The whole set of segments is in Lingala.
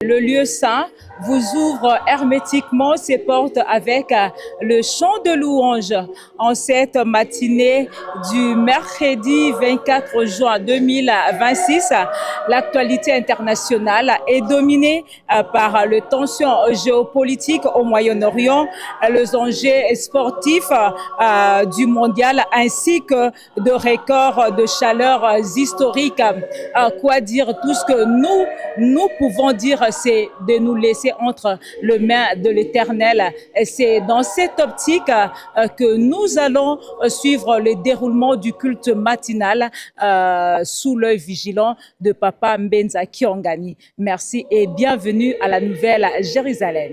Le lieu saint vous ouvre hermétiquement ses portes avec le chant de louange en cette matinée du mercredi 24 juin 2026. L'actualité internationale est dominée par les tensions géopolitiques au Moyen-Orient, les enjeux sportifs du mondial ainsi que de records de chaleur historiques. Quoi dire? Tout ce que nous, nous pouvons dire, c'est de nous laisser entre les mains de l'Éternel. C'est dans cette optique que nous allons suivre le déroulement du culte matinal sous l'œil vigilant de Papa Mbenza Kiongani. Merci et bienvenue à la Nouvelle Jérusalem.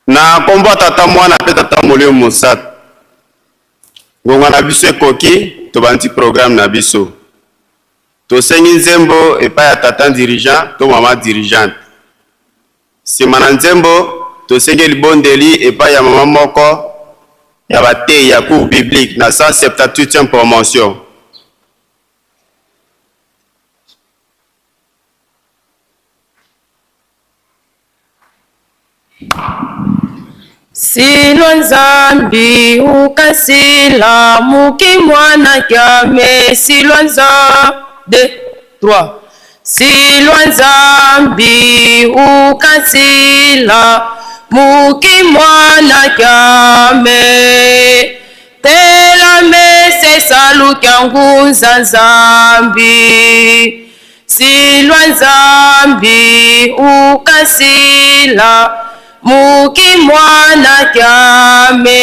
Na nkombo ya Tata, Mwana mpe Tata Molimo Mosantu. Ngonga na biso ekoki, tobandi programme na biso. Tosengi nzembo epai ya tata dirigeant to mama dirigeante. Sima na nzembo, tosengi libondeli epai ya mama moko ya bateyi ya cours biblique na 178e promotion. Silwa Nzambi ukasila muki mwana kyame silwa nza 2 3 Silwa Nzambi ukasila muki mwana kyame Tela mese saluka ngunza Nzambi Silwa Nzambi ukasila muki mwana kyame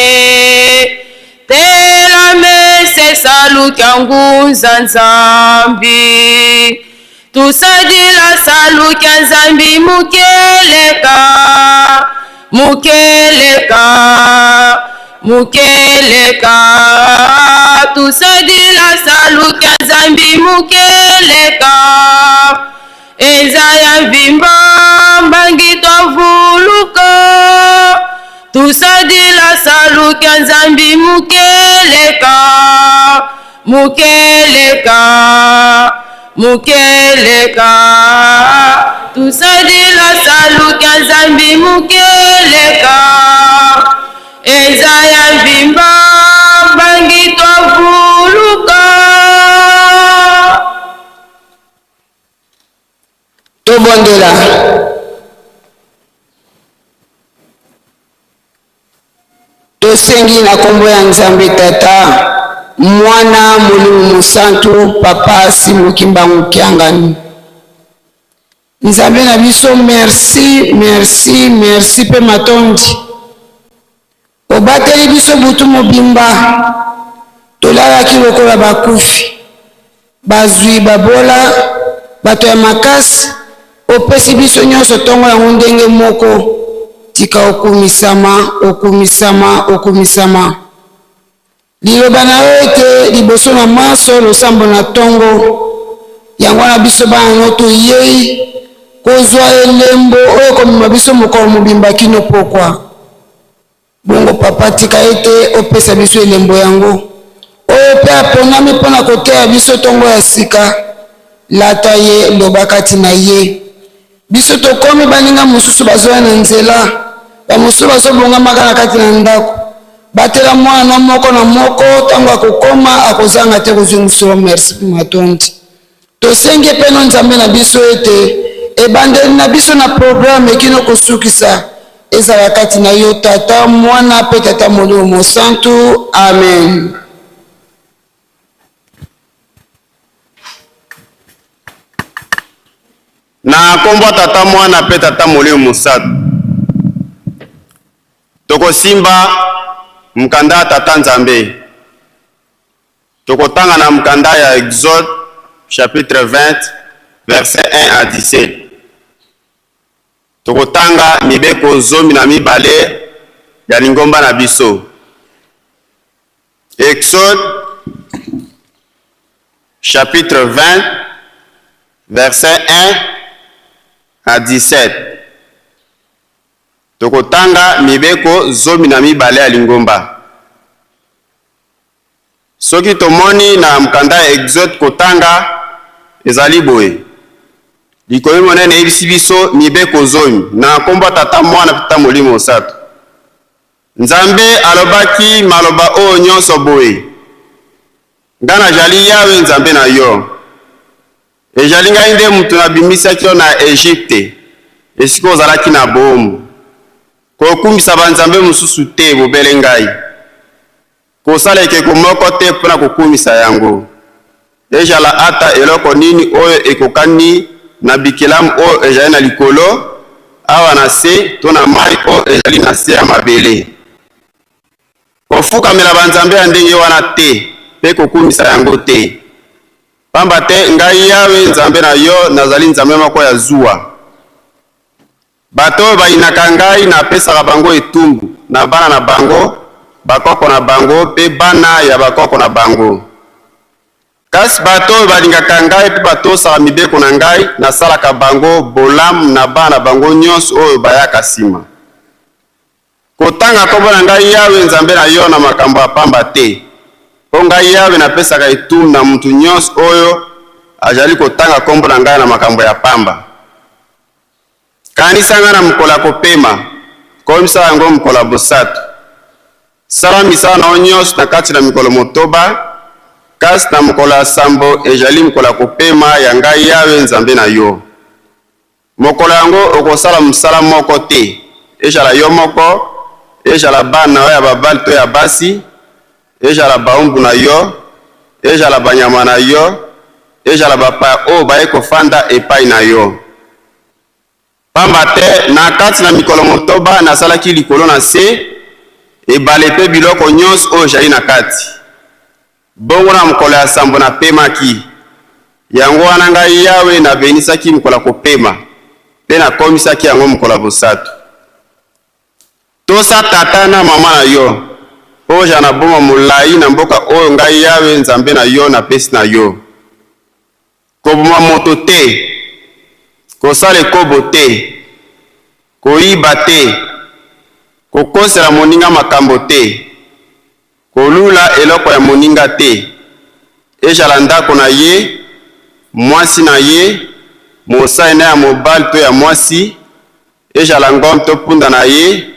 Tela mese saluka ngunza Nzambi Tusadila saluka Nzambi mukeleka mukeleka mukeleka Tusadila saluka Nzambi mukeleka Eza ya mvimba mbangi twavuluka Tusadila saluka Nzambi mukeleka mukeleka mukeleka Tusadila saluka Nzambi mukeleka Eza ya mvimba mbangi twavuluka. Tobondela. Tosengi na nkombo ya Nzambe Tata, Mwana, Molimo Mosantu, Papa Simon Kimbangu Kiangani. Nzambe na biso, merci, merci, merci mpe matondi. Obateli biso butu mobimba, tolalaki lokola bakufi, bazwi, babola, bato ya makasi, opesi biso nyonso ntongo yango ndenge moko. Tika okumisama, okumisama, okumisama. Liloba na yo ete liboso na manso losambo na ntongo. Yango wana biso bana no toyei kozwa elembo oyo ekomema biso mokolo mobimba kino pokwa. Bongo Papa, tika ete opesa biso elembo yango, oyo mpe aponami mpo na koteya biso ntongo ya sika. Lata ye, loba kati na ye. Biso tokomi, baninga mosusu bazoya na nzela, bamosusu bazobongamaka na kati na ndako. Batela mwana na moko na moko, ntango akokoma akozanga te kozongisolo merci mpe matondi. Tosengi epai no Nzambe na biso ete ebandeli na biso na programme kino kosukisa ezala kati na yo Tata, Mwana mpe Tata Molimo Mosantu. Amen. Na nkombo ya Tata, Mwana mpe Tata Molimo Mosantu, tokosimba mokanda ya Tata Nzambe. Tokotanga na mokanda ya Exode chapitre 20 verset 1 à 17. Tokotanga mibeko 12 ya lingomba na biso. Exode chapitre 20 verset 1 à 17. Tokotanga mibeko 12 ya lingomba. Soki tomoni na mokanda ya Exode kotanga ezali boye. Likomi monene eyebisi biso mibeko 10 na nkombo ya Tata, Mwana mpe Tata Molimo Mosantu. Nzambe alobaki maloba oyo nyonso boye: Nga nazali Yawe Nzambe na yo. Ezali ngai nde moto nabimisaki yo na Egypte, esika ozalaki na boombo. Kokumisa banzambe mosusu te, bobele ngai. Kosala ekeko moko te mpo na kokumisa yango. Ezala ata eloko nini oyo ekokani na bikelamu oyo ezali na likolo, awa na se, to na mai oyo ezali na se ya mabele. Kofukamela banzambe ya ndenge wana te mpe kokumisa yango te. Pamba te ngai Yawe Nzambe na yo nazali Nzambe moko ya zuwa. Bato oyo bayinaka ngai, napesaka bango etumbu na bana na bango, bakoko na bango mpe bana ya bakoko na bango. Kasi bato oyo balingaka ngai mpe batosaka mibeko na ngai, nasalaka bango bolamu na bana na bango nyonso oyo bayaka sima. Kotanga kombo na ngai Yawe Nzambe na yo na makambo ya pamba te, mpo ngai Yawe napesaka etumbu na mutu nyonso oyo azali kotanga kombo na ngai na makambo ya pamba. Kanisa ngai na mokolo ya kopema, komisa yango mokolo ya bosato. Sala misala na yo nyonso na kati na mikolo motoba, kasi na mokolo ya sambo ezali mokolo ya kopema ya ngai Yawe Nzambe na yo. Mokolo yango okosala mosala moko te, ezala yo moko, ezala bana na yo ya babali to ya basi, ezala baumbu na yo, ezala banyama na yo, ezala bapaya oyo bayei kofanda epai na yo. Pamba te na kati na mikolo motoba nasalaki likolo na se, ebale mpe biloko nyonso oyo ezali na kati. Bongo na mokolo ya sambo napemaki. Yango wana ngai Yawe nabenisaki mokolo ya kopema, mpe nakomisaki yango mokolo ya bosato. Tosa tata na mama na yo, mpo ozala na bomoi molayi na mboka oyo ngai Yawe Nzambe na yo napesi na yo. Koboma moto te, kosala ekobo te, koyiba te, kokosela moninga makambo te, Kolula eloko ya moninga te, ezala ndako na ye, mwasi na ye, mosali na ya mobali to ya mwasi, ezala ngombe to punda na ye,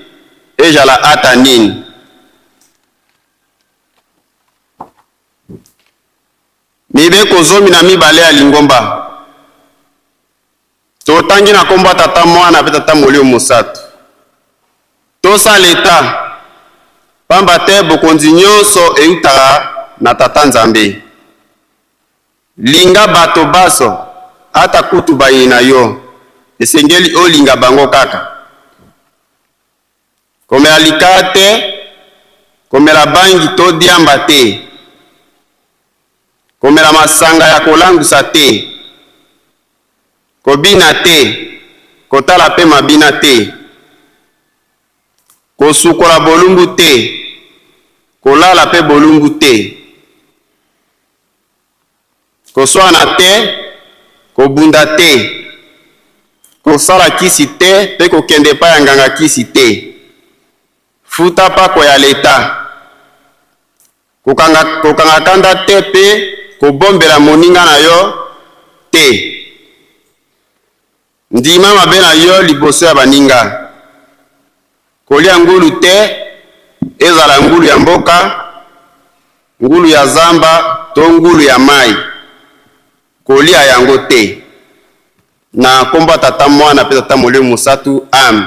ezala ata nini. Mibeko 12 ya lingomba. Totangi na kombo ya Tata, Mwana pe Tata Molimo Mosantu. Tosa Leta, pamba te bokonzi nyonso eutaka na Tata Nzambe. Linga bato banso, ata kutu bayini na yo, esengeli olinga bango kaka. Komela likaya te, komela bangi to diamba te. Komela masanga ya kolangwisa te. Kobina te, kotala pe mabina te. Kosukola bolumbu te, kolala pe bolumbu te. Koswana te, kobunda te. Kosala kisi te pe kokende epai ya nganga kisi te. Futa pako ya leta. Kokanga, kokanga kanda te pe kobombela moninga na yo te. Ndima mabe na yo liboso ya baninga. Kolia ngulu te, ezala ngulu ya mboka, ngulu ya zamba to ngulu ya mayi. Kolia yango te. Na kombo ya Tata, Mwana pe Tata Molimo Mosatu. Ame.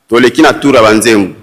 Toleki na tour ya ba nzembo.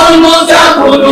Tembo, tembo.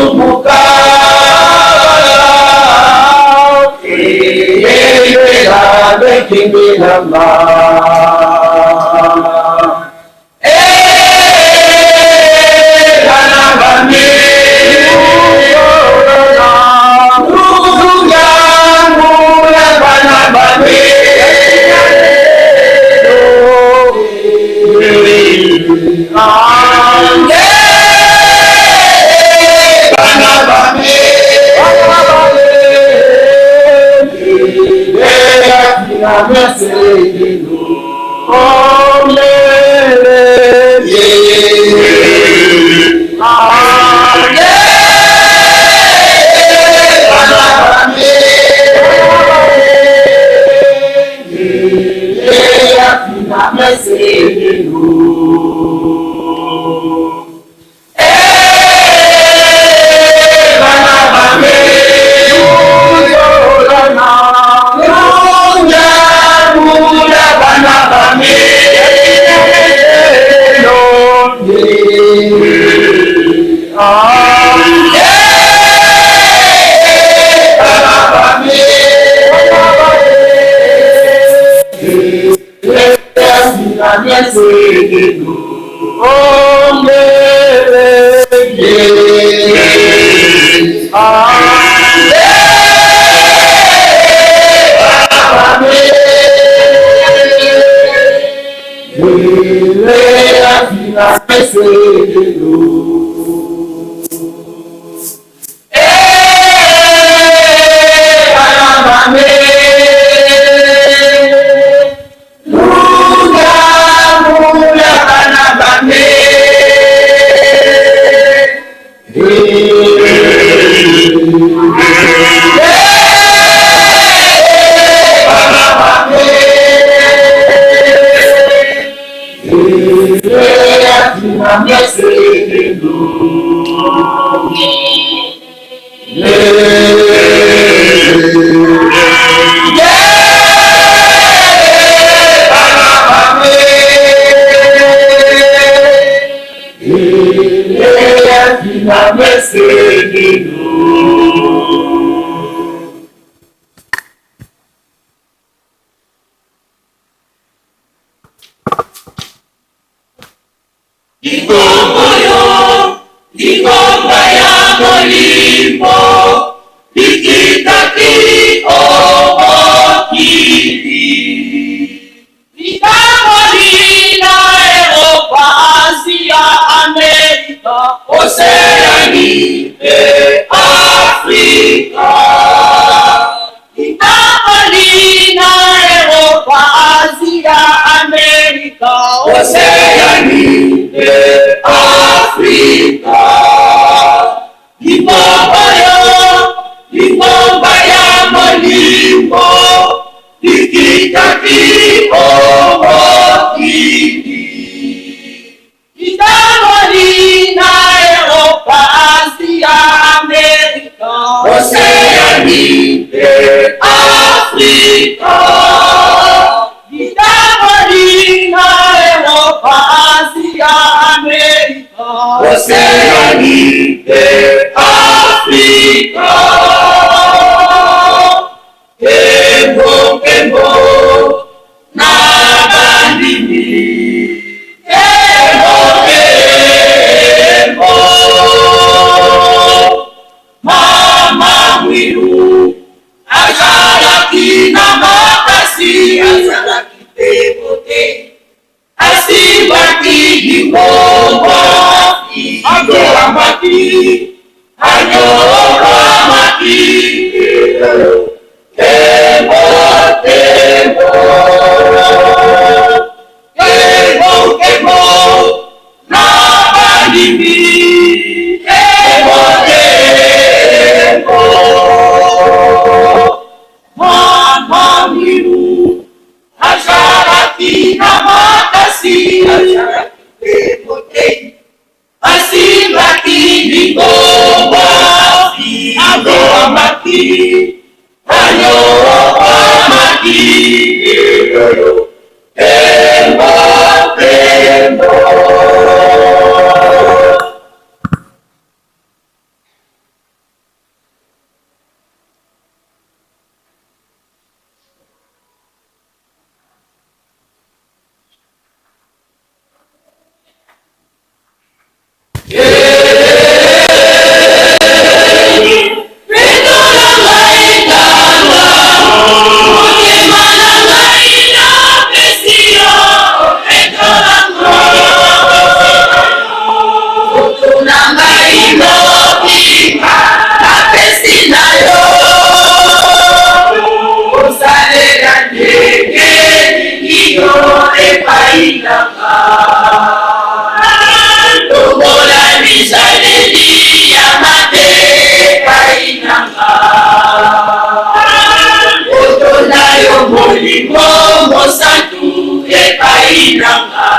Nzambi na nga,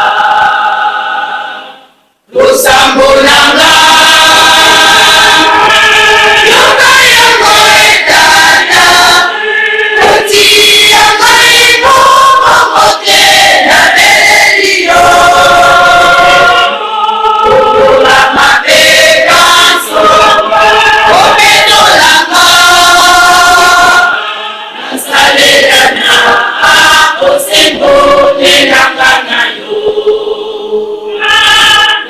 losambo na nga, yoka yango e Tata, kotia ngai mongongo te, nabeleli yo. Kokola mabe manso, kopetola nga. Nasalela na bosembo elanga na yo,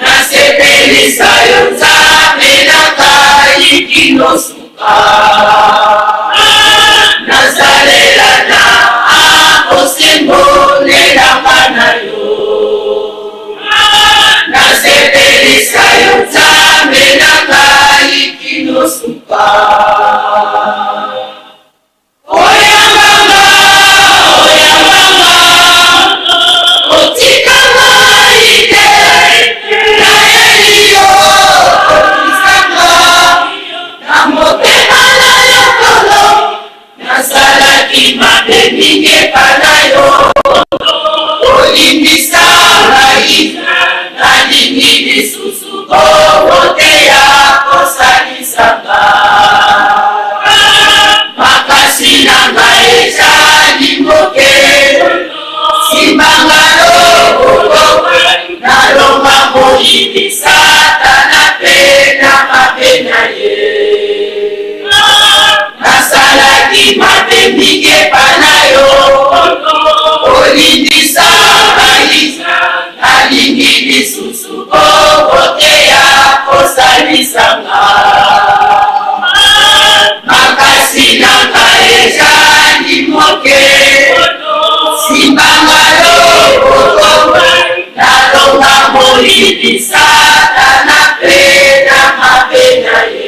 nasepelisa yo Nzambe na ngai kino suka. Nasalela na bosembo elanga na yo, nasepelisa yo Nzambe na ngai kino suka. Oyambanga, oyambanga, otika ngai te, nayeli yo okisanga na motema na yo kolo, nasalaki mabe mingi epa na yo, olimbisa ngai, nalingi lisusu bongo te ya kosalisa nga. Makasi na ngai ezali moke, simbanga loboko, nalonga moyibi Satana mpe na mabe na ye. Nasalaki mabe mingi epa na yo, olindisa ngai, nalingi lisusu bongo te ya kosalisa nga. Makasi na ngai ezali moke, simbanga loboko, nalonga moyibi Satana mpe na mabe na ye.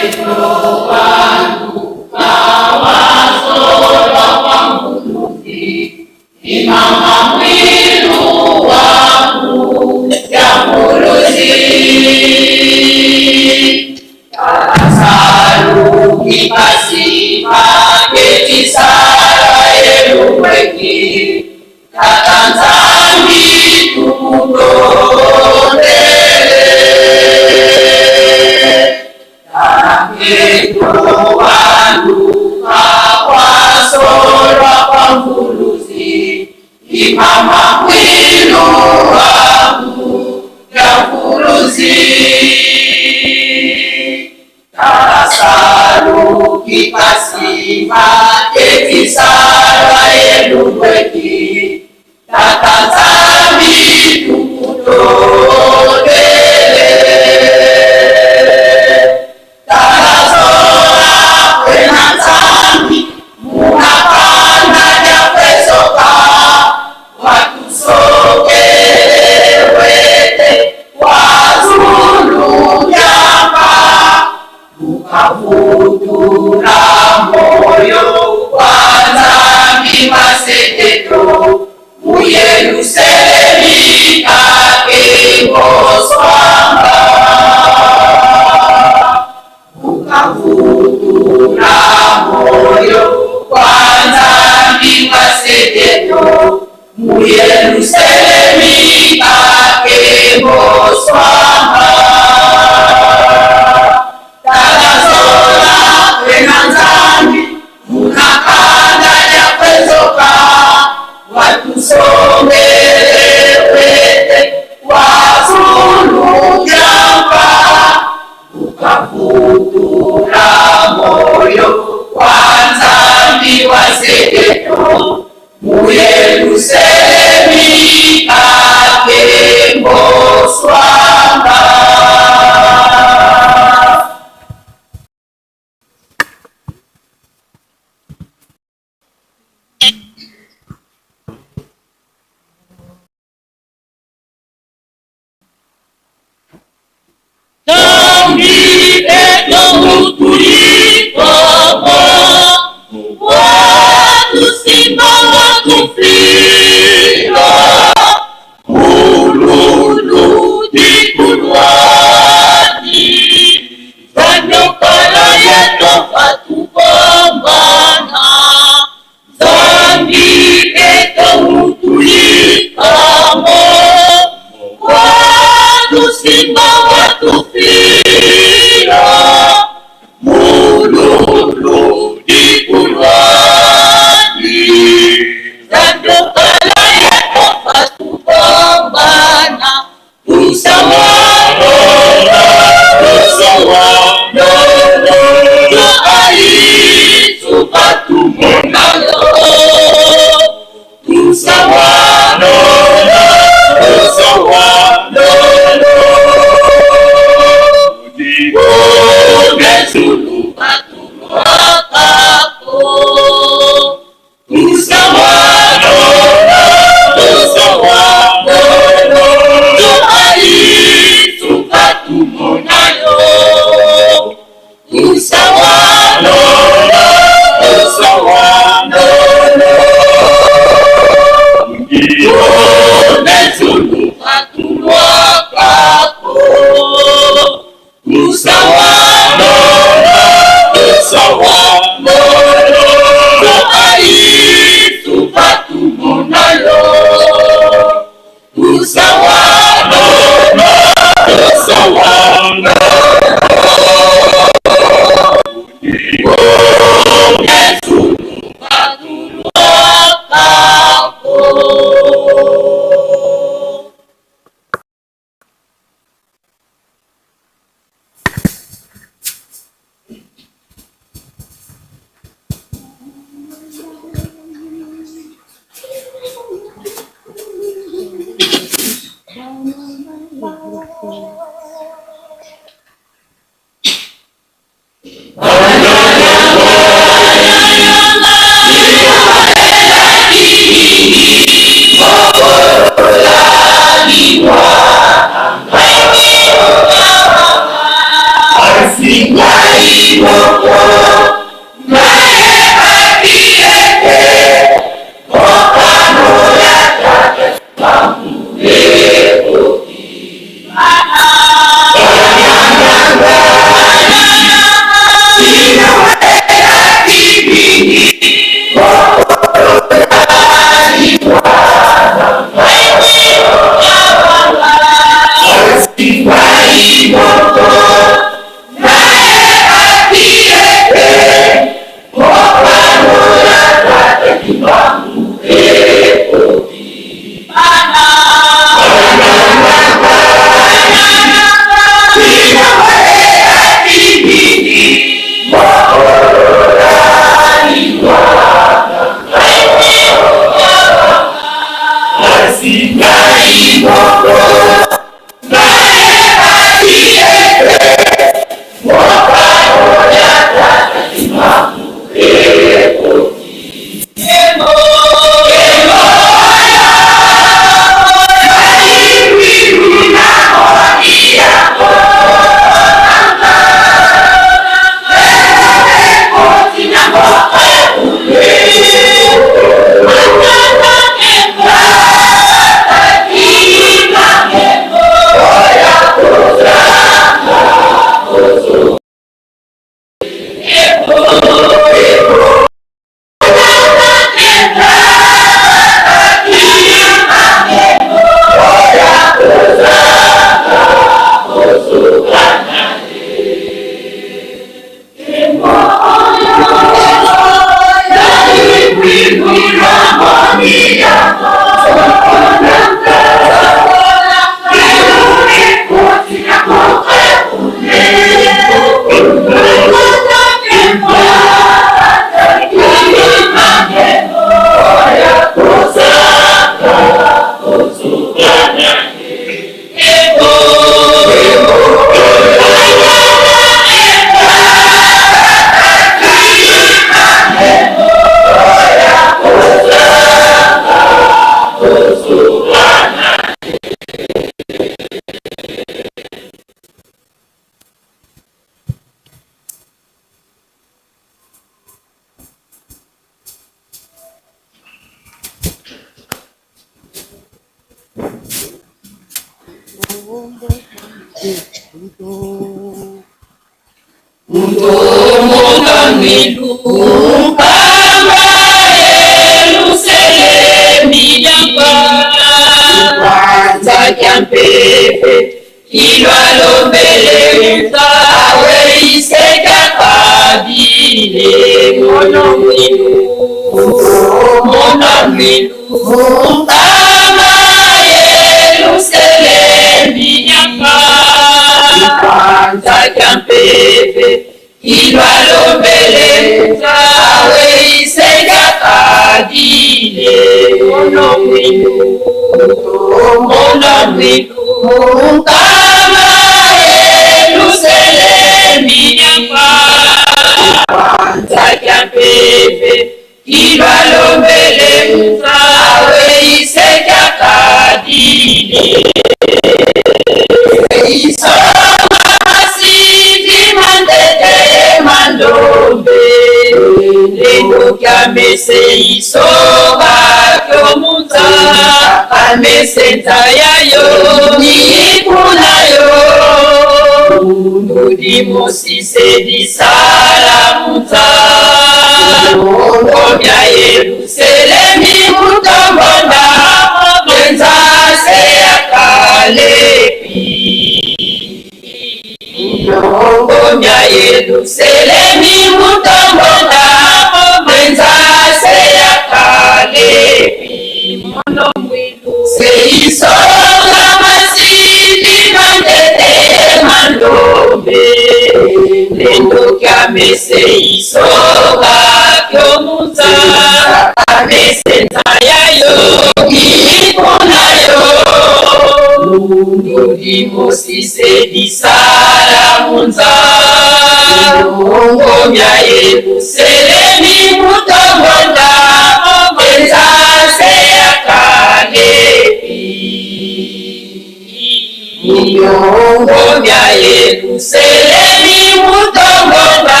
Binyongo bya Yelusalemi mutongonga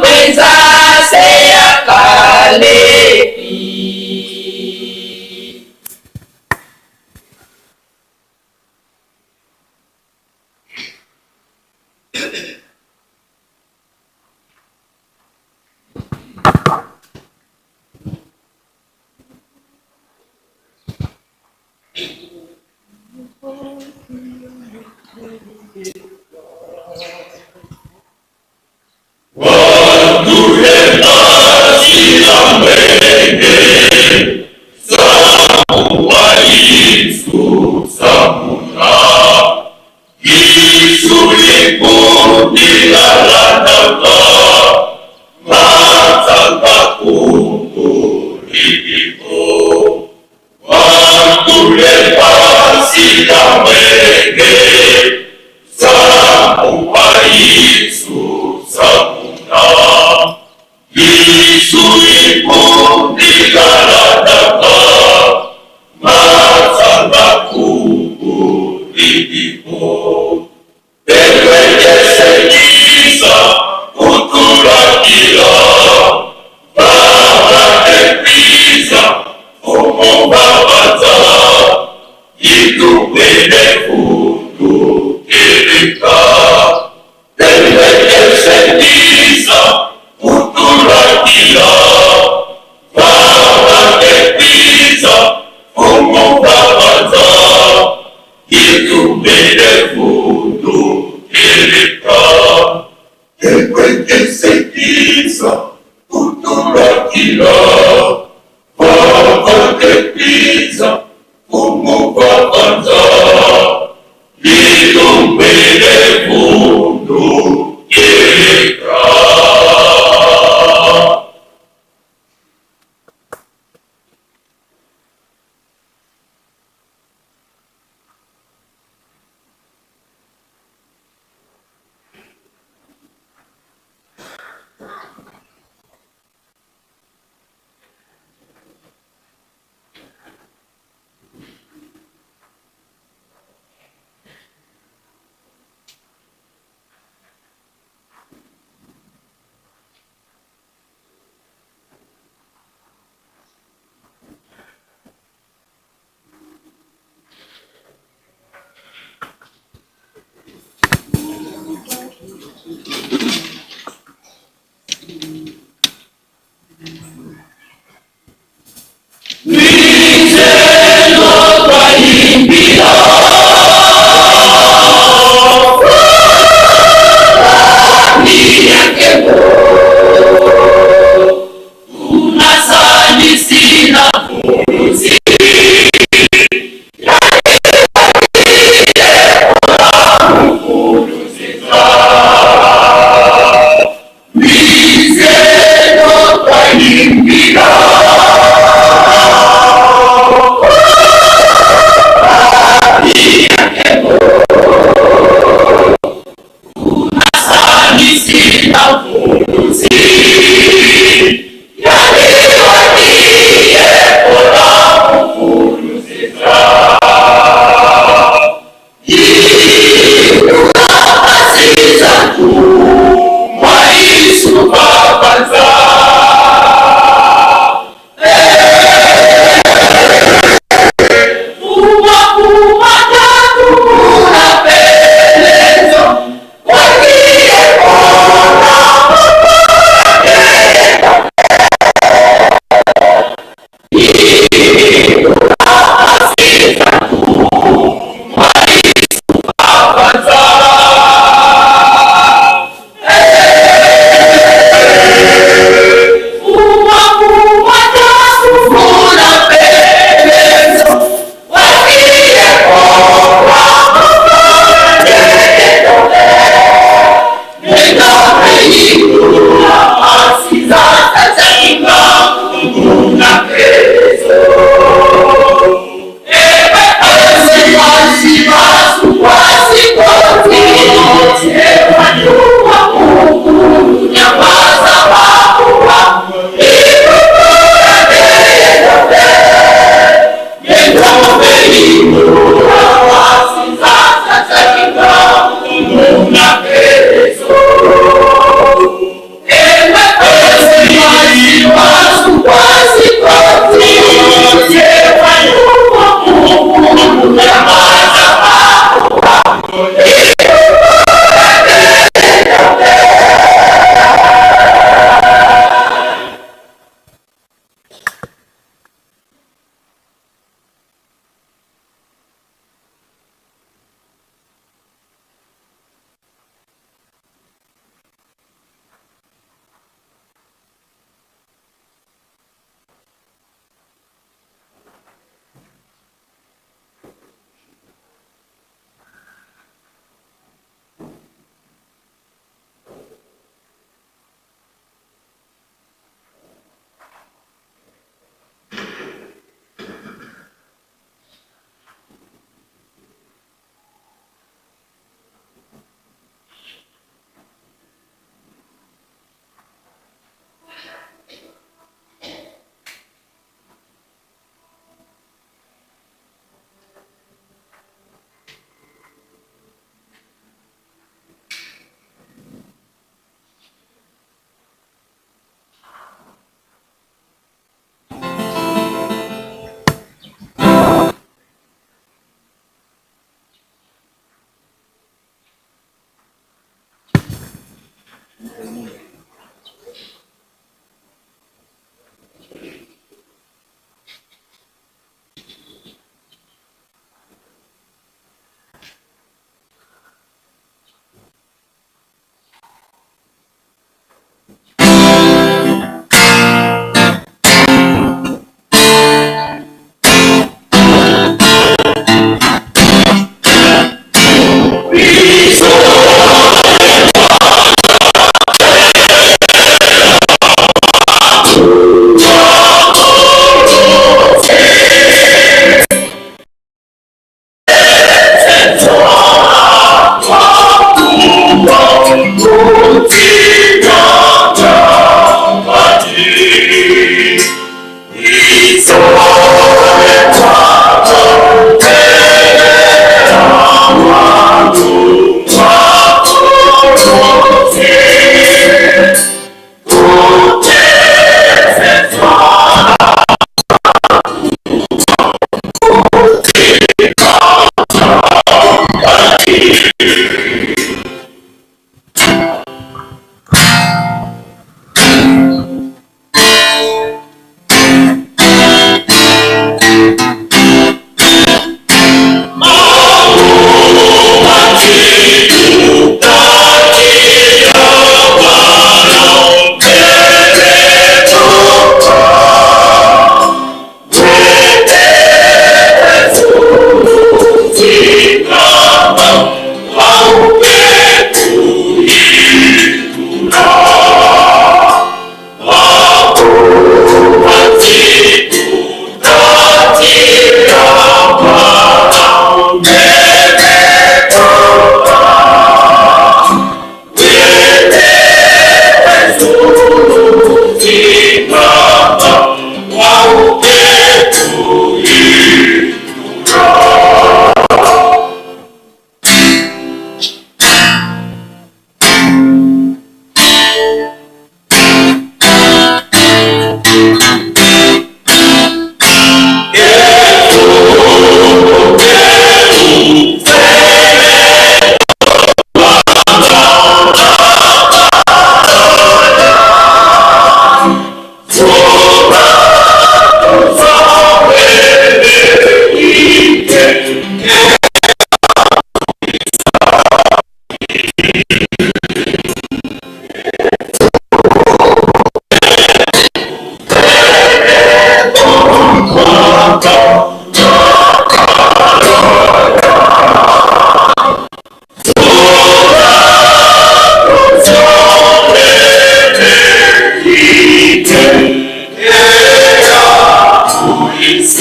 mwenza se ya Kalebi. Thank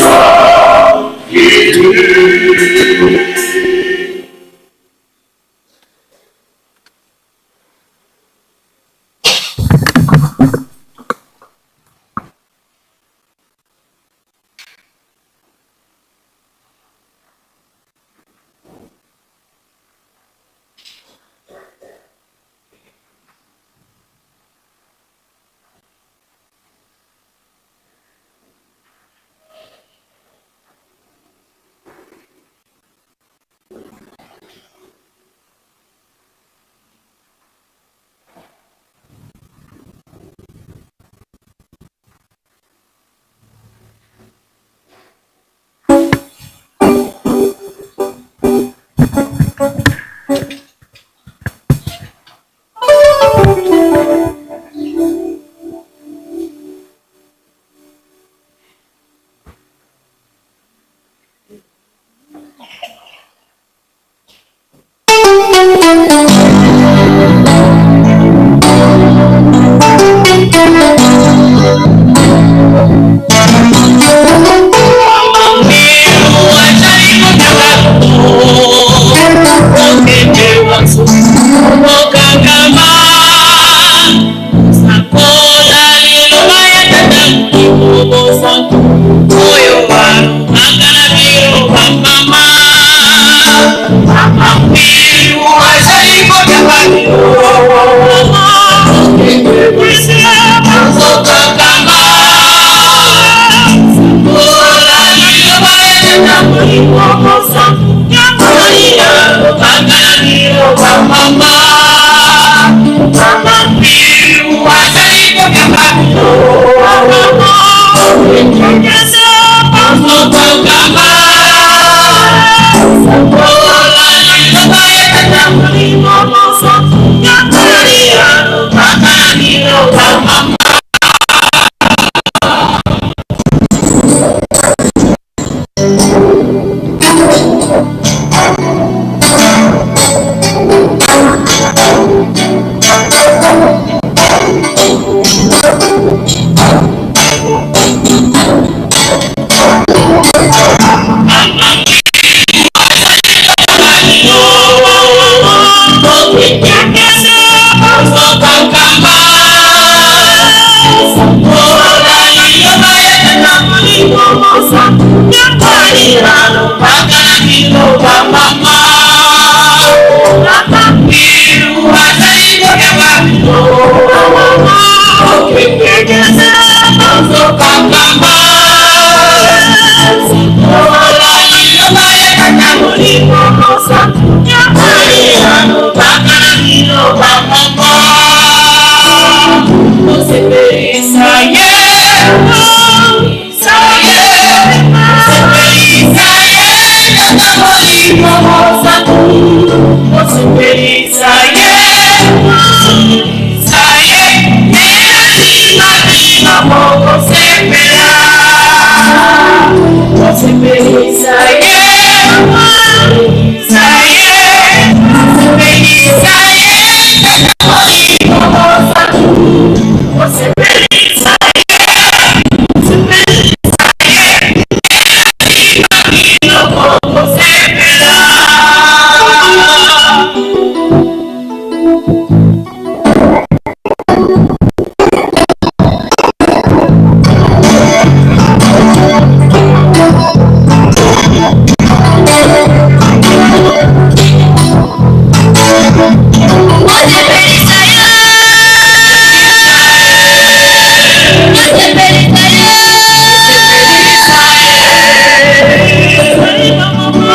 you.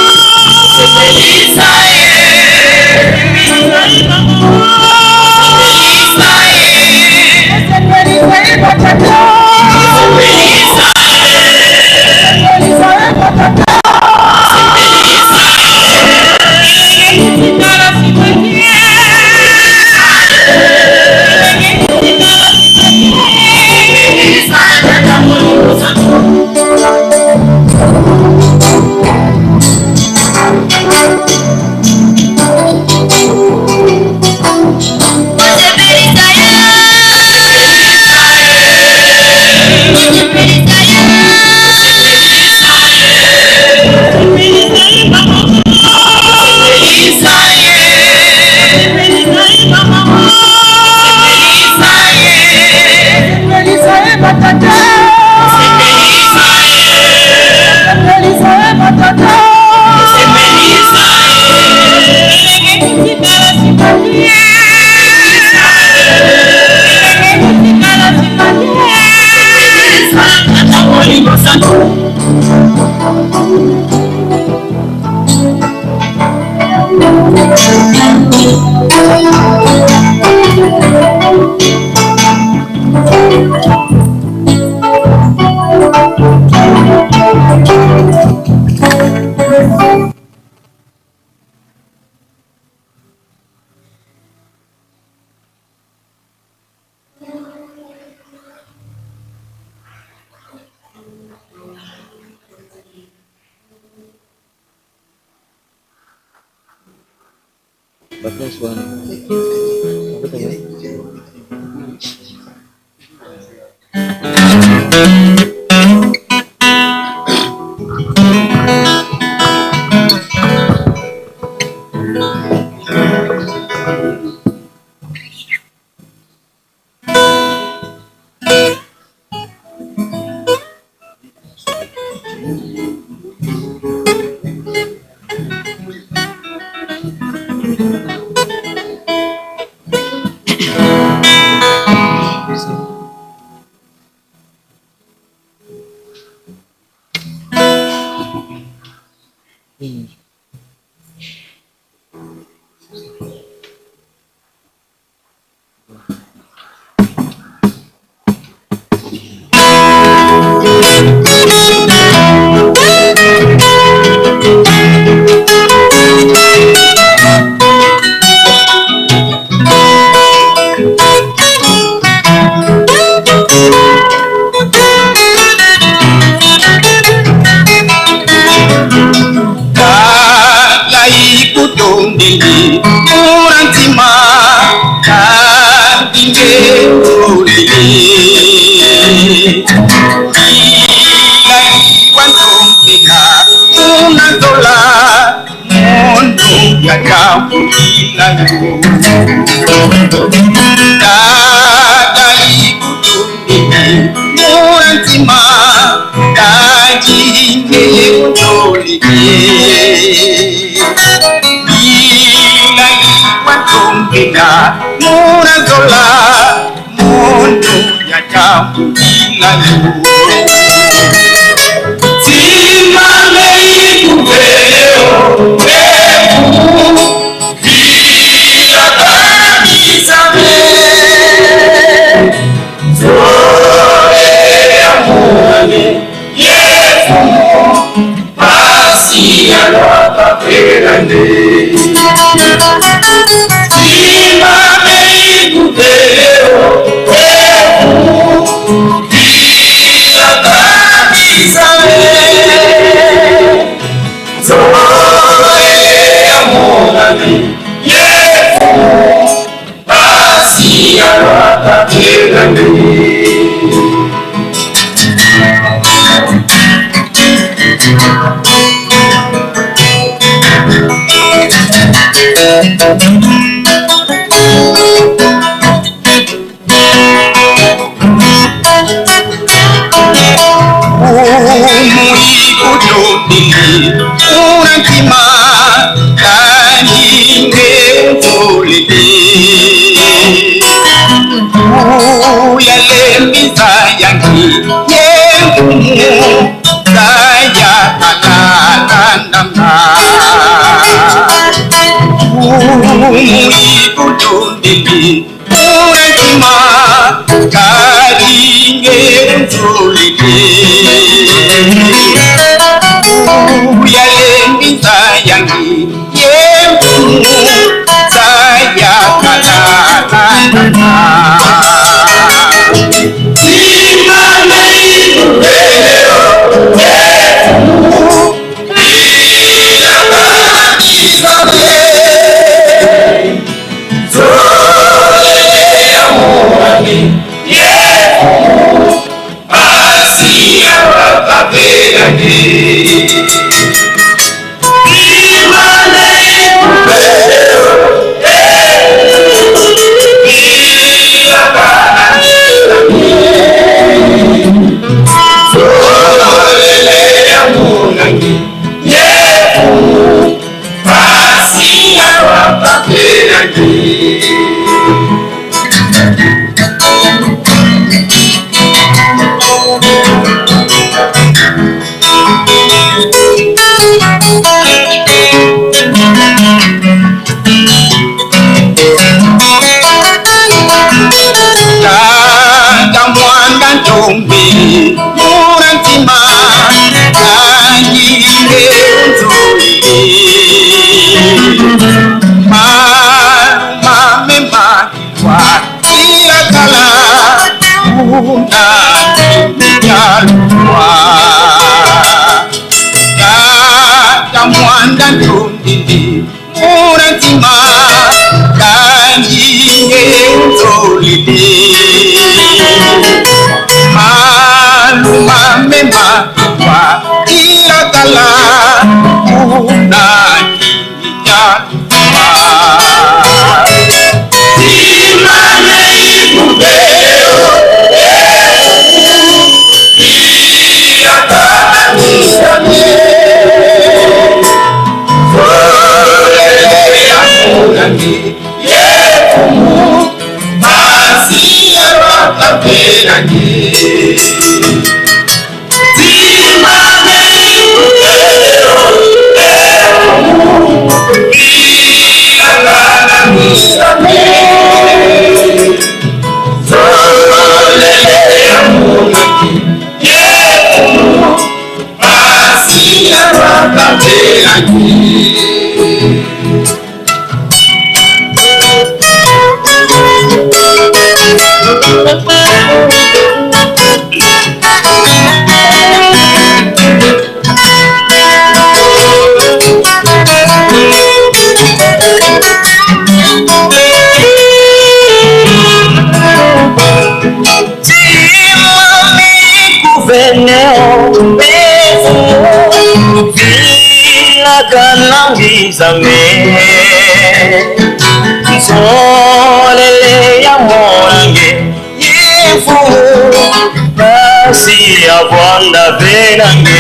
Tata mwanda ntombi muna ntima kangile nzoi maluma memakwa tirakala una mijalwa Tata mwanda ntombi muna ntima kangile nzolide maluma memakwa tirakala una mijalwa Nzolele ya morange yifu basi ya bwanda venange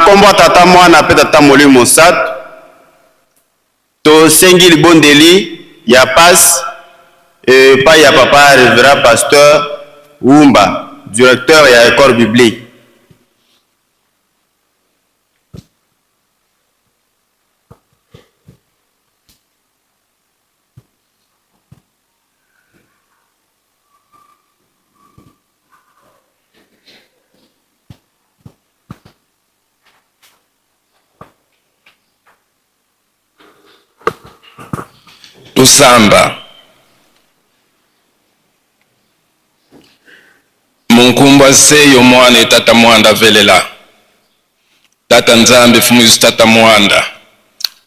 Nkombo ya Tata, Mwana mpe Tata Molimo Mosantu, tosengi libondeli ya pasi epai ya Papa Reverend Pasteur Wumba, directeur ya Ecole Biblique. Tusamba munkumbwa seyo mwana etata mwanda velela Tata Nzambe fumu Yesu tata mwanda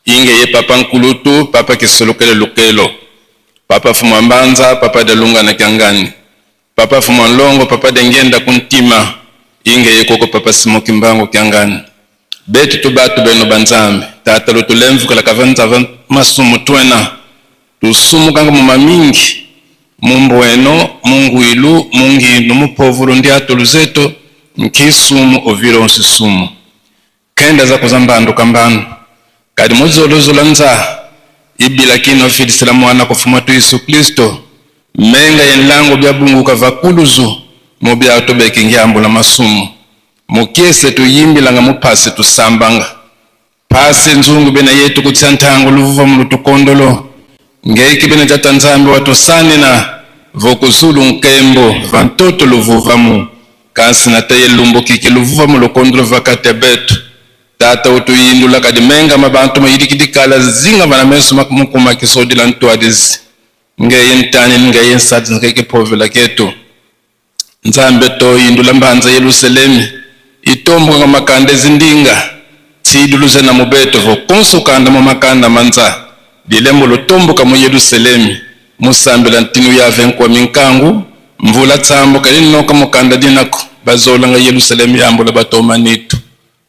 inge ye papa nkulutu papa kisolokele lukelo papa fumu mbanza papa dalunga na kiangani papa fumu nlongo papa dengenda kuntima inge ye koko papa Simon Kimbangu kiangani betu tu batu beno ba Nzambe tata lutulemvukela kavanzava masumu twena tusumukanga mu mamingi mu mbweno mu ngwilu mu ngindu mu povulu ndiatu luzeto nkisumu ovile onsi sumu kenda za kuza mbandu kambanu kadi muzoluzula nza ibila kino filisila mwana kufuma tu Yesu Kristo menga yenlango bya bunguka vakuluzu mu bya tobeki ngyambula masumu mukiese tuyimbilanga mupasi tusambanga pasi nzungu bena yetu kutsia ntango luvuva mu lutukondolo ngeiki bena tata Nzambi watusanina vokuzulu nkembo vantoto luvuvamu kasi na teye lumbukiki luvuva mu lukondolo vakate betu tata utuyindula kadi menga mabantu mayidikidikala zinga vana meso mukuma kisodila ntwadizi ngeye ntani ngeye nsati ngeke povela ketu Nzambe toyindula mbanza Yerusalemi itomboka nga makanda ezindinga tsiduluze na mubeto vo konsukanda mu makanda manza dilembo lutomboka mu Yerusalemi musambila ntinu yave nkwa minkangu mvula tsambo kalinoka mukanda dinako bazolanga Yerusalemi yambula batomanitu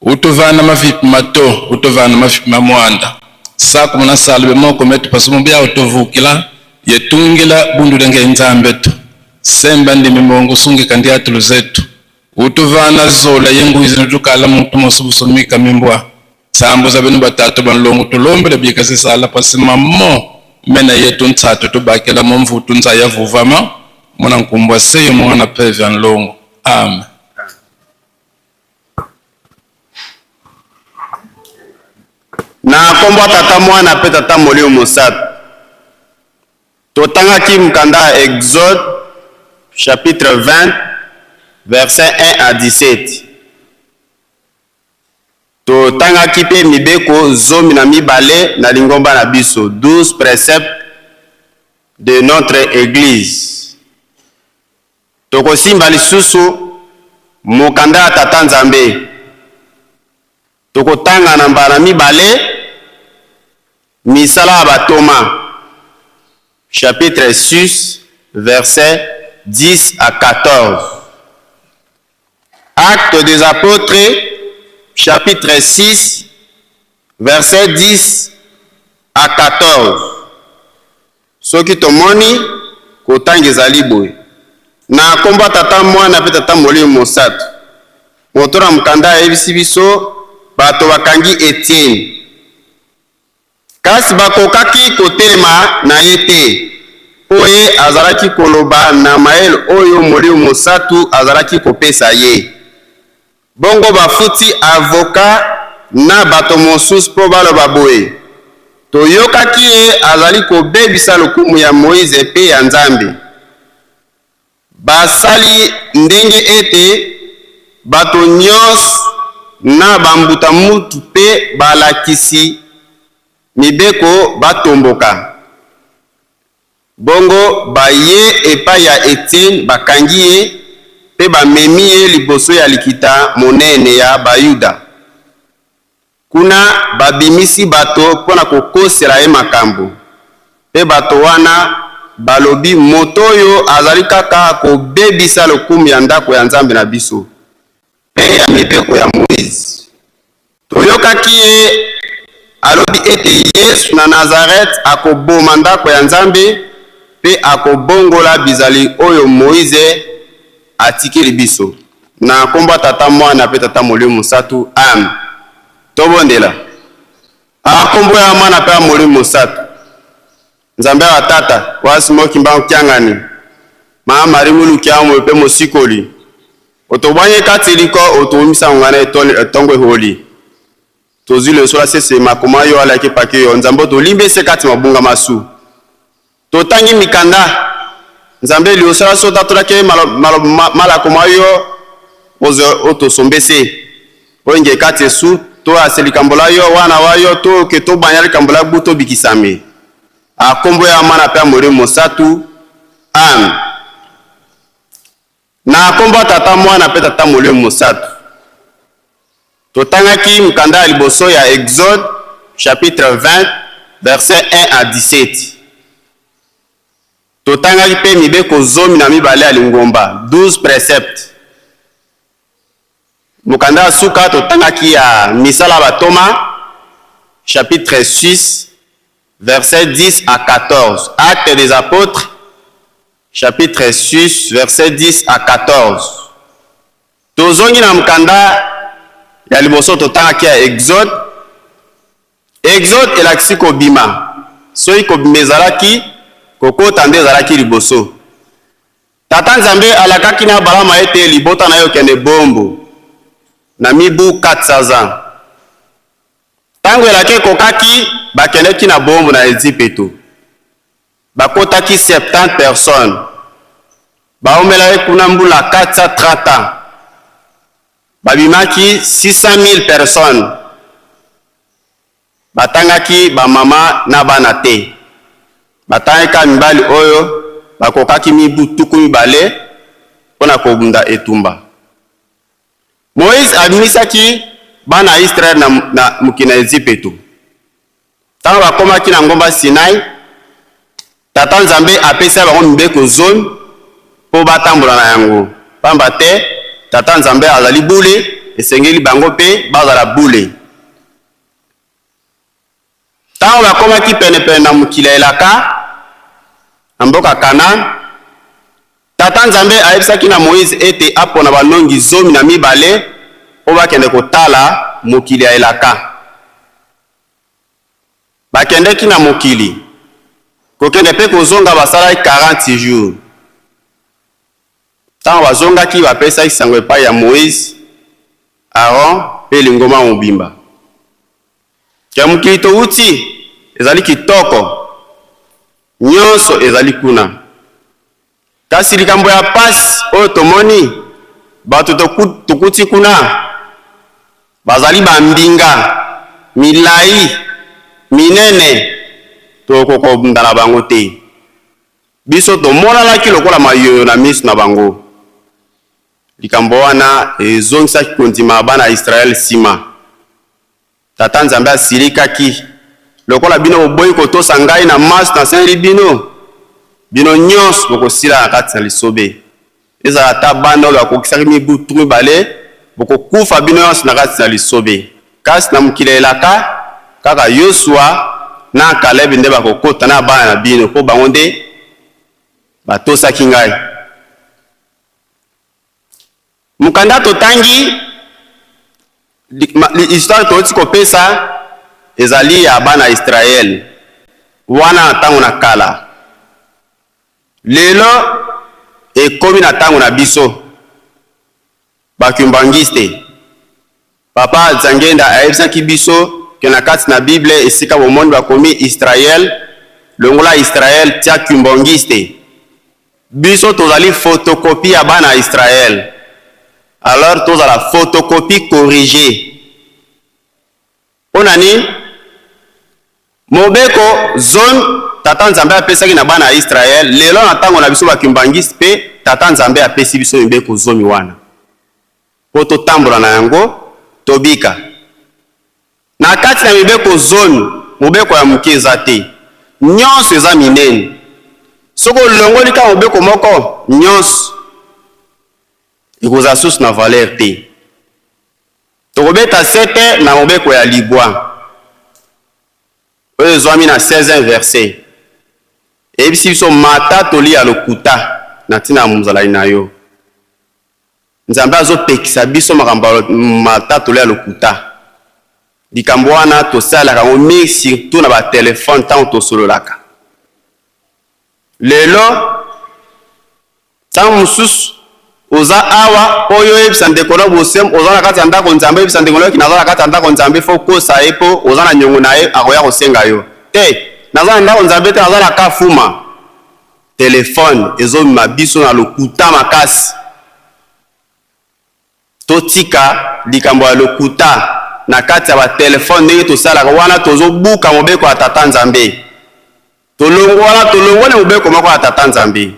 utuvana mavipi mato utuvana mavipi mamwanda saku muna salube moko metu pasumu bya utuvukila yetungila bundu lenge nzambetu semba ndimi mongo sungika ndiatulu zetu utuvana zola yenguizi nutukala muntu mosubusumika mimbwa tsambo za benu batatu banlongo tulombele bika sisala pasima mo mena yetu ntsatu tubakela momvutu nza yavuvama muna nkumbwa seyo mwana pevya nlongo. Amen. Na nkombo ya Tata, Mwana mpe Tata Molimo Mosantu, totangaki mokanda ya Exode chapitre 20 verset 1 à 17. Totangaki mpe mibeko 12 na lingomba na biso, 12 préceptes de notre église. Tokosimba lisusu mokanda ya Tata Nzambe, tokotanga na mbala mibale misala ya batoma chapitre 6 verset 10 à 14. Actes des apôtres chapitre 6 verset 10 à 14. Soki tomoni kotanga ezali boye: na nkombo ya Tata, Mwana mpe Tata Molimo Mosantu, moto na mokanda ayebisi biso bato bakangi Etienne, kasi bakokaki kotelema na ye te mpo ye azalaki koloba na mayele oyo Molimo Mosantu azalaki kopesa ye. Bongo bafuti avoka na bato mosusu mpo baloba boye: toyokaki ye azali kobebisa lokumu ya Moize mpe ya Nzambe. Basali ndenge ete bato nyonso na bambuta mutu mpe balakisi mibeko batomboka. Bongo baye epai ya Etienne, bakangi ye mpe bamemi ye liboso ya likita monene ya Bayuda. Kuna babimisi bato mpo na kokosela ye makambo, mpe bato wana balobi: moto oyo azali kaka kobebisa lokumu ya ndako ya Nzambe na biso mpe ya mibeko ya Moize. Toyokaki ye alobi ete Yesu na Nazarete akoboma ndako ya Nzambe mpe akobongola bizali oyo Moize atikeli biso. Na nkombo ya Tata, Mwana mpe Tata Molimo Mosantu. Amen. Tobondela. A kombo ya Mwana pe ya Molimo Mosantu. Nzambe ya batata, wa Simon Kimbangu Kiangani, Mama Marie Muluki Amwe pe Mosikoli, otobwanye kati liko otoumisa ngana etongo eholi. Tozwi leso la sese makoma yo alaki pake yo Nzambe otolimbi ese kati mabunga masu. Totangi mikanda Nzambe liosala so tatolaki malako ma yo ozo otosombese oyo kati esu to ase likambo la yo wana wa yo to ke tobanya likambo la bu tobikisami. Akombo ya Mwana pe ya Molimo Mosantu. Amen. Na kombo ya Tata Mwana pe Tata Molimo Mosantu. Totangaki mokanda ya liboso ya Exode chapitre 20 verset 1 à 17. Totangaki pe mibeko 12 ya lingomba, 12 préceptes. Mokanda ya suka totangaki ya Misala ya Batoma chapitre 6 verset 10 à 14. Actes des Apôtres chapitre 6 verset 10 à 14. Tozongi na mokanda ya liboso totangaki ya Exode. Exode elakisi kobima. Soki kobima ezalaki, kokota nde ezalaki liboso. Tata Nzambe alakaki na Abalama ete libota na ye okende bombo na mibu 400 ans. Tango elaka ekokaki, bakendeki na bombo na Ezipeto. Bakotaki 70 personnes. Baomelaki kuna mbula 430 ans. Babimaki 600 000 personnes. Batangaki ba mama na bana te. Batangaki kaka mibali oyo bakokaki mibu tuku mibale mpo na kobunda etumba. Moïse abimisaki bana ya Israël na mokili na Ezipeto. Tango bakomaki na ngomba Sinai, Tata Nzambe apesaki bango mibeko zomi mpo batambola na yango. Pamba te Tata Nzambe azali bule, esengeli bango mpe bazala bule. Tango bakomaki penepene na mokili ya elaka, na mboka Canaan, Tata Nzambe ayebisaki na Moïse ete apona banongi 12 mpo bakende kotala mokili ya elaka. Bakendeki na mokili, kokende mpe kozonga basalaki 40 jours. Tango bazongaki, bapesaki sango epai ya Moïse, Aaron mpe lingomba mobimba. Ke mokili towuti ezali kitoko, nyonso ezali kuna. Kasi likambo ya pasi oyo tomoni, bato tokuti kuna bazali bambinga milai minene, tokoka kobunda na bango te. Biso tomonanaki lokola mayoyo na miso na bango. Likambo wana ezongisaki kondima ya bana ya Israël sima. Tata Nzambe asilikaki, lokola bino boboyi kotosa ngai na maso nasaleli bino, bino nyonso bokosila na kati na lisobe. Ezala ata bana oyo bakokisaki mibu 20, bokokufa bino nyonso na kati na lisobe. Kasi na mokili ya elaka, kaka Yosua na Kaleb nde bakokota na bana na bino, mpo bango nde batosaki ngai. Mokanda totangi, histoire toti kopesa ezali ya bana Israël wana na tango na kala. Lelo ekomi na tango na biso bakimbangiste. Papa Zangenda ayebisaki biso ke na kati na Bible esika bomoni bakomi Israël, longola Israël tia kimbangiste. Biso tozali photocopie ya bana Israël. Alors tozala photocopie corrigée. Pona nini? Mobeko zone Tata Nzambe apesaki na bana ya Israël, lelo na tango na biso ba kimbangiste pe Tata Nzambe apesi biso mibeko zomi wana. Po totambola na yango, tobika. Na kati na mibeko zomi, mobeko ya moke eza te. Nyonso eza minene. Soki olongoli kaka mobeko moko, nyonso ekozala susu na valeur te. Tokobeta sete na mobeko ya libwa oyo ezwami na 16 verset. Eyebisi biso mata toli ya lokuta na ntina ya mozalani na yo. Nzambe azopekisa biso makambo ya matatoli ya lokuta. Likambo wana tosalelaka yango mingi surtout na ba telephone tango tosololaka. Lelo tango mosusu oza awa po yo oyebisa ndeko no bosem oza na kati ya ndako Nzambe, oyebisa ndeko no ki naza na kati ya ndako Nzambe, faut okosa ye po oza na niongo na ye akoya kosenga yo. Te, naza na ndako Nzambe te, naza na Kafuma. Telephone ezomema biso na lokuta makasi. Totika likambo ya lokuta na kati ya ba telephone ndenge tosalaka wana tozo buka mobeko ya tata Nzambe. Tolongo wana tolongoli mobeko moko ya tata Nzambe.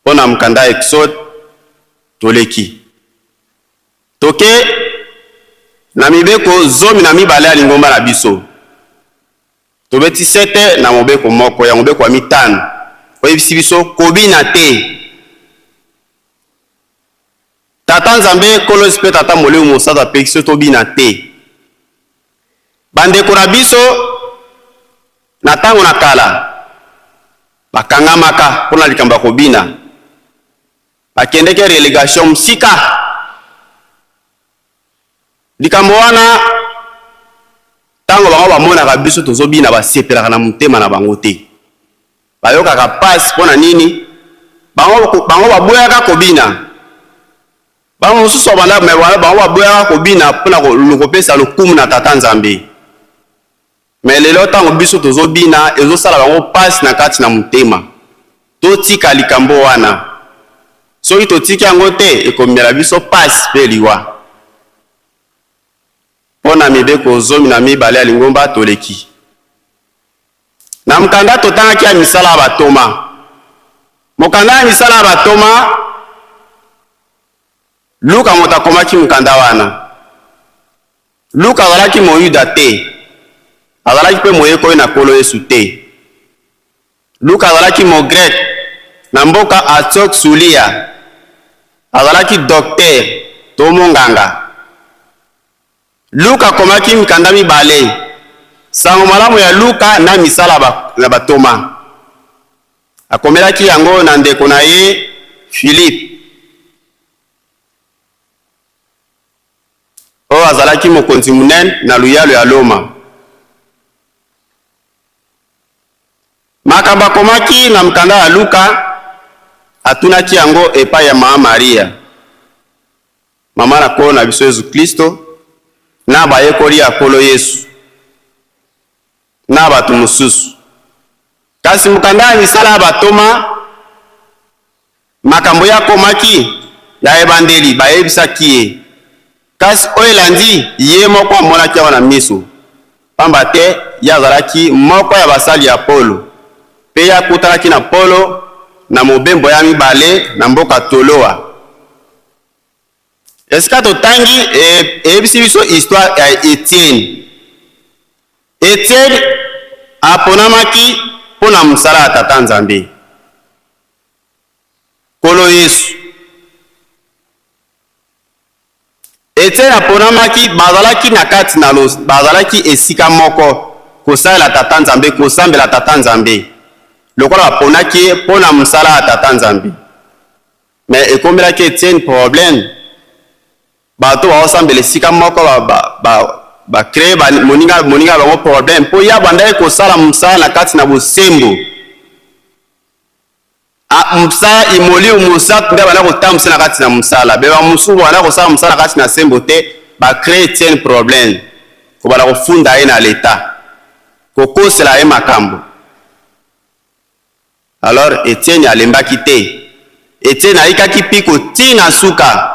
Mpo na mokanda ya Exode toleki. Toke na mibeko 12 ya lingomba na biso. Tobeti sete na mobeko moko ya mobeko ya mitano oyebisi biso kobina te. Tata Nzambe Nkolo Yesu mpe Tata Molimo Mosantu apekisi biso tobina te. Bandeko na biso na ntango na kala bakangamaka mpo na likambo ya kobina, bakendeke relegation mosika. Likambo wana tango bango bamonaka biso tozobina basepelaka na motema na bango te. Bayokaka pasi mpo na nini? Bango bango baboyaka kobina. Bango mosusu babanda me bango baboyaka kobina mpo na kopesa lokumu na Tata Nzambe. Me lelo ntango biso tozobina ezosala bango pasi na kati na motema. Totika likambo wana. Soki totiki yango te, ekomemela biso pasi mpe liwa. Mpo na mibeko 12 ya lingomba, toleki. Na mokanda totangaki ya Misala ya Bantoma. Mokanda ya Misala ya Bantoma, Luka moto akomaki mokanda wana. Luka azalaki Moyuda te, azalaki mpe moyekoli na Nkolo Yesu te. Luka azalaki Mogreke na mboka Antioche Sulia. Azalaki doktere to monganga. Luka akomaki mikanda mibale, Sango Malamu ya Luka na Misala ya Bantoma. Akomelaki yango na ndeko na ye Filipe, oyo azalaki mokonzi monene na luyalo ya Loma. Makambo akomaki na mokanda ya Luka, atunaki yango epai ya Mama Maria, mama na Nkolo na biso Yesu Klisto, na bayekoli ya Nkolo Yesu, na bato mosusu. Kasi mokanda ya Misala ya Bantoma, makambo ye akomaki ya ebandeli bayebisaki ye, kasi oyo elandi ye moko amonaki yango na miso, pamba te ye azalaki moko ya basali ya Polo, mpe ye akutanaki na Polo na mobembo ya mibale na mboka Toloa. Esika totangi eyebisi biso histoire ya Etienne. Etienne aponamaki mpo na mosala ya Tata Nzambe. Nkolo Yesu. Etienne aponamaki, bazalaki na kati na bazalaki esika moko kosalela Tata Nzambe, kosambela Tata Nzambe. Lokola baponaki ye mpo na mosala ya Tata Nzambe. Mais ekomelaki Etienne problème. Bato baosambela esika moko ba, ba, ba, ba créer ba, moninga, moninga bango problème mpo ye abandaki kosala mosala na kati na bosembo. Ah, mosala imolimo mosantu nde abanda kotambwisa na kati na mosala. Be bamosusu babanda kosala mosala na kati na sembo te, ba créer Etienne problème. Kobanda kofunda ye na l'etat. Kokosela ye makambo. Alors Etienne alembaki te. Etienne ayikaki mpiko ti na suka.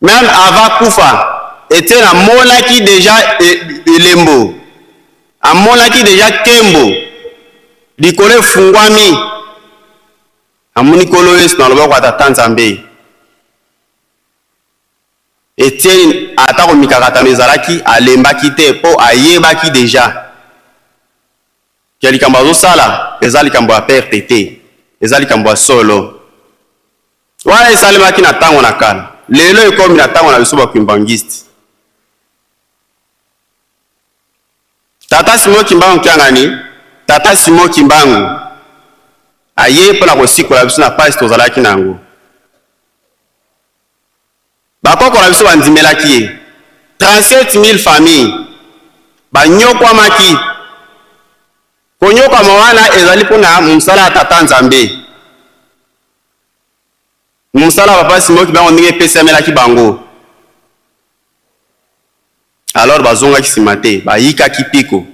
Meme avant kufa, Etienne amonaki dejà elembo. Amonaki dejà nkembo. Likolo efungwami. Amoni Nkolo Yesu na loboko ya Tata Nzambe. Etienne atako mikakatano ezalaki, alembaki te mpo ayebaki dejà ke likambo azosala eza likambo ya perte te, eza likambo ya solo. Wana esalemaki na tango na kala, lelo ekomi na tango na biso ba Kimbanguiste. Tata Simon Kimbangu Kiangani, Tata Simon Kimbangu aye mpo na kosikola biso na pasi tozalaki na yango. Bakoko na biso bandimelaki ye. 37000 familles banyokwamaki. Konyokwama wana ezali mpo na mosala ya Tata Nzambe. Mosala ya Papa Simon Kimbangu ndenge epesamelaki bango. Alors bazongaki sima te, bayikaki piko.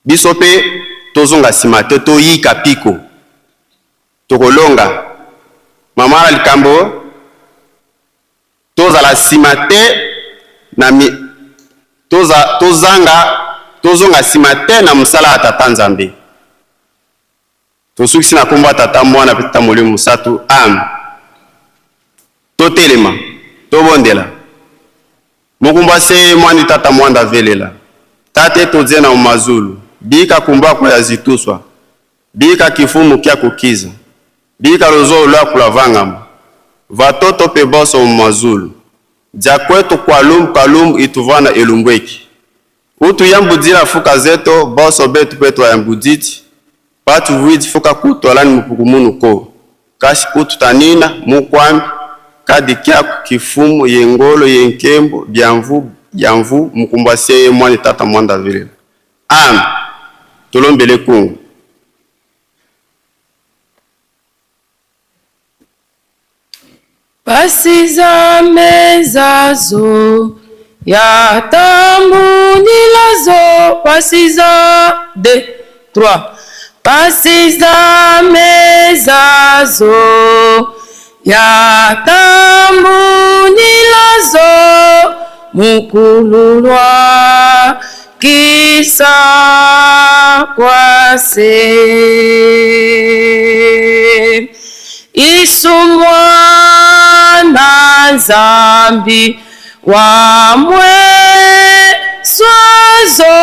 Biso mpe tozonga sima te, toyika piko. Tokolonga. Mama na likambo, tozala sima te na mi, toza, tozanga, tozonga sima te na mosala ya Tata Nzambe. Tosukisi na kombo ya Tata, Mwana mpe Tata Molimo Mosantu. Amen. Totelema, tobondela. Mokumba se mwandi Tata Mwanda velela. Tate todzena mumazulu. Bika kumbako ya zituswa. Bika kifumu kya kukiza. Bika luzolo lwa kulavangama. Vatoto pe boso mumazulu. Dya kwetu kwa lumbu kalumbu ituvana elumbweki. Utu yambudzila fuka zeto boso betu pe twayambudziti. Patu vwidi fuka kutwalani mupukumunu ko. Kasi utu tanina mukwambi kadi kyaku kifumu ye ngolo ye nkembo bya mvu bya mvu mukumbwa seye mwani tata mwanda velela. Amen. Tolombele Kongo. Pasi za mezazo ya tambunilazo pasi za 2 3 pasi za mezazo ya tambunilazo mukululwa kisa kwase Isu mwana Nzambi wa mwe swazo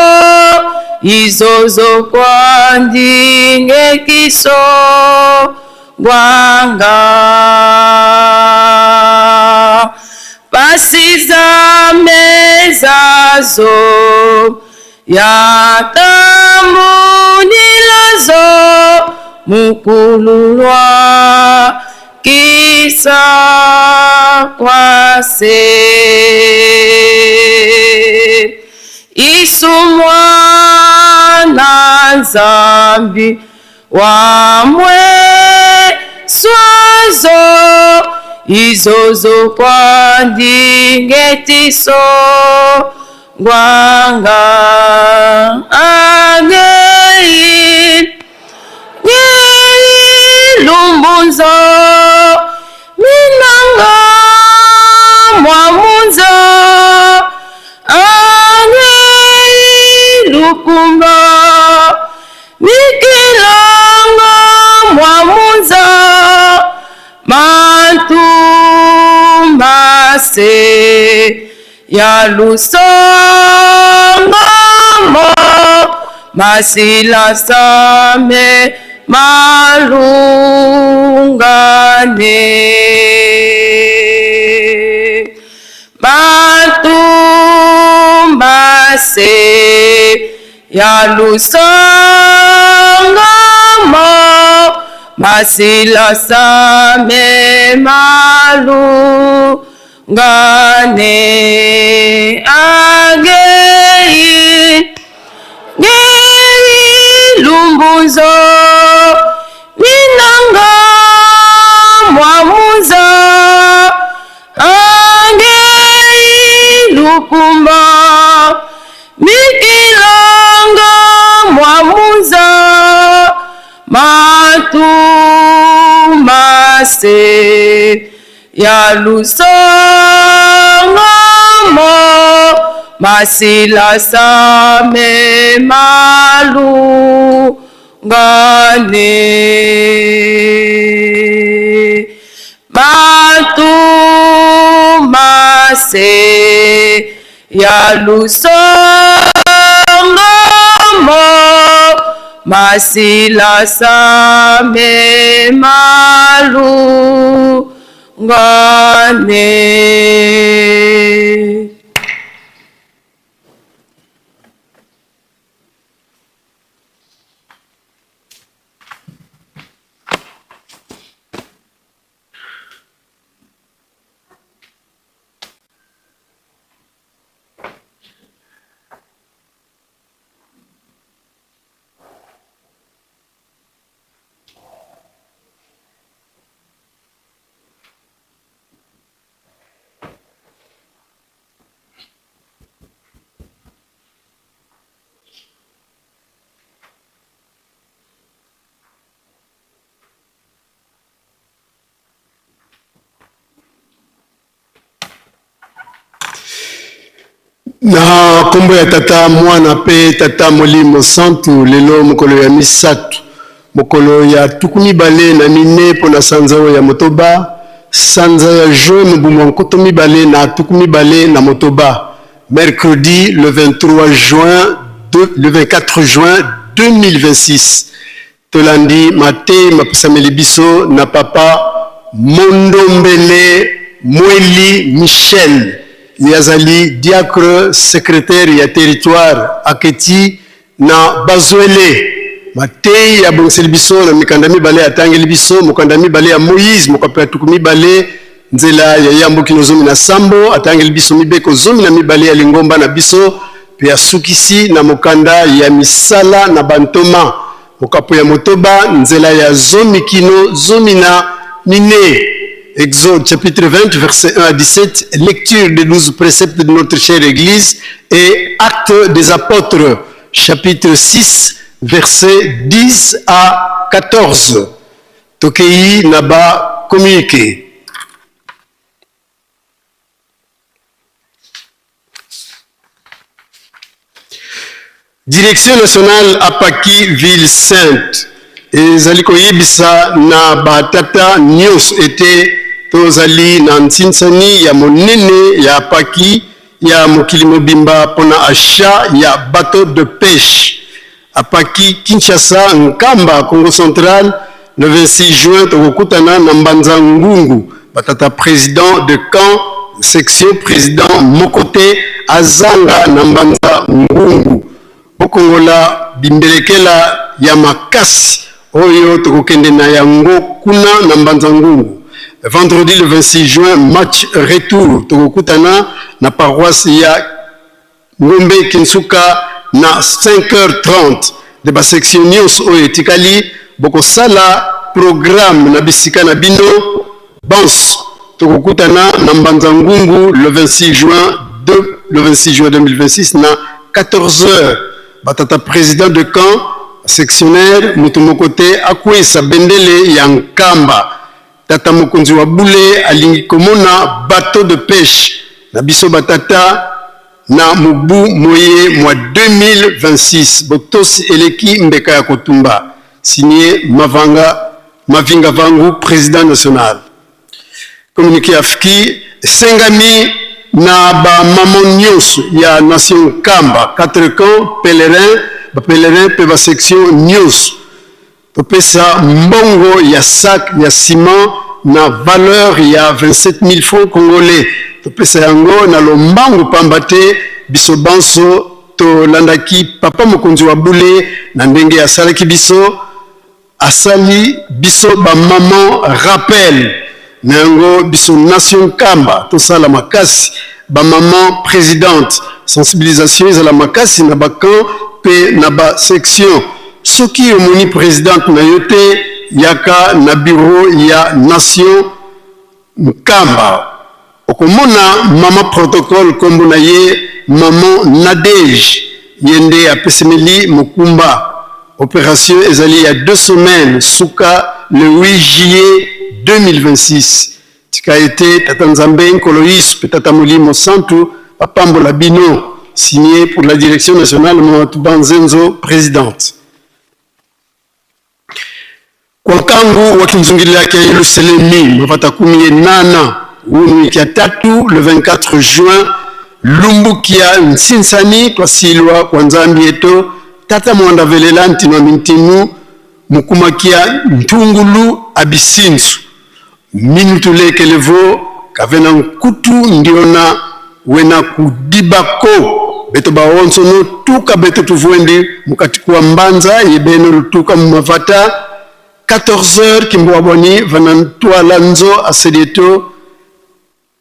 izozo kwandingekiso gwanga pasi za mezazo ya tambunilazo mukululwa kisa kwase Isu mwana Nzambi wa mwe swazo izozo kwandingetiso gwanga angei ngei lumbunzo minanga mwamunzo angei lukumba mikilanga mwamunza mantumbase ya lusongamo masila same malungane mantumbase ya lusongamo masila same malungane agei ngei lumbunzo minanga mwamunza angei lukumba mikilanga mwamunza matumase ya lusongamo masila same malungane matumase ya lusongamo masila same malungane. Na kombo ya Tata, Mwana pe Tata Molimo Santu, lelo mokolo ya misato, mokolo ya tuku 24 mpo na sanza oyo ya motoba, sanza ya juin mobu mwa 2026, mercredi le 23 juin, le 24 juin 2026. Tolandi mateyi mapesameli biso na Papa Mondombele Mweli Michel, ye azali diacre secretaire ya territoire Aketi na Bazwele. Mateyi abongiseli biso na mikanda mibale atangeli biso, mokanda mibale ya Moïse mokapo ya 20 nzela ya yambo kino 17, atangeli biso mibeko 12 ya lingomba na biso, pe asukisi na mokanda ya misala na bantoma mokapo ya motoba nzela ya 10 kino 14. Exode chapitre 20 verset 1 à 17, lecture des 12 préceptes de notre chère Église et Actes des Apôtres chapitre 6 verset 10 à 14. Tokei na ba communiqué. Direction nationale Apaki ville sainte ezali koyebisa na batata nyonso ete tozali na nsinsani ya monene ya Apaki ya mokili mobimba pona achat ya bateau de pêche. Apaki Kinshasa, Nkamba, Kongo Central, le 26 juin tokokutana na Mbanza Ngungu, batata president de camp section president moko te azanga na Mbanza Ngungu. Bokongola bimbelekela ya makasi oyo tokokende na yango kuna na Mbanza Ngungu. Vendredi le 26 juin match retour tokokutana na paroisse ya Ngombe Kinsuka na 5h30 de ba section nionso oyo etikali bokosala programme na bisika na bino banso tokokutana na Mbanza Ngungu le 26 juin de le 26 juin 2026 na 14h ba tata president de camp sectionnaire moto moko te akweyisa bendele ya Nkamba Tata mokonzi wa bule alingi komona bateau de peche na biso ba tata na mobu moye mwa 2026. Botosi eleki mbeka ya kotumba. Signé Mavanga Mavinga Vangu, president national. Communiqué AFKI esengami na ba maman nionso ya nation Nkamba, quatre camps, pèlerins, ba pèlerins pe ba sections nionso. Topesa mbongo ya sac ya ciment na valeur ya 27000 francs congolais. Topesa yango na lombangu pamba te biso banso tolandaki papa mokonzi wa bule na ndenge asalaki biso, asali biso ba maman rappel. Na yango biso nation Nkamba tosala makasi ba maman presidente sensibilisation ezala makasi na ba camp pe na ba section. Soki omoni presidente na yo te yaka na bureau ya nation Nkamba okomona maman protocole kombo na ye maman Nadège ye nde apesemeli mokumba. Operation ezali ya deux semaines suka le 8 juillet 2026. Tika ete Tata Nzambe Nkolo Yesu pe Tata Molimo Santu bapambola bino. Signé pour la direction nationale Mama Tuba Nzenzo, presidente. Kwa nkangu wa kinzungilila kya Yelusalemi mavata kumi ye nana unu kya tatu le 24 juin lumbu kya nsinsani twasilwa kwa Nzambi eto Tata mwanda velela ntinwa mintinu mukuma kya ntungulu abisinsu minutu lekelevo kavena nkutu ndiona wena kudibako beto baonso no tuka beto tuvuendi mukati kua mbanza ye beno lutuka mu mavata 14 heures kimbuwa bwani vana ntuala nzo asedieto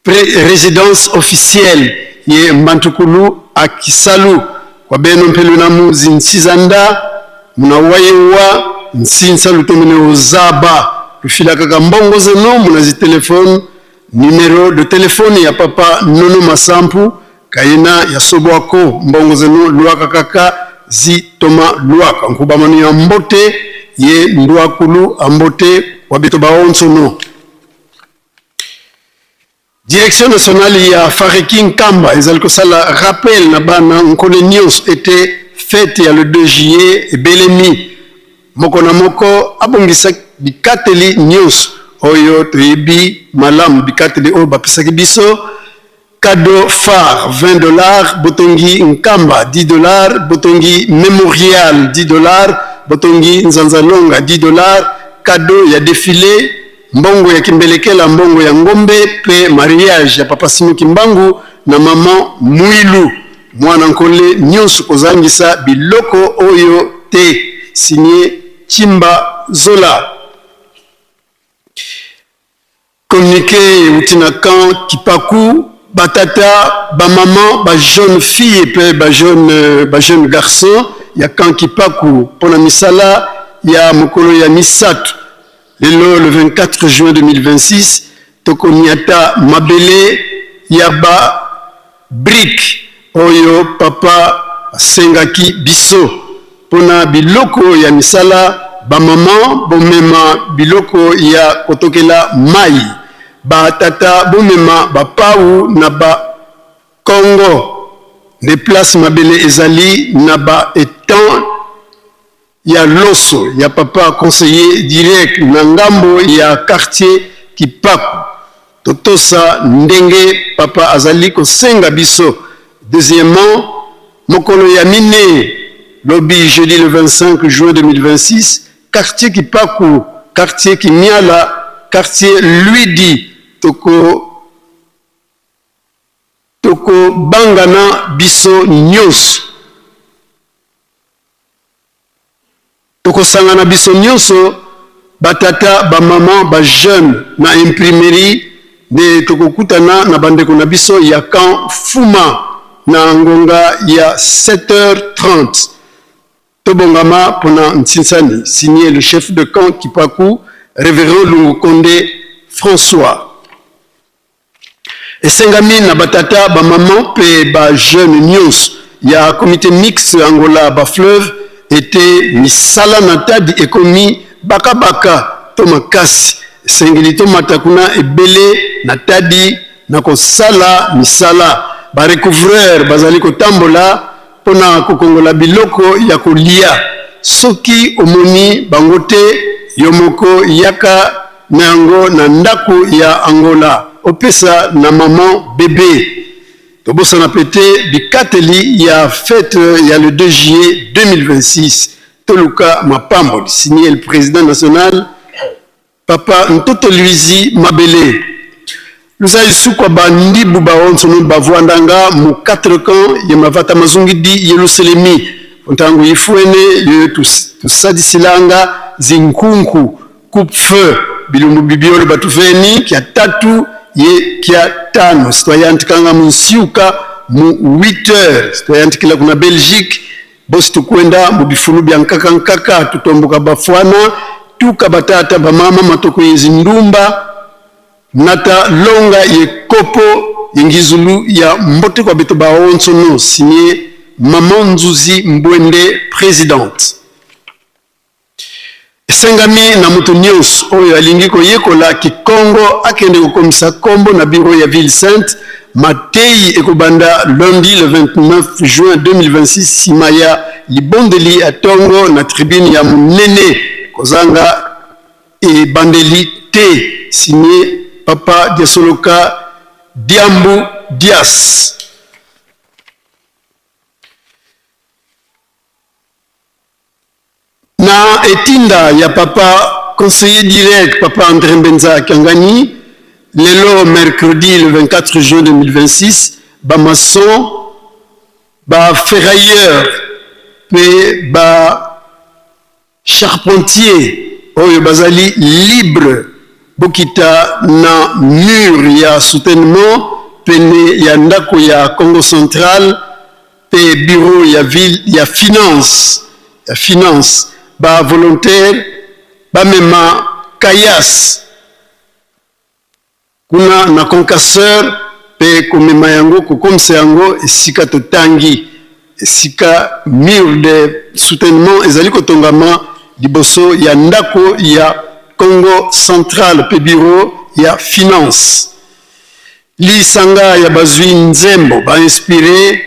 pre residence officielle ye mbantukulu a kisalu kwa beno mpelu na mu zinsizanda muna wayewa nsinsa lutomene ozaba lufilakaka mbongo zeno muna zi telephone Numero de telephone ya papa Nono Masampu kayena ya sobwako mbongo zeno luaka kaka zi toma luaka nkubamano ya mbote ye ndwakulu ambote wa beto baonso no. Direction nationale ya Fareki Nkamba ezali kosala rappel na bana Nkole nyonso ete fete ya le 2 juillet ebelemi. Moko na moko abongisa bikateli nyonso oyo toyebi malamu, bikateli oyo bapesaki biso. Cadeau phare 20 dollars, botongi Nkamba 10 dollars, botongi Memorial 10 dollars, botongi Nzanzalonga 10 dollars, cadeau ya defile, mbongo ya kimbelekela, mbongo ya ngombe pe mariage ya papa Simon Kimbangu na maman Muilu mwana Nkole nionso kozangisa biloko oyo te signe Tshimba Zola. Communique ewuti na camp Kipaku, ba tata, ba maman, ba jeunes filles pe ba jeunes ba jeunes garçons ya camp Kipaku pona misala ya mokolo ya misato lelo le 24 juin 2026 tokoniata mabele ya ba Brique oyo papa asengaki biso pona biloko ya misala ba maman bomema biloko ya kotokela mayi ba tata bomema ba pawu na ba kongo nde place mabele ezali na ba etang ya loso ya papa conseiller direct na ngambo ya quartier Kipaku totosa ndenge papa azali kosenga biso deuxièmement mokolo ya mine lobi jeudi le 25 juin 2026 quartier Kipaku quartier Kimiala quartier Luidi toko tokobangana biso nyonso. Tokosangana biso nionso ba tata, ba maman, ba jeunes na imprimerie nde tokokutana na bandeko na biso ya camp Fuma na ngonga ya 7h30. Tobongama pona Ntsinsani. Signé le chef de camp Kipaku, Reverend Lungu Konde François. Esengami na ba tata, ba maman pe ba jeunes nionso ya comite mixte Angola ba fleuve ete misala na Tadi ekomi baka baka to makasi. Esengeli tomata kuna ebele na Tadi na kosala misala. Ba recouvreurs bazali kotambola pona kokongola biloko ya kolia. Soki omoni bango te, yo moko yaka na yango na ndako ya Angola opesa na maman bebe. Tobosana pe te bikateli ya fete ya le 2 juillet 2026. Toluka mapamboli. Signé le president national Papa Ntoto Luizi Mabele. Luza isukwa ba ndibu ba onso no bavuandanga mu quatre camps ye mavata mazungidi Yeluselemi ntango ifuene ye tusadisilanga zinkunku coupe feu bilumbu bibiolo batuveni kya tatu ye kya tano sitwayantikanga mu nsiuka mu 8 heures sitwayantikila kuna Belgique bosi tukwenda mu bifulu bya nkaka nkaka tutomboka bafuana tuka batata bamama matoko ye zindumba Nata longa ye kopo ye ngizulu ya mbote kwa beto ba onso no signe Maman Nzuzi Mbwende presidente. Esengami na moto nionso oyo alingi koyekola kikongo akende kokomisa kombo na bureau ya ville sainte. Mateyi ekobanda lundi le 29 juin 2026 sima ya libondeli ya tongo na tribune ya monene kozanga Ebandeli te signe papa diasoloka diambu dias. Na etinda ya papa conseiller direct papa Andre Mbenza Kiangani lelo mercredi le 24 juin 2026 ba maçons ba ferrailleurs pe ba Charpentier oyo bazali libre bokita na mur ya soutènement pene ya ndako ya Congo central pe bureau ya ville ya finance ya finance ba volontaires bamema caillasse Kuna na concasseur pe komema yango kokomisa yango esika totangi, esika mur de soutènement ezali kotongama liboso ya ndako ya Congo central pe bureau ya finance. Lisanga ya bazwi nzembo ba inspires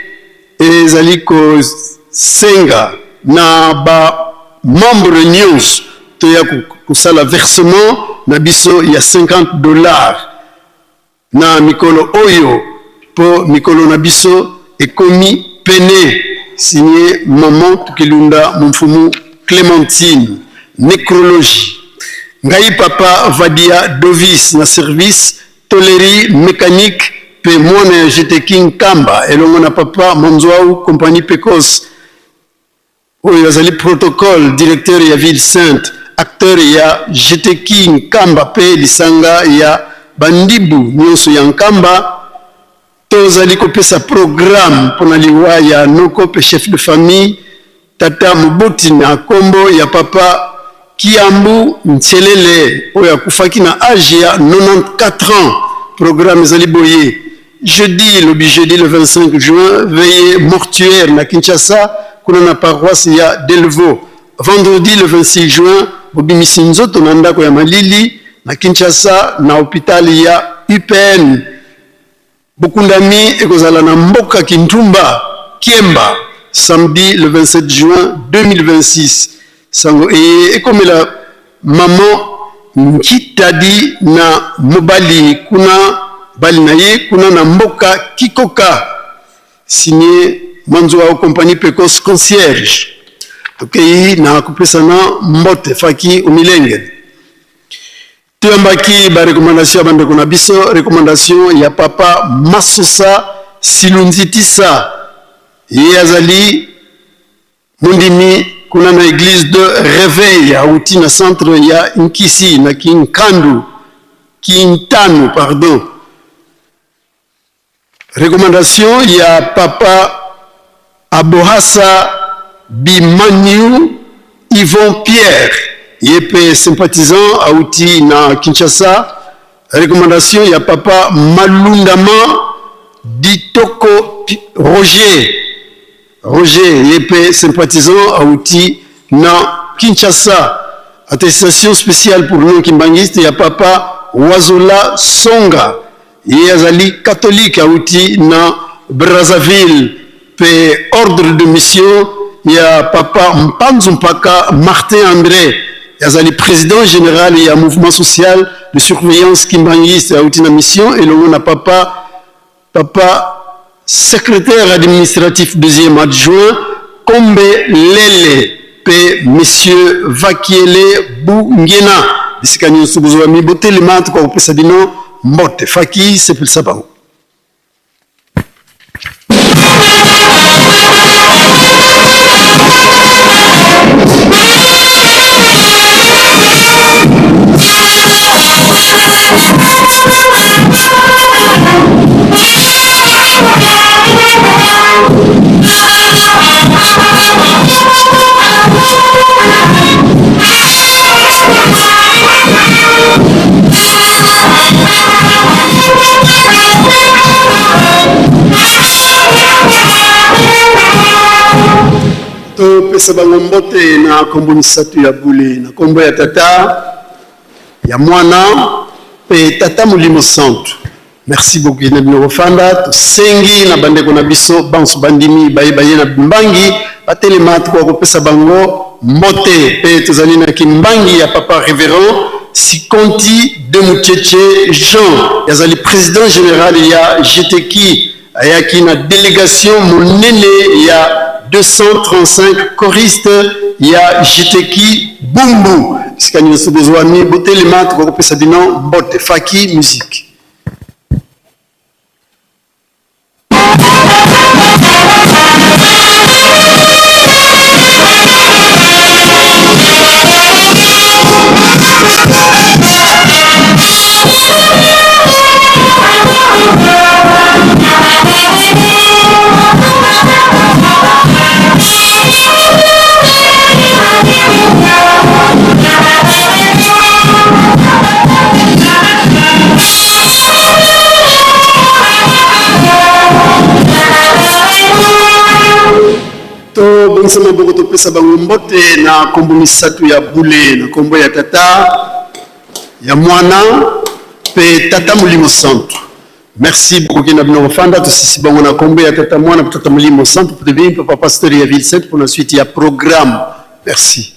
ezali kosenga na ba membres nionso toya kosala versement na biso ya 50 dollars na mikolo oyo mpo mikolo na biso ekomi pene. Signe Maman Tukilunda Mumfumu Clementine. Necrologie. Ngai Papa Vadia Dovis na service Tolerie mecanique pe mwana ya GTK Nkamba elongo na papa Manzuau compagnie Pecos oyo azali protocole directeur ya ville sainte acteur ya GTK Nkamba pe lisanga ya bandibu nionso ya Nkamba. Tozali kopesa programme pona liwa ya noko pe chef de famille Tata moboti na kombo ya papa Kiambu Ntshelele oyo akufaki na age ya 94 ans. Programme ezali boye, jeudi, lobi jeudi le 25 juin, veillée mortuaire na Kinshasa kuna na paroisse ya Delvaux. Vendredi le 26 juin, bobimisi nzoto na ndako ya malili na Kinshasa na hopital ya UPN. Bokundami ekozala na mboka Kintumba, Kiemba, samedi le 27 juin 2026. Sango eye ekomela maman Nkitadi na mobali kuna bali na ye kuna na mboka Kikoka. Signé Manzuao Compagnie Pecos Concierge. Tokeyi na kopesana mbote Faki Omilengele. Toyambaki ba recommandations ya bandeko na biso, recommandation ya papa Masosa Silunzitisa, ye azali mondimi kuna na eglise de reveil, awuti na centre ya Nkisi na Kinkandu, Kintanu pardon. Recommandation ya papa Abohasa Bimaniu Yvon Pierre, ye pe sympathisant awuti na Kinshasa. Recommandation ya papa Malundama Ditoko Roger, Roger ye pe sympathisant awuti na Kinshasa. Attestation spéciale pour non kimbanguiste ya papa Wazola Songa, ye azali catholique awuti na Brazzaville, pe ordre de mission ya papa Mpanzu Mpaka Martin André, azali président général ya mouvement social de surveillance kimbanguiste, awuti na mission elongo na papa papa secrétaire administratif deuxième adjoint Kombe Lele pe monsieur Vakiele Bungena. Bisika nyonso bozwami botelema, tokoka kopesa bino mbote. Faki sepelisa bango. Topesa bango mbote na nkombo misato ya bule, na nkombo ya Tata, ya Mwana mpe Tata Molimo Santu. Merci beaucoup na bino kofanda. Tosengi na bandeko na biso banso bandimi baye baye na Mbangi batelema, tokoka kopesa bango mbote. Mpe tozali na Kimbangi ya papa Reverend Sikonti de Mucheche Jean, yazali président général ya GTK, ayaki na délégation monene ya 235 choristes ya GTK Bumbu. Bisika nyonso bozwami botelema, tokoka kopesa bino mbote. Faki musique. Tobongisa maboko, topesa bango mbote na nkombo misato ya bule, na nkombo ya Tata, ya Mwana mpe Tata Molimo Santu. Merci beaucoup na bino kofanda. Tosisi bango na kombo ya Tata, Mwana mpe Tata Molimo Santu. Mpe papa pasteur ya Ville Sainte pour la suite ya programme. Merci.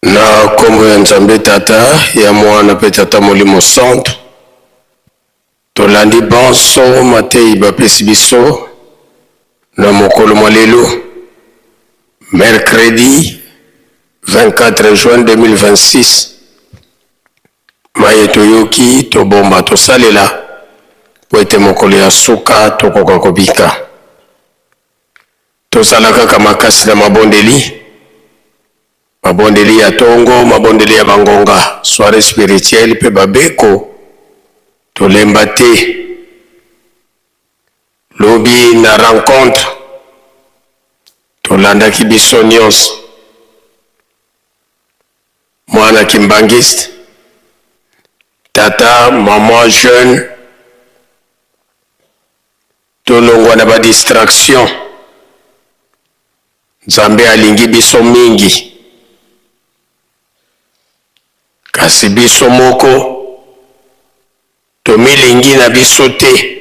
Na nkombo ya Nzambe Tata, ya Mwana mpe Tata Molimo Santu, tolandi banso mateyi bapesi biso na mokolo mwa lelo, mercredi 24 juin 2026. Maye toyoki, tobomba, tosalela, mpo ete mokolo ya suka tokoka kobika. Tozala kaka makasi na mabondeli, mabondeli ya tongo, mabondeli ya bangonga, soiree spirituelle mpe babeko, tolemba te. Lobi na rencontre tolandaki biso nionso mwana kimbanguiste, tata, maman, jeune, Tolongwa na ba distraction. Nzambe alingi biso mingi. Kasi biso moko tomilingi na biso te.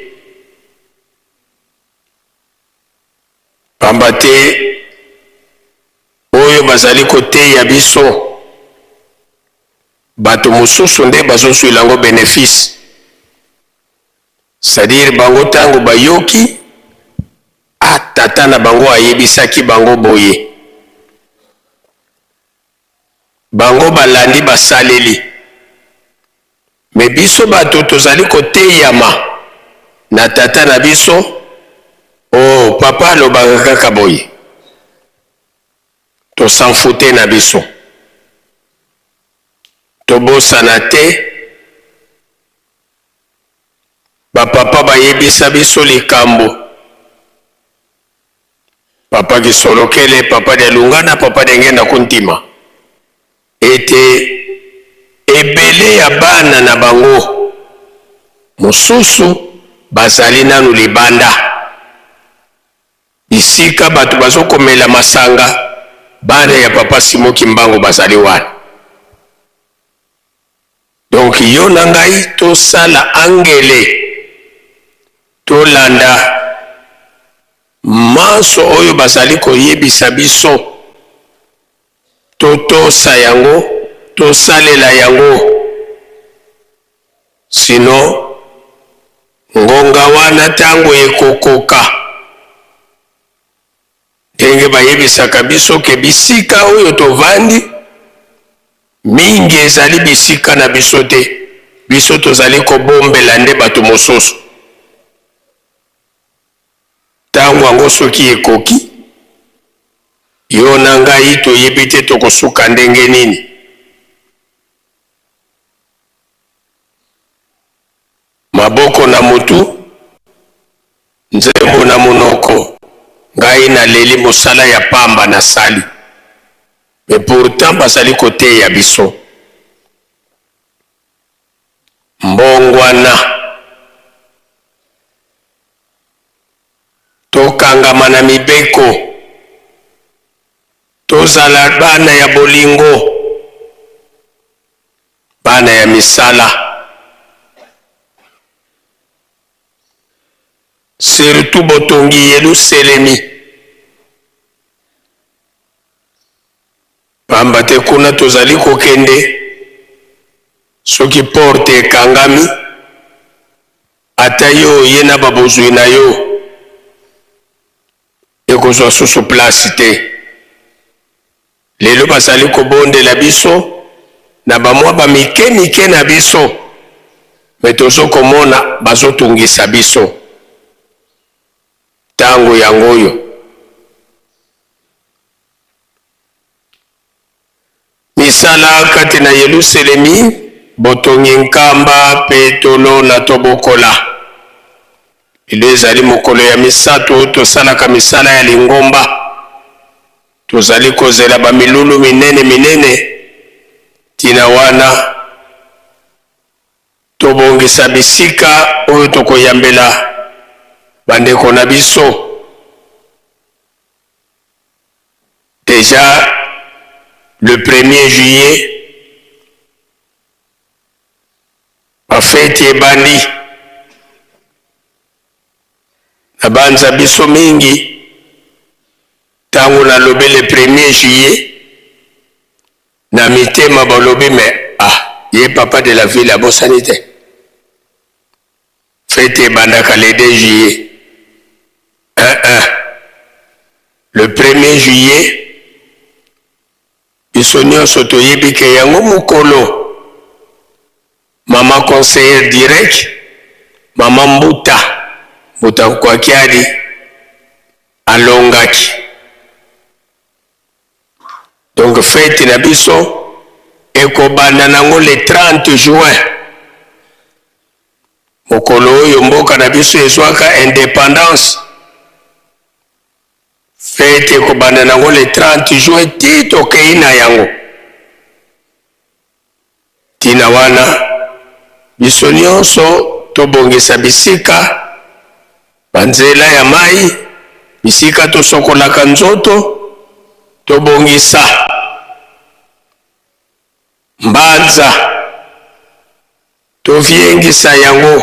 Pamba te oyo bazali koteya biso, bato mosusu nde bazozwila yango benefice. C'est à dire bango tango bayoki ah tata na bango ayebisaki bango boye, bango balandi basaleli. Mais biso bato tozali koteyama na tata na biso, oh papa alobaka kaka boye, to s'en foutait na biso. Tobosana te Ba papa bayebisa biso likambo. Papa Kisolokele, papa Dialungana, papa Diangienda Kuntima ete ebele ya bana na bango mosusu bazali nanu libanda bisika bato bazokomela masanga, bana ya papa Simon Kimbangu bazali wana. Donc yo na ngai tosala angele, tolanda manso oyo bazali koyebisa biso, totosa yango, tosalela yango. Sinon ngonga wana tango ekokoka, Ndenge bayebisaka biso ke bisika oyo tovandi mingi ezali bisika na biso te, biso tozali kobombela nde bato mosusu. Ntango yango soki ekoki, yo na ngai toyebi te tokosuka ndenge nini. Maboko na mutu, nzembo na munoko, ngai na leli mosala ya pamba na sali mais pourtant bazali koteya biso. Mbongwana. Tokangama na mibeko. Tozala bana ya bolingo. Bana ya misala. Surtout botongi Yeluselemi. Pamba te kuna tozali kokende, soki porte ekangami, ata yo oye na ba bozwi na yo, ekozwa susu place te. Lelo bazali kobondela biso na ba mwa ba mike mike na biso, Mais tozo komona bazo tungisa biso. Tango yango oyo. Misala kati na Yeluselemi, botongi nkamba mpe tolona tobokola. Lelo ezali mokolo ya misato tosalaka misala ya lingomba. Tozali kozela ba milulu minene minene. Ntina wana tobongisa bisika oyo tokoyambela bandeko na biso. Dejà le premier juillet ba feti ebandi na banza biso mingi tango nalobi le premier juillet na mitema balobi mais ah ye papa de la ville abosani te Fete ebandaka le 2 juillet. Un un. Le premier juillet biso nionso toyebi ke yango mokolo mama conseillère direct mama Mbuta Mbuta Nkuakiadi alongaki. Donc fete na biso ekobanda nango le 30 juin. Mokolo oyo mboka na biso ezwaka independance, fete ekobanda nango le 30 juin ti tokei na yango. Ntina wana biso nyonso tobongisa bisika, banzela ya mai, bisika tosokolaka nzoto, tobongisa mbanza. Toviengisa yango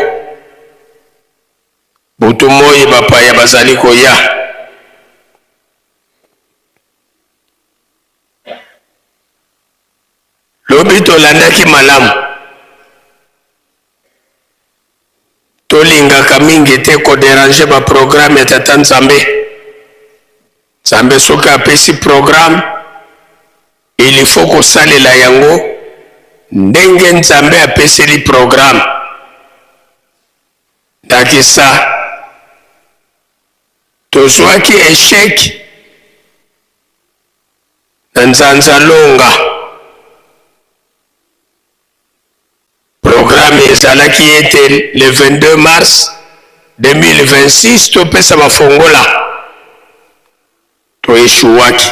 butu moi bapaya bazali koya. Lobi tolandaki malamu. Tolingaka mingi te ko deranger ba programme ya Tata Nzambe. Nzambe soki apesi programme, il faut kosalela yango ndenge Nzambe apeseli programme. Ndakisa, tozwaki echec na Nzanzalonga. Programme ezalaki ete le 22 mars 2026 topesa bafongola. To echouaki.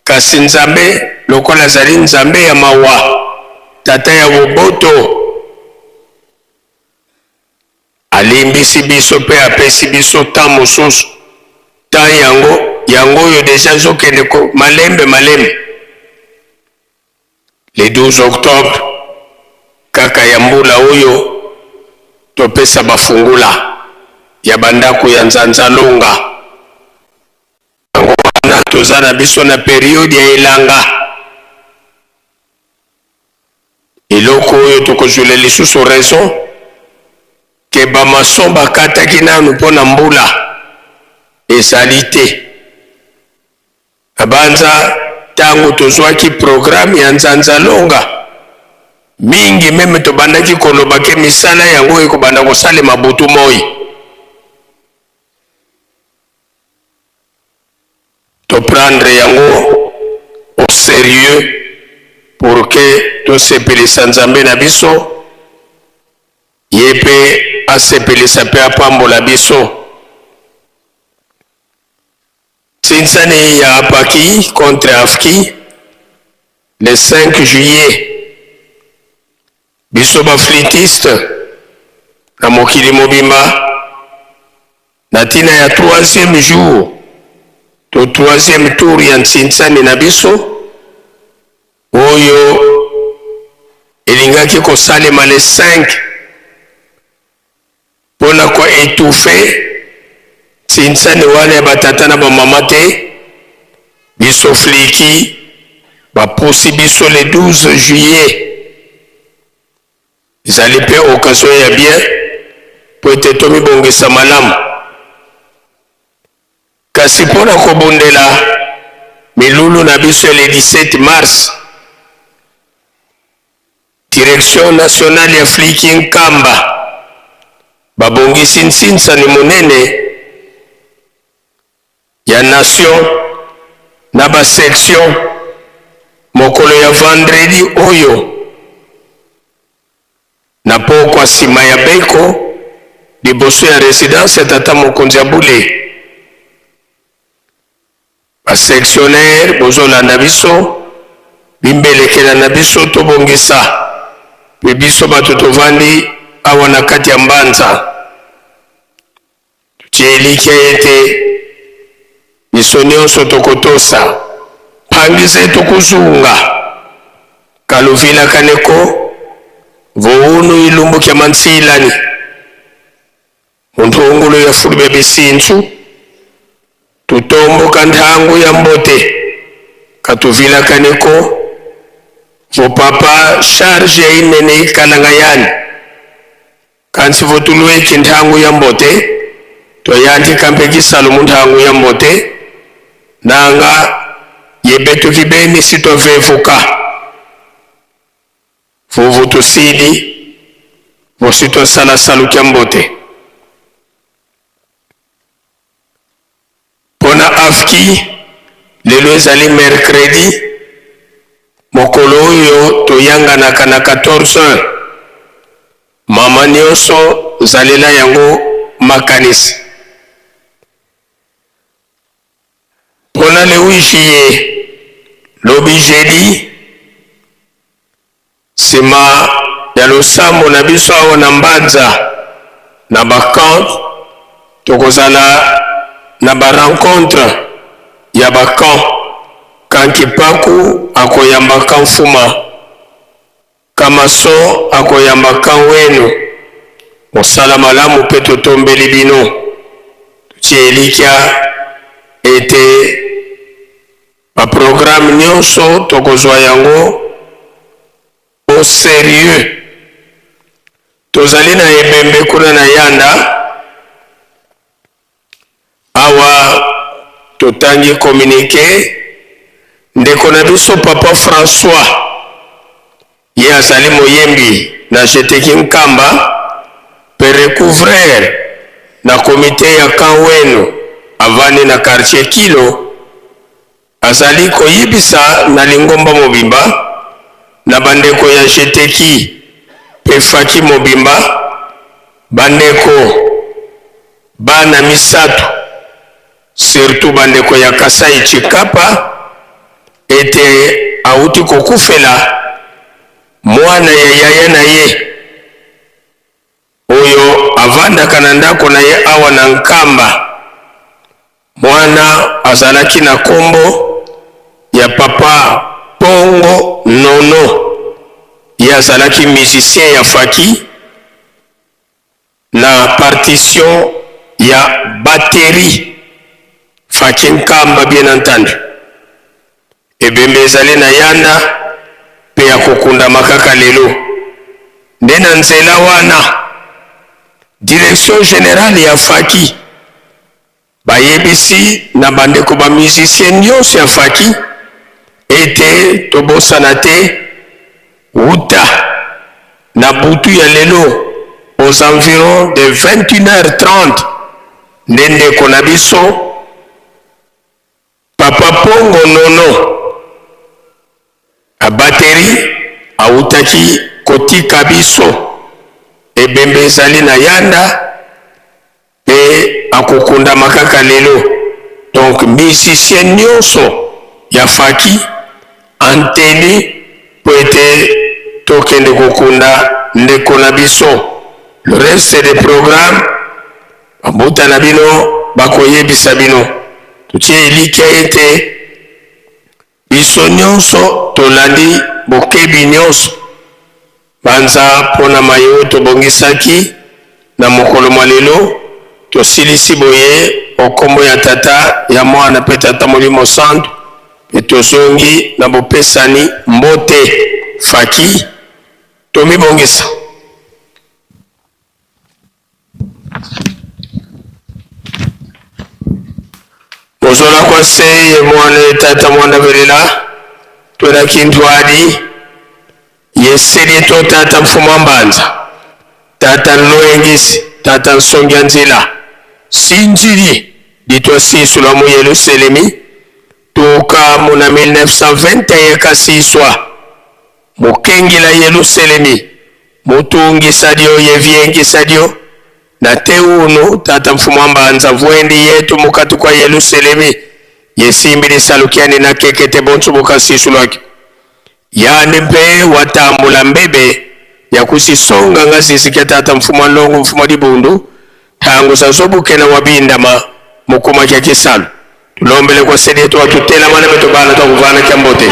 Kasi Nzambe, lokola azali Nzambe ya mawa, Tata ya boboto, alimbisi biso pe apesi biso temps mosusu. Temps yango, yango oyo dejà ezokende ko malembe malembe. Le 12 octobre kaka ya mbula oyo topesa ba fungula ya ba ndako ya Nzanzalonga. Yango wana toza na biso na periode ya elanga. Eloko oyo tokozwela lisusu raison ke ba maçon bakataki nanu mpo na mbula ezali te. Nabanza tango tozwaki programme ya Nzanzalonga, mingi meme tobandaki koloba ke misala yango ekobanda kosalema butu moyi. To prendre yango au serieux pour que tosepelisa Nzambe na biso, ye pe asepelisa pe apambola biso. Tsinsani ya Apaki contre Afki le 5 juillet. Biso ba flûtistes na mokili mobimba na tina ya troisième jour to troisième tour ya ntsinsani na biso oyo elingaki kosalema le 5 Mpo na ko etouffer tsinsani wana ya ba tata na ba mama te, biso fliki bapusi biso le 12 juillet. Ezali mpe occasion ya bien mpo ete tomibongisa malamu. Kasi mpo na kobundela milulu na biso ya le 17 mars, Direction nationale ya Fliki Nkamba babongisi nsinsani monene ya nation na ba section mokolo ya vendredi oyo na pokwa sima ya beko liboso ya residence ya tata mokonzi ya bule. Ba sectionnaires bozolanda biso, bimbelekela na biso tobongisa pe biso bato tovandi awa na kati ya Mbanza totie elikya ete biso nionso tokotosa pangisa tokuzunga kaluvila kaneko vounu ilumbu kya mansilani Munthungulu ya fulube bisintsu, tutomboka nthangu ya mbote katuvilakaneko vopapa charge ya inene ikalanga yani kansi votulweki nthangu ya mbote twayanthika mpe kisalu mu nthangu ya mbote nanga yebetuki beni si twavevuka Vuvu tusidi vosi twasala salukia mbote pona afki lelo ezali mercredi mokolo oyo toyanganaka na 14 heures mama nionso zalela yango makanisi pona le 8 juillet lobi jeudi Sima ya losambo na biso awa na Mbanza na ba camps, tokozala na ba rencontres ya ba camps. Camp Kipaku akoyamba camp Mfuma, camp Mason akoyamba camp Wenu. Mosala malamu mpe totombeli bino. Totie elikya ete Ba programmes nionso tokozua yango au serieux. Tozali na ebembe kuna na Yanda. Awa totangi communique ndeko na biso papa François, ye azali moyembi na Jeteki Nkamba pe recouvreur na comite ya camp Wenu avandi na quartier Kilo, Azali koyebisa na lingomba mobimba, na bandeko ya Jeteki mpe Faki mobimba, bandeko bana misatu, surtout bandeko ya Kasai Tshikapa, ete awuti kokufela mwana ya yaya na ye oyo avandaka na ndako na ye awa na Nkamba. Mwana azalaki na kombo ya papa Pongo Nono, ye azalaki musicien ya Faki na partition ya batterie Faki Nkamba bien entendu. Ebembe ezali na Yanda mpe akokundama kaka lelo. Nde na nzela wana direction generale ya Faki Bayebisi na bandeko ba musiciens nionso ya Faki ete tobosana te wuta na butu ya lelo aux environs de 21 heures 30 nde ndeko na biso Papa Pongo Nono na batterie awutaki kotika biso. Ebembe ezali na Yanda pe akokundama kaka lelo. Donc musicien nionso ya Faki en tenue po ete tokende kokunda ndeko na biso. Le reste des programmes ba mbuta na bino bakoyebisa bino. Totie elikya ete Biso nionso tolandi bokebi nionso banza mpo na maye oyo tobongisaki na mokolo mwa lelo. Tosilisi boye o nkombo ya Tata, ya Mwana mpe Tata Molimo Santu, mpe tozongi na bopesani mbote. Faki, tomibongisa. Mozola kwa se ye mwana ye tata mwana velela twela kintu adi ye. Yeselito tata mfumu wa mbanza, tata nloengisi, tata nsongi ya nzila, sinzili litwasisulwa mu Yeluselemi tuka muna 1921 kasiswa mukengila Yeluselemi mutungisa dio yeviengisa dio na te unu tata mfumu wa mbanza vwendi yetu mukati kwa Yeluselemi yesimbilisa lukiani na kekete bonso bukasisulwaki yani mpe watambula mbebe ya kusisonga ngasisi tata mfumu wa ndongo mfumu wa dibundu tangu sazobukena wabindama mukuma kya kisalu tulombele kwa sedi yetu watutela mana beto bana twakuvana kya mbote.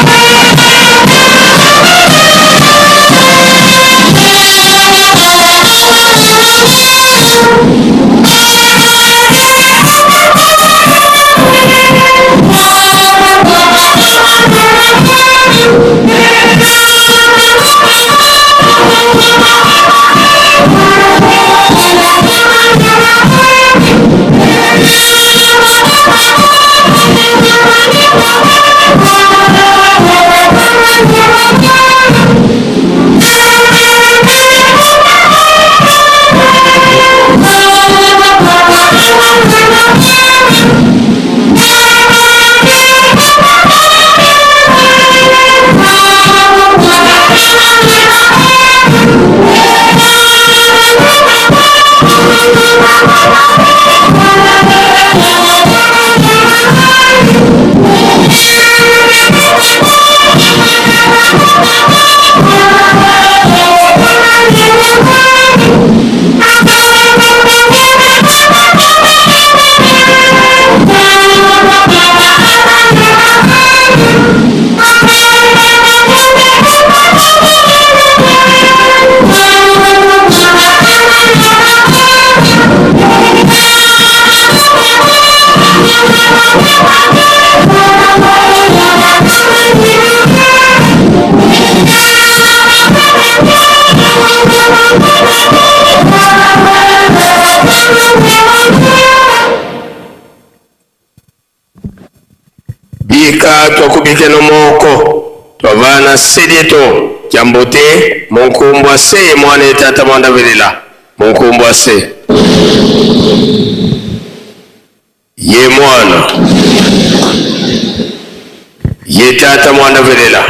Bika twakubike nomoko twavana sedieto kyambote munkumbwa se mwana etata mwanda velela munkumbwa se ye mwana ye tata mwanda velela.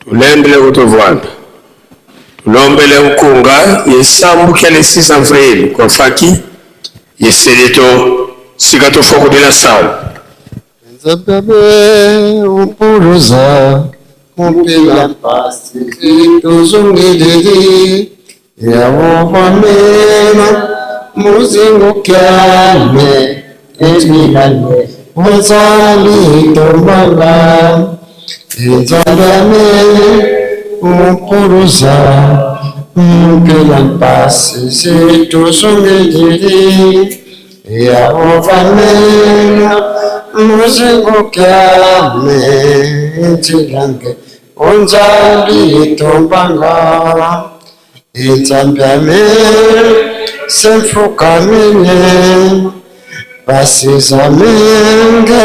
Tulembele kutovwana tulombele nkunga yesambukia le 6 avril kwa faki yeselito sika tofokudila sawa Nzambe umpuluza kumpila mpasi tuzungilili yawovamema Muzingukyame ezwilane ozali tombanga ezalame mukuluza mpela mpasi zituzungilili yaovamena muzingukyame nzilange onzambi tombanga Nzambe semfukamine basizamenge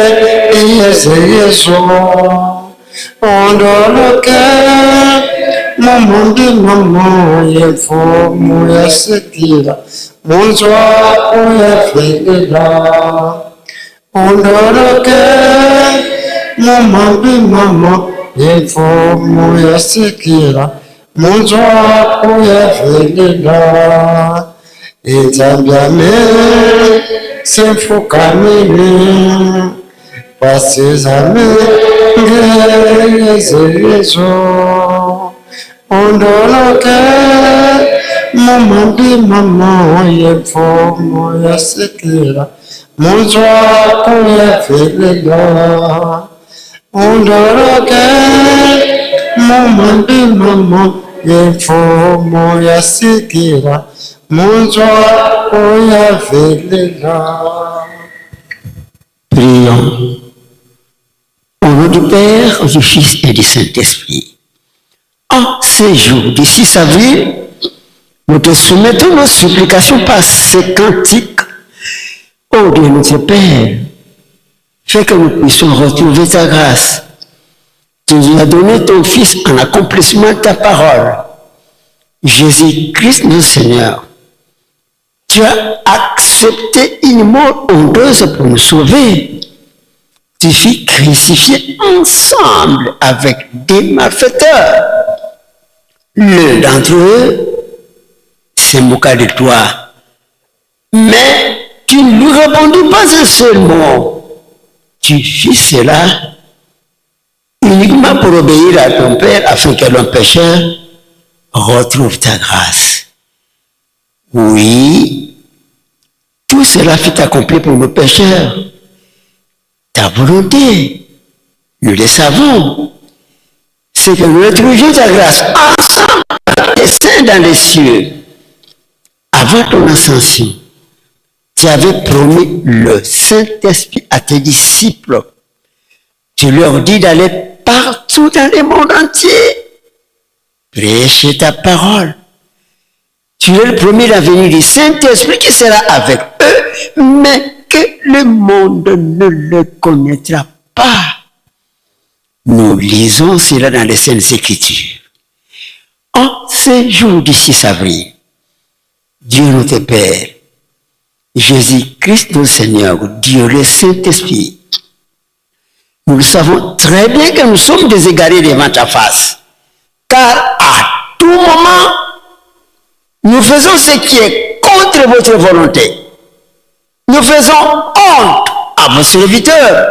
iyeze Yesu ondoloke mumundi mumu yemfumu yasikila munzwa uyafelela ondoloke mumambi mumu yemfumu yasikila munzwa uyavelela inzambyame semfukamile pasizame ngeyezeyezo ondoloke mumambi mamo yemfumu yasikila munzwa uyavelela ondoloke mumambi mamo yemfumu yasikila munzwa uyavelela. Prions. Au nom du Père, du Fils et du Saint-Esprit. En ces jours du 6 avril, nous te soumettons nos supplications par ces cantiques. Ô Dieu notre Père, fais que nous puissions retrouver ta grâce. Tu nous as donné ton Fils en accomplissement de ta parole. Jésus-Christ notre Seigneur. Tu as accepté une mort honteuse pour nous sauver. Tu fus crucifié ensemble avec des malfaiteurs. L'un d'entre eux se moqua de toi. Mais tu ne lui répondis pas un seul mot. Tu fis cela uniquement pour obéir à ton Père afin que l'homme pécheur retrouve ta grâce. Oui, tout cela fut accompli pour nos pécheurs. Ta volonté, nous le savons, c'est que nous retrouvions ta grâce ensemble tes saints dans les cieux. Avant ton ascension, tu avais promis le Saint-Esprit à tes disciples. Tu leur dis d'aller partout dans le monde entier, prêcher ta parole. Tu leur promis la venue du Saint-Esprit qui sera avec eux, mais que le monde ne le connaîtra pas. Nous lisons cela dans les Saintes Écritures. En ce jour du 6 avril, Dieu notre Père, Jésus-Christ notre Seigneur, Dieu le Saint-Esprit, nous le savons très bien que nous sommes déségarés devant ta face, car à tout moment, nous faisons ce qui est contre votre volonté. Nous faisons honte à vos serviteurs.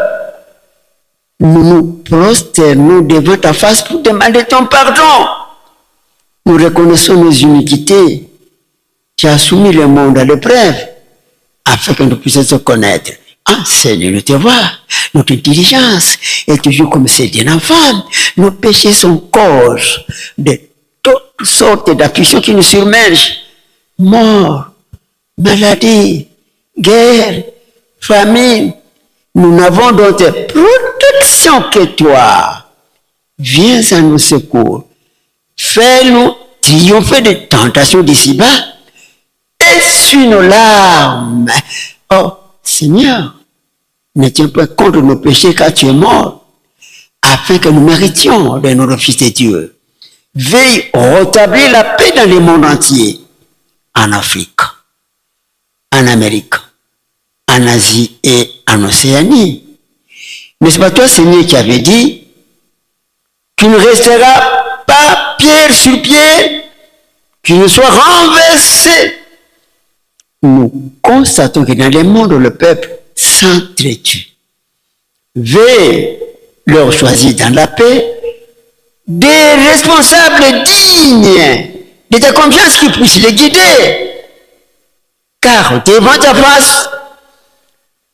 Nous nous prosternons devant ta face pour demander ton pardon. Nous reconnaissons nos iniquités. Tu as soumis le monde à l'épreuve afin que nous puissions te connaître. Enseigne-nous te voir, notre intelligence est toujours comme celle d'un enfant. Nos péchés sont cause de toutes sortes d'afflictions qui nous submergent. Mort, maladie, guerre, famine. Nous n'avons d'autre protection que toi. Viens à nos secours. Fais-nous triompher des tentations d'ici-bas. Essuie nos larmes. Oh Seigneur, ne tiens pas compte de nos péchés car tu es mort, afin que nous méritions de notre Fils de Dieu. Veille rétablir la paix dans le monde entier, en Afrique, en Amérique, en Asie et en Océanie. N'est-ce pas toi, Seigneur, qui avait dit qu'il ne restera pas pierre sur pierre, qu'il ne soit renversé? Nous constatons que dans le monde, le peuple s'entretue. Veille leur choisir dans la paix des responsables dignes de ta confiance qui puissent les guider. Car devant ta face,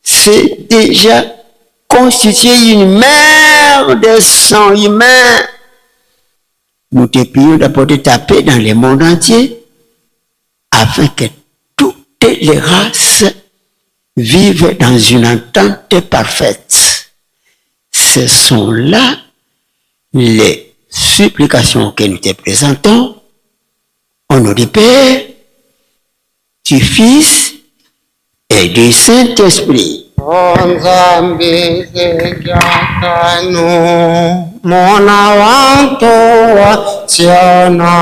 c'est déjà constitué une mer de sang humain. Nous te prions d'apporter ta paix dans le monde entier, afin que toutes les races vivent dans une entente parfaite. Ce sont là les supplications que nous te présentons au nom du Père, du Fils et du Saint-Esprit. Nzambe zekyatano mona wantu wa tiona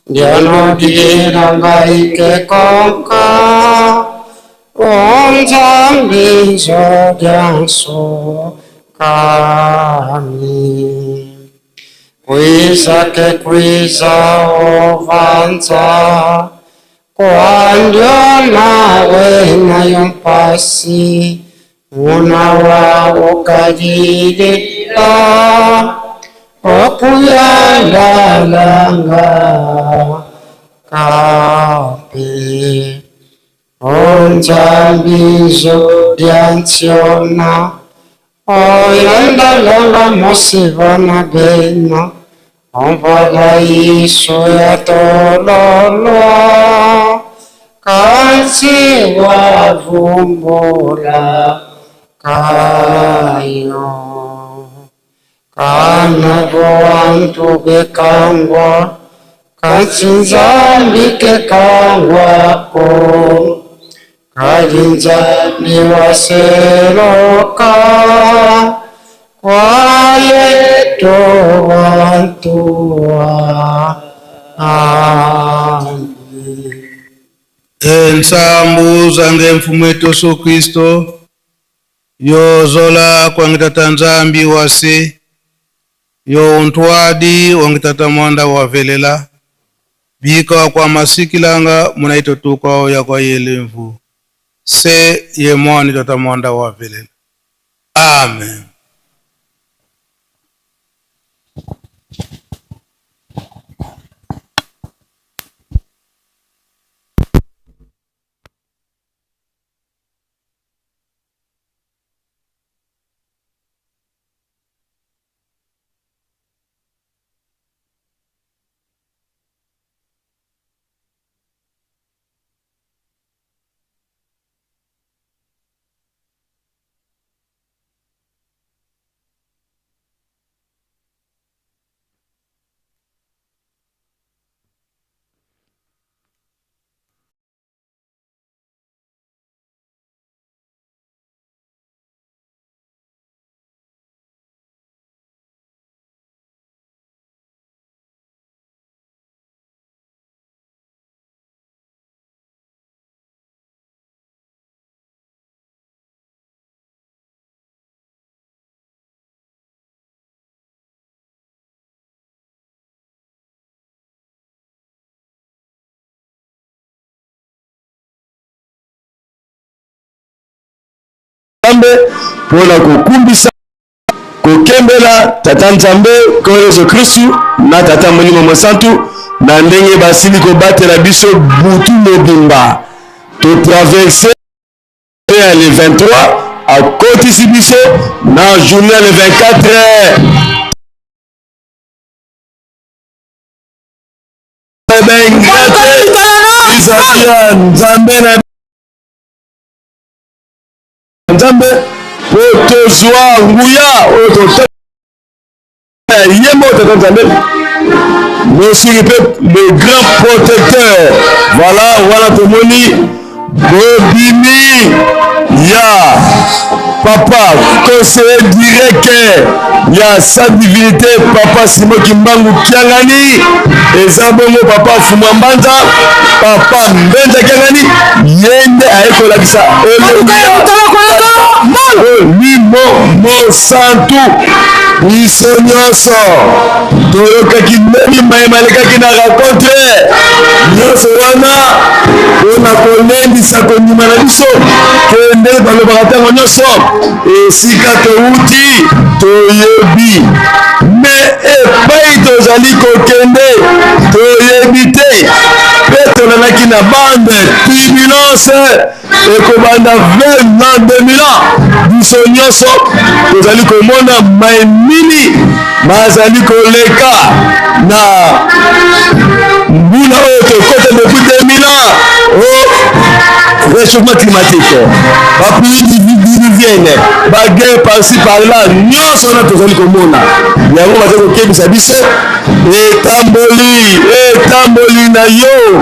Diano diranga ike konka Nzambe zodyanso kami Kwiza ke kwiza ovanza Kwandiona wena yompasi Unawa ukadilila Okuyalalanga kapi Onjambizo diantiona Oyendalala mosivana bena Omvala iso ya tololo Kasi wavumbula kayo Kana voantu bekangwa Kasi nzambi kekangwako Kali nzambi waseloka Kwayeto wantua Amen. Ensambu zange mfumu wetu Yesu Kristo yozola kwange tata Nzambi wase yo untwadi wange tata mwanda wavelela bika kwa masikilanga munaito tukao ya kwa yelemvu se ye mwani tata mwanda wavelela. Amen. Nzambe mpo na kokumbisa kokembela Tata Nzambe Nkolo Yesu Kristu na Tata Molimo Mosantu na ndenge basili kobatela biso butu mobimba totraverse ya le 23 akotisi biso na journée ya le 24 vis-à-vis ya Nzambe na Nzambe mpo tozwa nguya oyo tota ye moko Tata Nzambe mosungi mpe le grand protecteur. Voilà, wana tomoni bobimi ya papa conseiller direct ya sa divinité papa Simon Kimbangu Kiangani, eza bongo papa Fumwa Mbanza, papa Mbenza Kiangani, ye nde aye kolakisa Molimo Mosantu. Biso nyonso toyokaki ndenge maye malekaki na rencontre nyonso wana mpo na kolendisa kondima na biso ke ndenge balobaka ntango nyonso esika towuti toyebi me epai tozali kokende toyebi te. Tolandaki na bande turbulence ekobanda vers l'an 2000 ans. Biso nyonso tozali komona maemili mazali koleka na mbula oyo tokota depuis 2000 ans au réchauffement climatique, bapluie diluvienne, baguerre par-ci par-là, nyonso wana tozali komona yango, bazali kokebisa biso. Etamboli, etamboli na yo,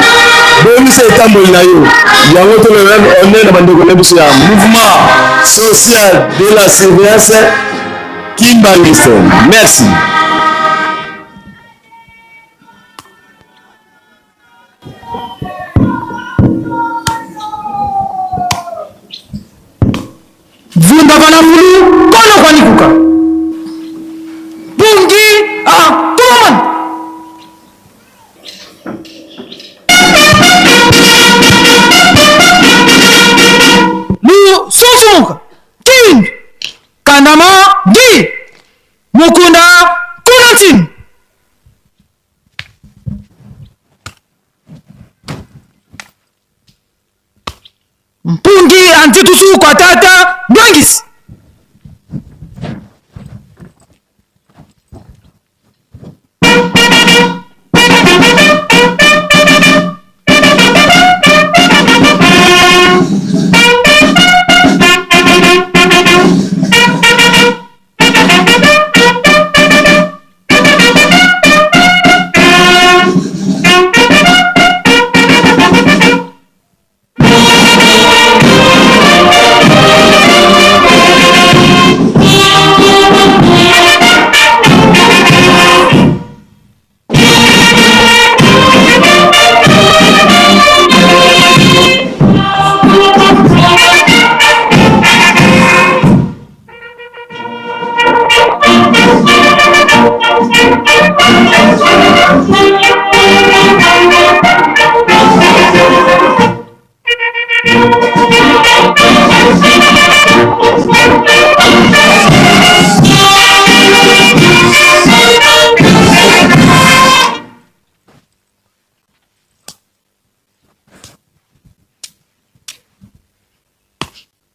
bongisa etamboli na yo. Yango toloba honneur na bandeko na biso ya mouvement social de la surveillance kimbanguiste. Merci. Vunda bana mulu kono kwani kuka. Bungi ah tuman. Mu susumuka. King. Kandama di. Mukunda kunatin. Mpungi antitusu kwa tata Ndwangisi.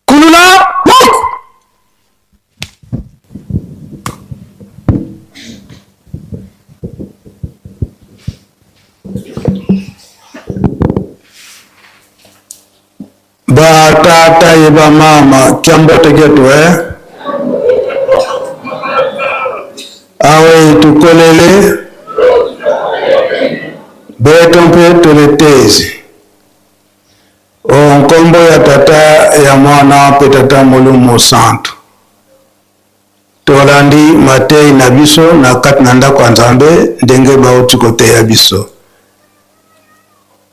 Kulula moko. Batata ye bamama kiambote getu eh? Awe tukolele beto mpe toletezi o nkombo ya Tata, ya Mwana mpe Tata Molimo Mosantu. Tolandi matei na biso na kati na ndako ya Nzambe ndenge bauti koteya biso.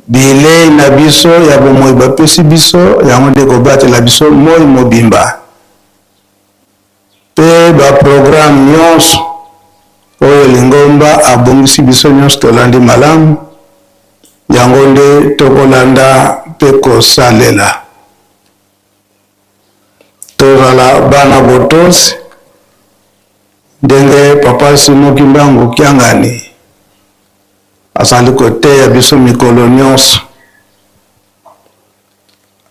Bilei na biso ya bomoi bapesi biso yango nde kobatela biso moi mobimba. Mpe ba programme nyonso oyo lingomba abongisi biso nyonso tolandi malamu, yango nde tokolanda mpe kosalela. Tozala bana botosi ndenge Papa Simon Kimbangu Kiangani azali koteya biso mikolo nyonso.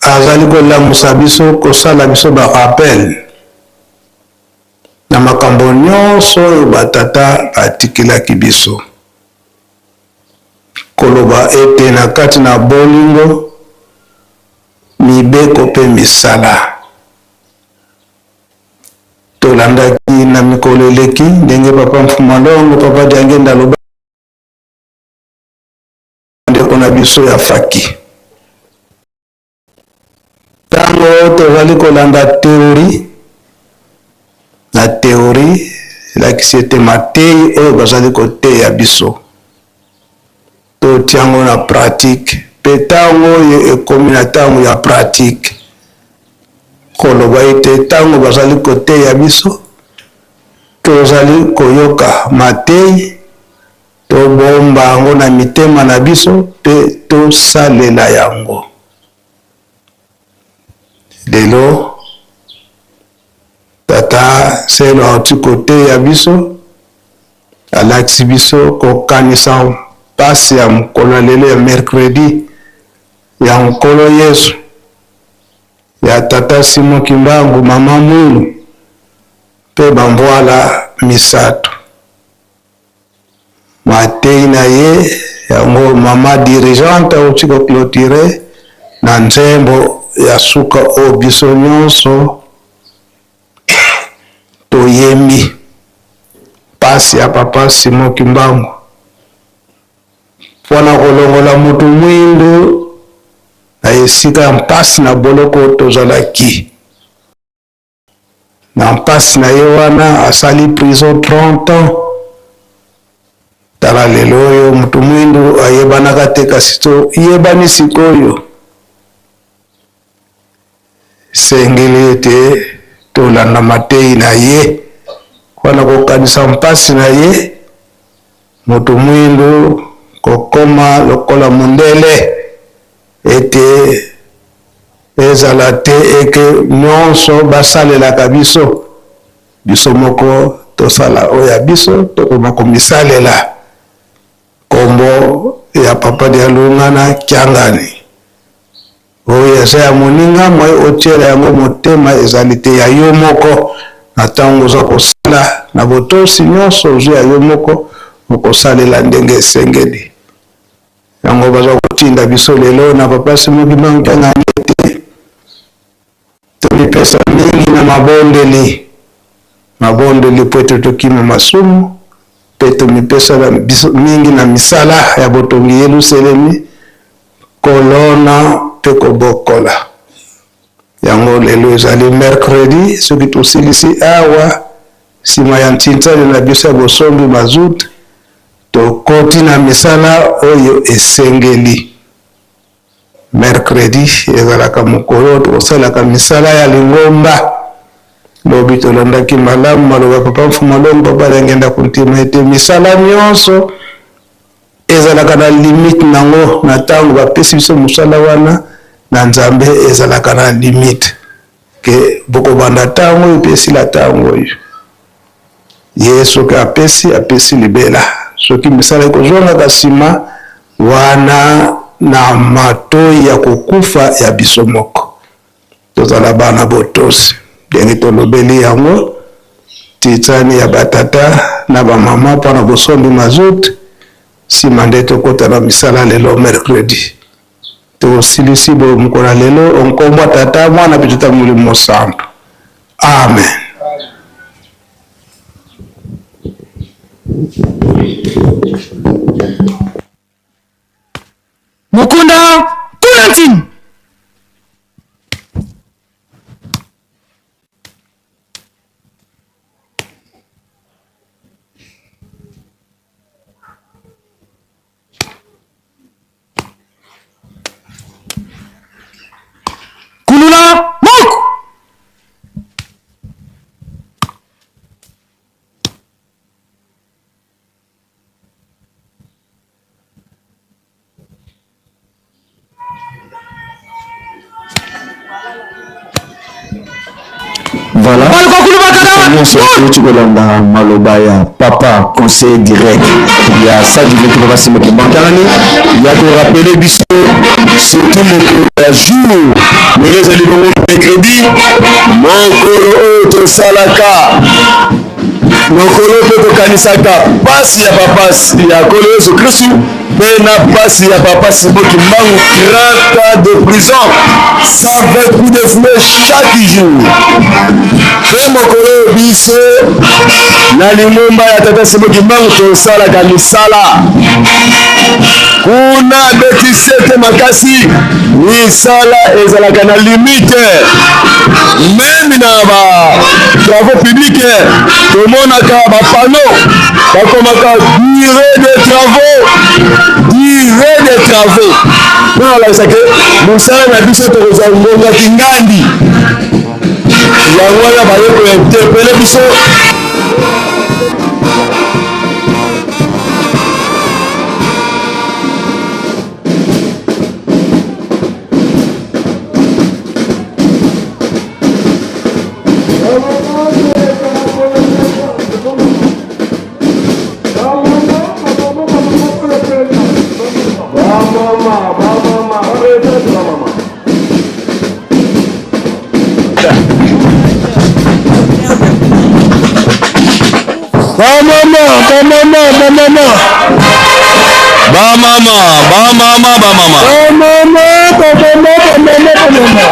Azali kolamusa biso, kosala biso ba rappel na makambo nyonso oyo batata batikelaki biso. Koloba ete na kati na bolingo, mibeko mpe misala. Tolandaki na mikolo eleki ndenge Papa Mfuma Longo, Papa Diangenda alobaki. Ndeko na biso ya faki. Ntango tozali kolanda teori na teori, elakisi ete mateyi oyo bazali koteya biso totia yango na pratique, mpe ntango oyo ekomi na ntango ya pratique, koloba ete ntango bazali koteya biso tozali koyoka mateyi, Tobomba yango na mitema na biso mpe tosalela yango. Lelo, Tata Selo auti koteya biso, alakisi biso kokanisa Pasi ya mokolo ya lelo ya mercredi ya Nkolo Yesu, ya Tata Simon Kimbangu, Mama Mwilu mpe bambwala misatu. Mateyi na ye yango mama dirigeante auti ko cloturer na nzembo ya suka oyo biso nyonso toyembi, Pasi ya Papa Simon Kimbangu mpo na kolongola moto mwindu na esika ya mpasi na boloko tozalaki. Na mpasi na ye wana asali prison 30 ans. Tala lelo oyo moto mwindu ayebanaka te, kasi toyebani sikoyo. Esengeli ete tolanda mateyi na ye mpo na kokanisa mpasi na ye, moto mwindu kokoma lokola mondele, ete ezala te eke nyonso basalelaka biso, biso moko tosala oyo ya biso, tokoma komisalela. Kombo ya Papa Dialungana Kiangani. Oyo eza ya moninga moye otiela yango motema ezali te ya yo moko. Na tango oza kosala na botosi nionso ozwi ya yo moko okosalela ndenge esengeli. Yango baza kotinda biso lelo na Papa Simon Kimbangu Kiangani ete tomipesa mingi na mabondeli, mabondeli mpo ete tokima masumu mpe tomipesa na biso mingi na misala ya botongi Yeluselemi, kolona mpe kobokola. Yango lelo ezali mercredi, soki tosilisi awa nsima ya ntintsani na biso ya bosombi mazout, tokoti na misala oyo esengeli. Mercredi ezalaka mokolo tokosalaka misala ya lingomba. Lobi tolandaki malamu maloba ya Papa Mfumu Alongo Papa Diangienda Kuntima ete misala nyonso ezalaka na limite nango, na tango bapesi biso mosala wana na Nzambe ezalaka na limite ke bokobanda tango oyo mpe esila tango oyo. Ye soki apesi, apesi libela. Soki misala ekozongaka nsima, wana na matoi ya kokufa ya biso moko. Tozala bana botosi. Ndenge tolobeli yango, titsani ya batata na bamama mpo na bosombi mazout, nsima nde tokota na misala lelo mercredi. Tosilisi boye mokolo ya lelo o nkombo ya Tata, Mwana mpe Tata Molimo Mosantu. Amen. Mukunda kuna ntini. Kuluna moko. Voilà. Nyonso touti kolanda maloba ya papa conseiller direct ya sadiveti papa Simon Kimbangu ya korapele biso surtout mokolo ya jour lelo ezali bongo mercredi mokolo oyo tosalaka Mokolo mpe tokanisaka pasi ya papa ya Nkolo Yesu Kristu mpe na pasi ya papa Simon Kimbangu, 30 ans de prison, 120 coups de fouet chaque jour. Mpe mokolo oyo biso na lingomba ya tata Simon Kimbangu tosalaka misala kuna abeti sete makasi, misala ezalaka na limite meme na ba travaux publics tomonaka ba panneaux bakomaka durée de travaux, durée de travaux mpo na kolakisa ke mosala na biso tokozwa ngonga kingandi. Yango wana baye kointerpele biso. Bamama, bamama, bamama. Bamama, bamama, bamama. Bamama, bamama, bamama, bamama.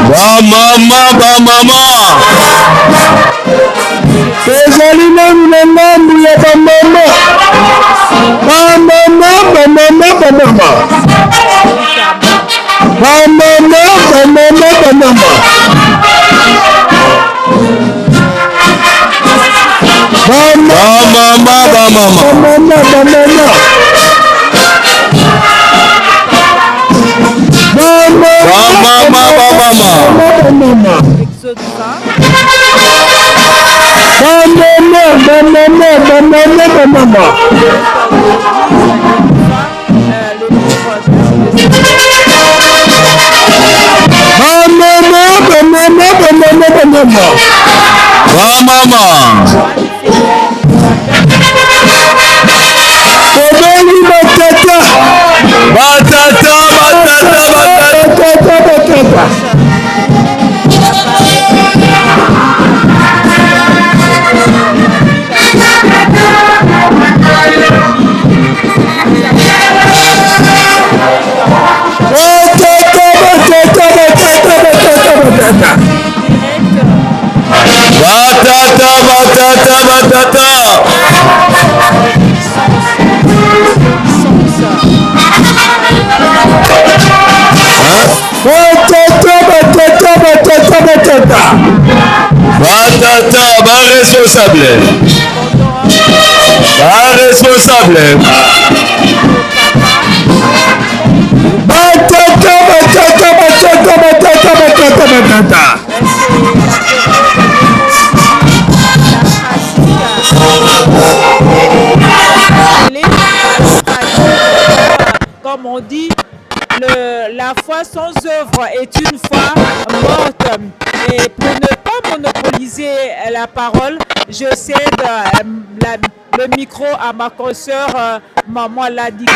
Bamama, bamama. Tozali nanu na ngambu ya bamama. Bamama, bamama, bamama. Bamama, bamama, bamama. Bamama, bamama. Bamama, bamama. Bamama, bamama. Bamama. Bamama, bamama, bamama, bamama. Bamama, bamama, bamama, bamama. Bamama. Tobengi batata. Batata, batata, batata. Batata, batata. Batata, batata, batata, batata, batata. Batata, batata, batata. Batata, batata, batata, batata. Batata, ba responsable. Ba responsable. Batata, batata, batata, batata, batata, batata. Comme on dit, la foi sans œuvre est une foi morte. Et pour ne pas monopoliser la parole, je cède le micro à ma consoeur, Maman Ladiki,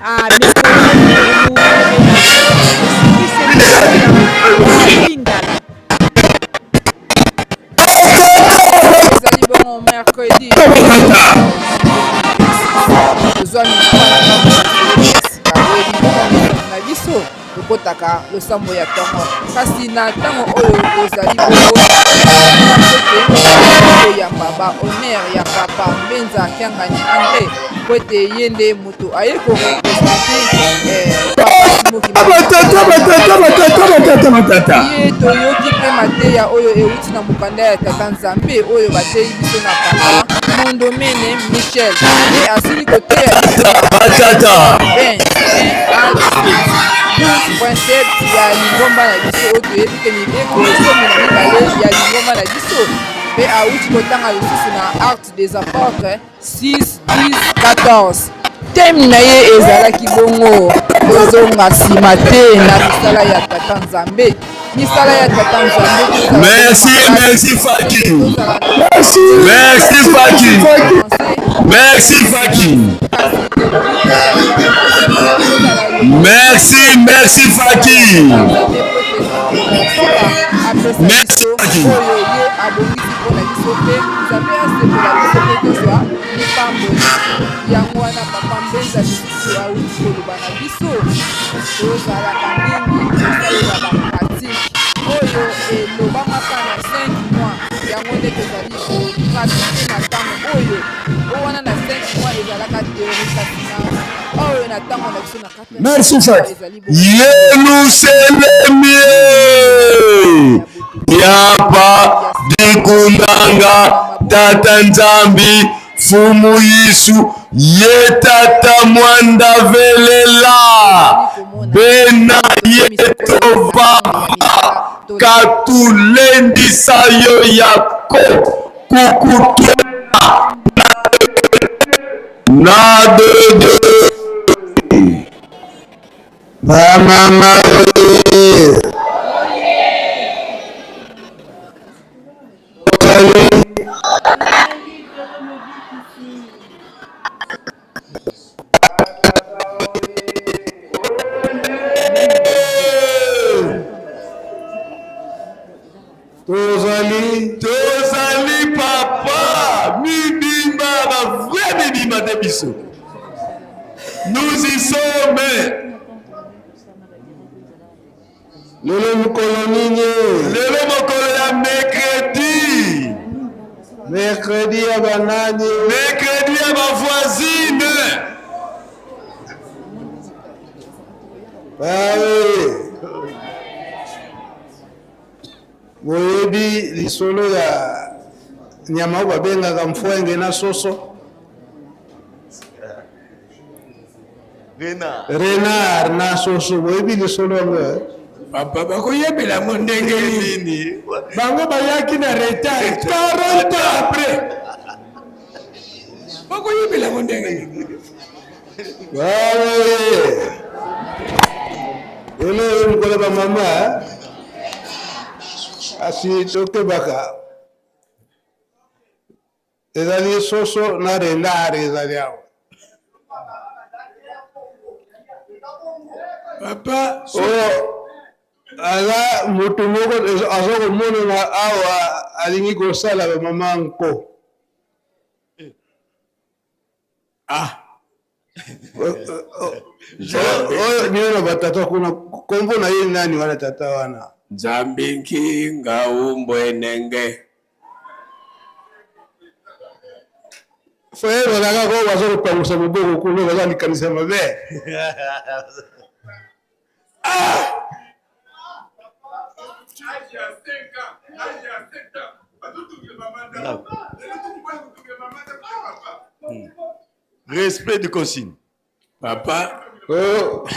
à mes collègues pour nous ce qui s'est passé dans Lingala. Ezali bongo mercredi tozwami sika na biso tokotaka losambo ya ntongo, kasi na ntango oyo tozali bongo ete koyamba ba honneur ya papa Mbenza Kiangani Andre, po ete ye nde moto aye korepresente papa Simoki. Batata, batata, batata, batata, batata. Ye toyoki mpe mateya oyo euti na mokanda ya Tata Nzambe oyo bateyi biso na papa Mondomene Michel, ye asili koteya biso na Batata. 20 12 principe ya lingomba na biso oyo toyebi ke mibeko 12 ya lingomba na biso, mpe awuti kotanga lisusu na Acte des Apôtres 6 10 14. Thème na ye ezalaki bongo tozonga nsima te na misala ya Tata Nzambe, misala ya Tata Nzambe. Merci, merci Faki. Merci. Merci Faki. Merci Faki. Merci, merci Faki. Merci Faki. Oyo ye abongisi mpona biso, mpe Nzambe asepela biso mpe tozwa lipamboli. Yango wana papa Mbenza lisusu awuti koloba na biso, tozalaka mingi kosalela bapratique oyo elobamaka na 5 mois. Yango nde tozali kopratike na ntango oyo. O wana na 5 mois ezalaka théorie, kasi na oyo na ntango na biso na 4 Merci Faki. ezali Yelusalemi yapa dikundanga Tata Nzambi Fumu Yisu ye Tata Mwanda velela bena yetova katulendisa yo yako kukutwela na dede. Bamama oye! Tozali tozali papa. biso. Nous y sommes. Lelo mokolo nini? Lelo mokolo ya mercredi. Mercredi ya banani? Mercredi ya bavoisine. Bawe. Boyebi lisolo ya nyama oyo babengaka mfwenge na soso? Renard na soso, boyebi lisolo yango eh? Papa, bakoyebela yango ndenge nini? Bango bayaki na retard 40 ans après, bakoyebela yango ndenge nini? Wawe. Lelo oyo mokolo bamama eh? Asi tokebaka, ezali soso na renard ezali awa. Papa, oyo aza motu moko aza komonana awa, alingi kosala bamama nko. Ah, oyo niyo na batata kuna, kombo na ye nani wana, tata wana? Nzambi nkinga umbwenenge. Foye bazalaka ko baza kopangusa moboko kuna, baza likanisa mabe. Respect de consigne. Papa. Oh,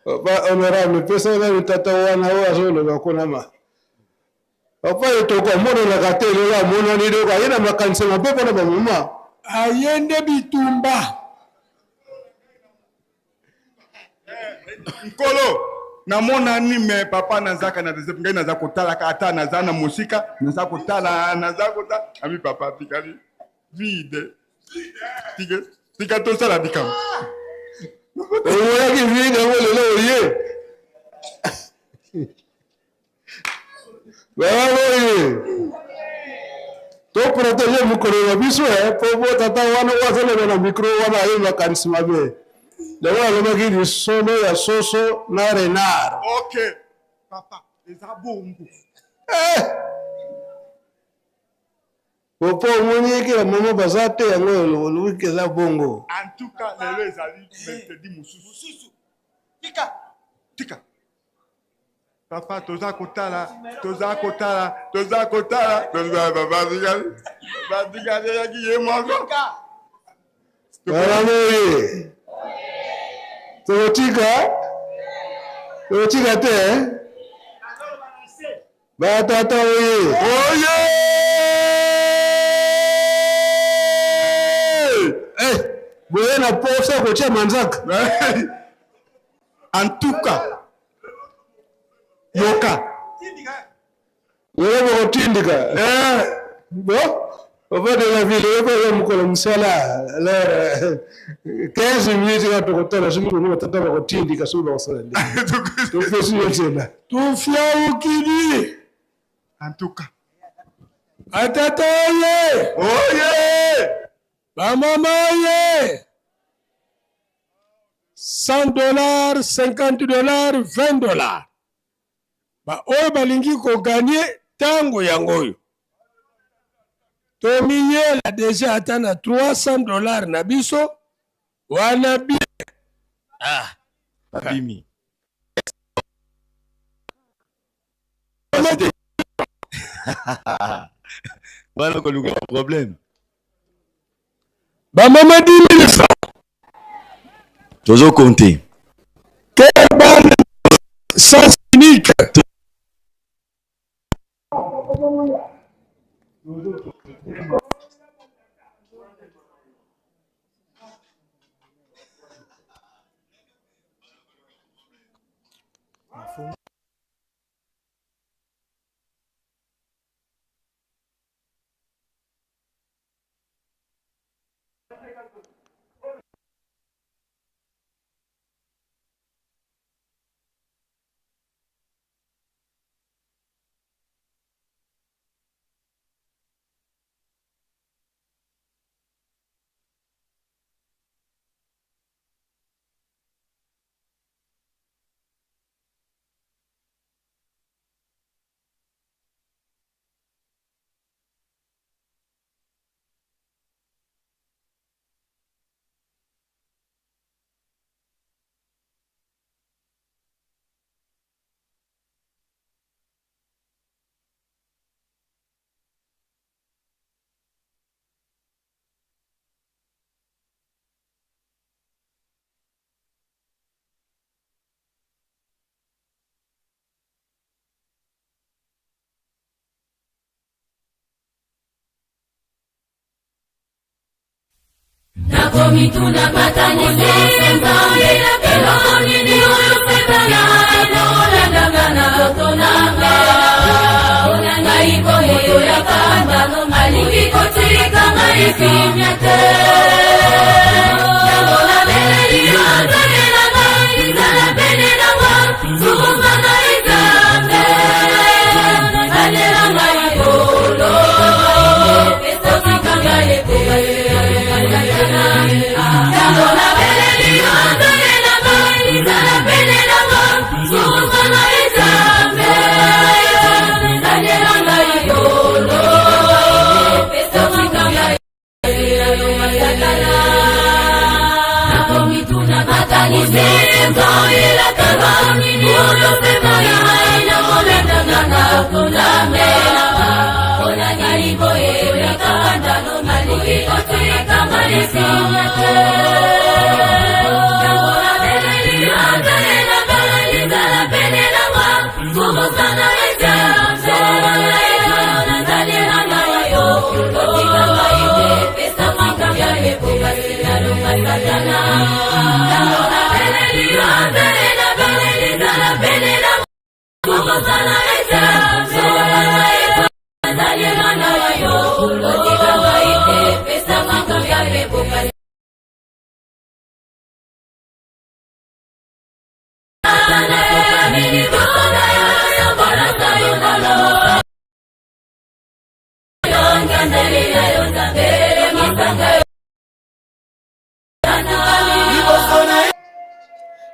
papa honorable, pesa nanu tata wana oyo azoloba kuna ma. Papa etoko amonanaka te, lelo amonani, loko aye na makanisi mabe mpona bamama. Aye nde bitumba. Nkolo, namonani me papa nazaka na deuxième, ngai naza kotalaka ata naza na mosika, naza kotala, naza kotala ami papa tikali vide, tika tika tosala likambo. Omonaki vide yango, lelo oye baba boye toprotege mokolo na biso po bo tata wana oyo azoloba na micro wana aye makanisi mabe. Yango alobaki lisolo ya soso na renard. Ok papa, eza bongo. Po omoni eke bamama baza te, yango olobi eza bongo. En tout cas lelo ezali mercredi mosusu. Tika tika papa, toza kotala, toza kotala, toza kotala, toza papa tikali, papa tikali eyaki ye moko. Bana boye tokotika, tokotika te eh? Batata oye! Oye! Eh, boye na posa kotia manzaka. En tout cas yoka. Oyo bokotindika bon, papa de la ville, oyo oyo mokolo mosala, alors 15 minutes kaka tokotala soki bongo batata bakotindika, soki bakosala nde topesi yo nzela. Tufyaukili. En tout cas Batata oye! Oye! Bamama oye! $100, $50, $20. Baoyo balingi koganye ntango yango oyo. Tomiyela deja ata na $300 na biso wana bien. Ah, babimi. Wana koluka problème. Bamama 10 000 francs. Tozo compter. Bana sens unique. Nakomituna makanisi Nzambe, eloko nini oyo satana akolandanga na nzoto na nga? Mpona ngai boye ya kanda alingi kotika ngai kimia te. Yango nabeleli yo Nzambe na ngai, zala pene na nga, sunga ngai Nzambe, batela ngai kolo, kotika ngai te. Yango nabeleli yo Nzambe na ngai, zala pene na nga, sunga ngai Nzambe, batela ngai kolo, kotika ngai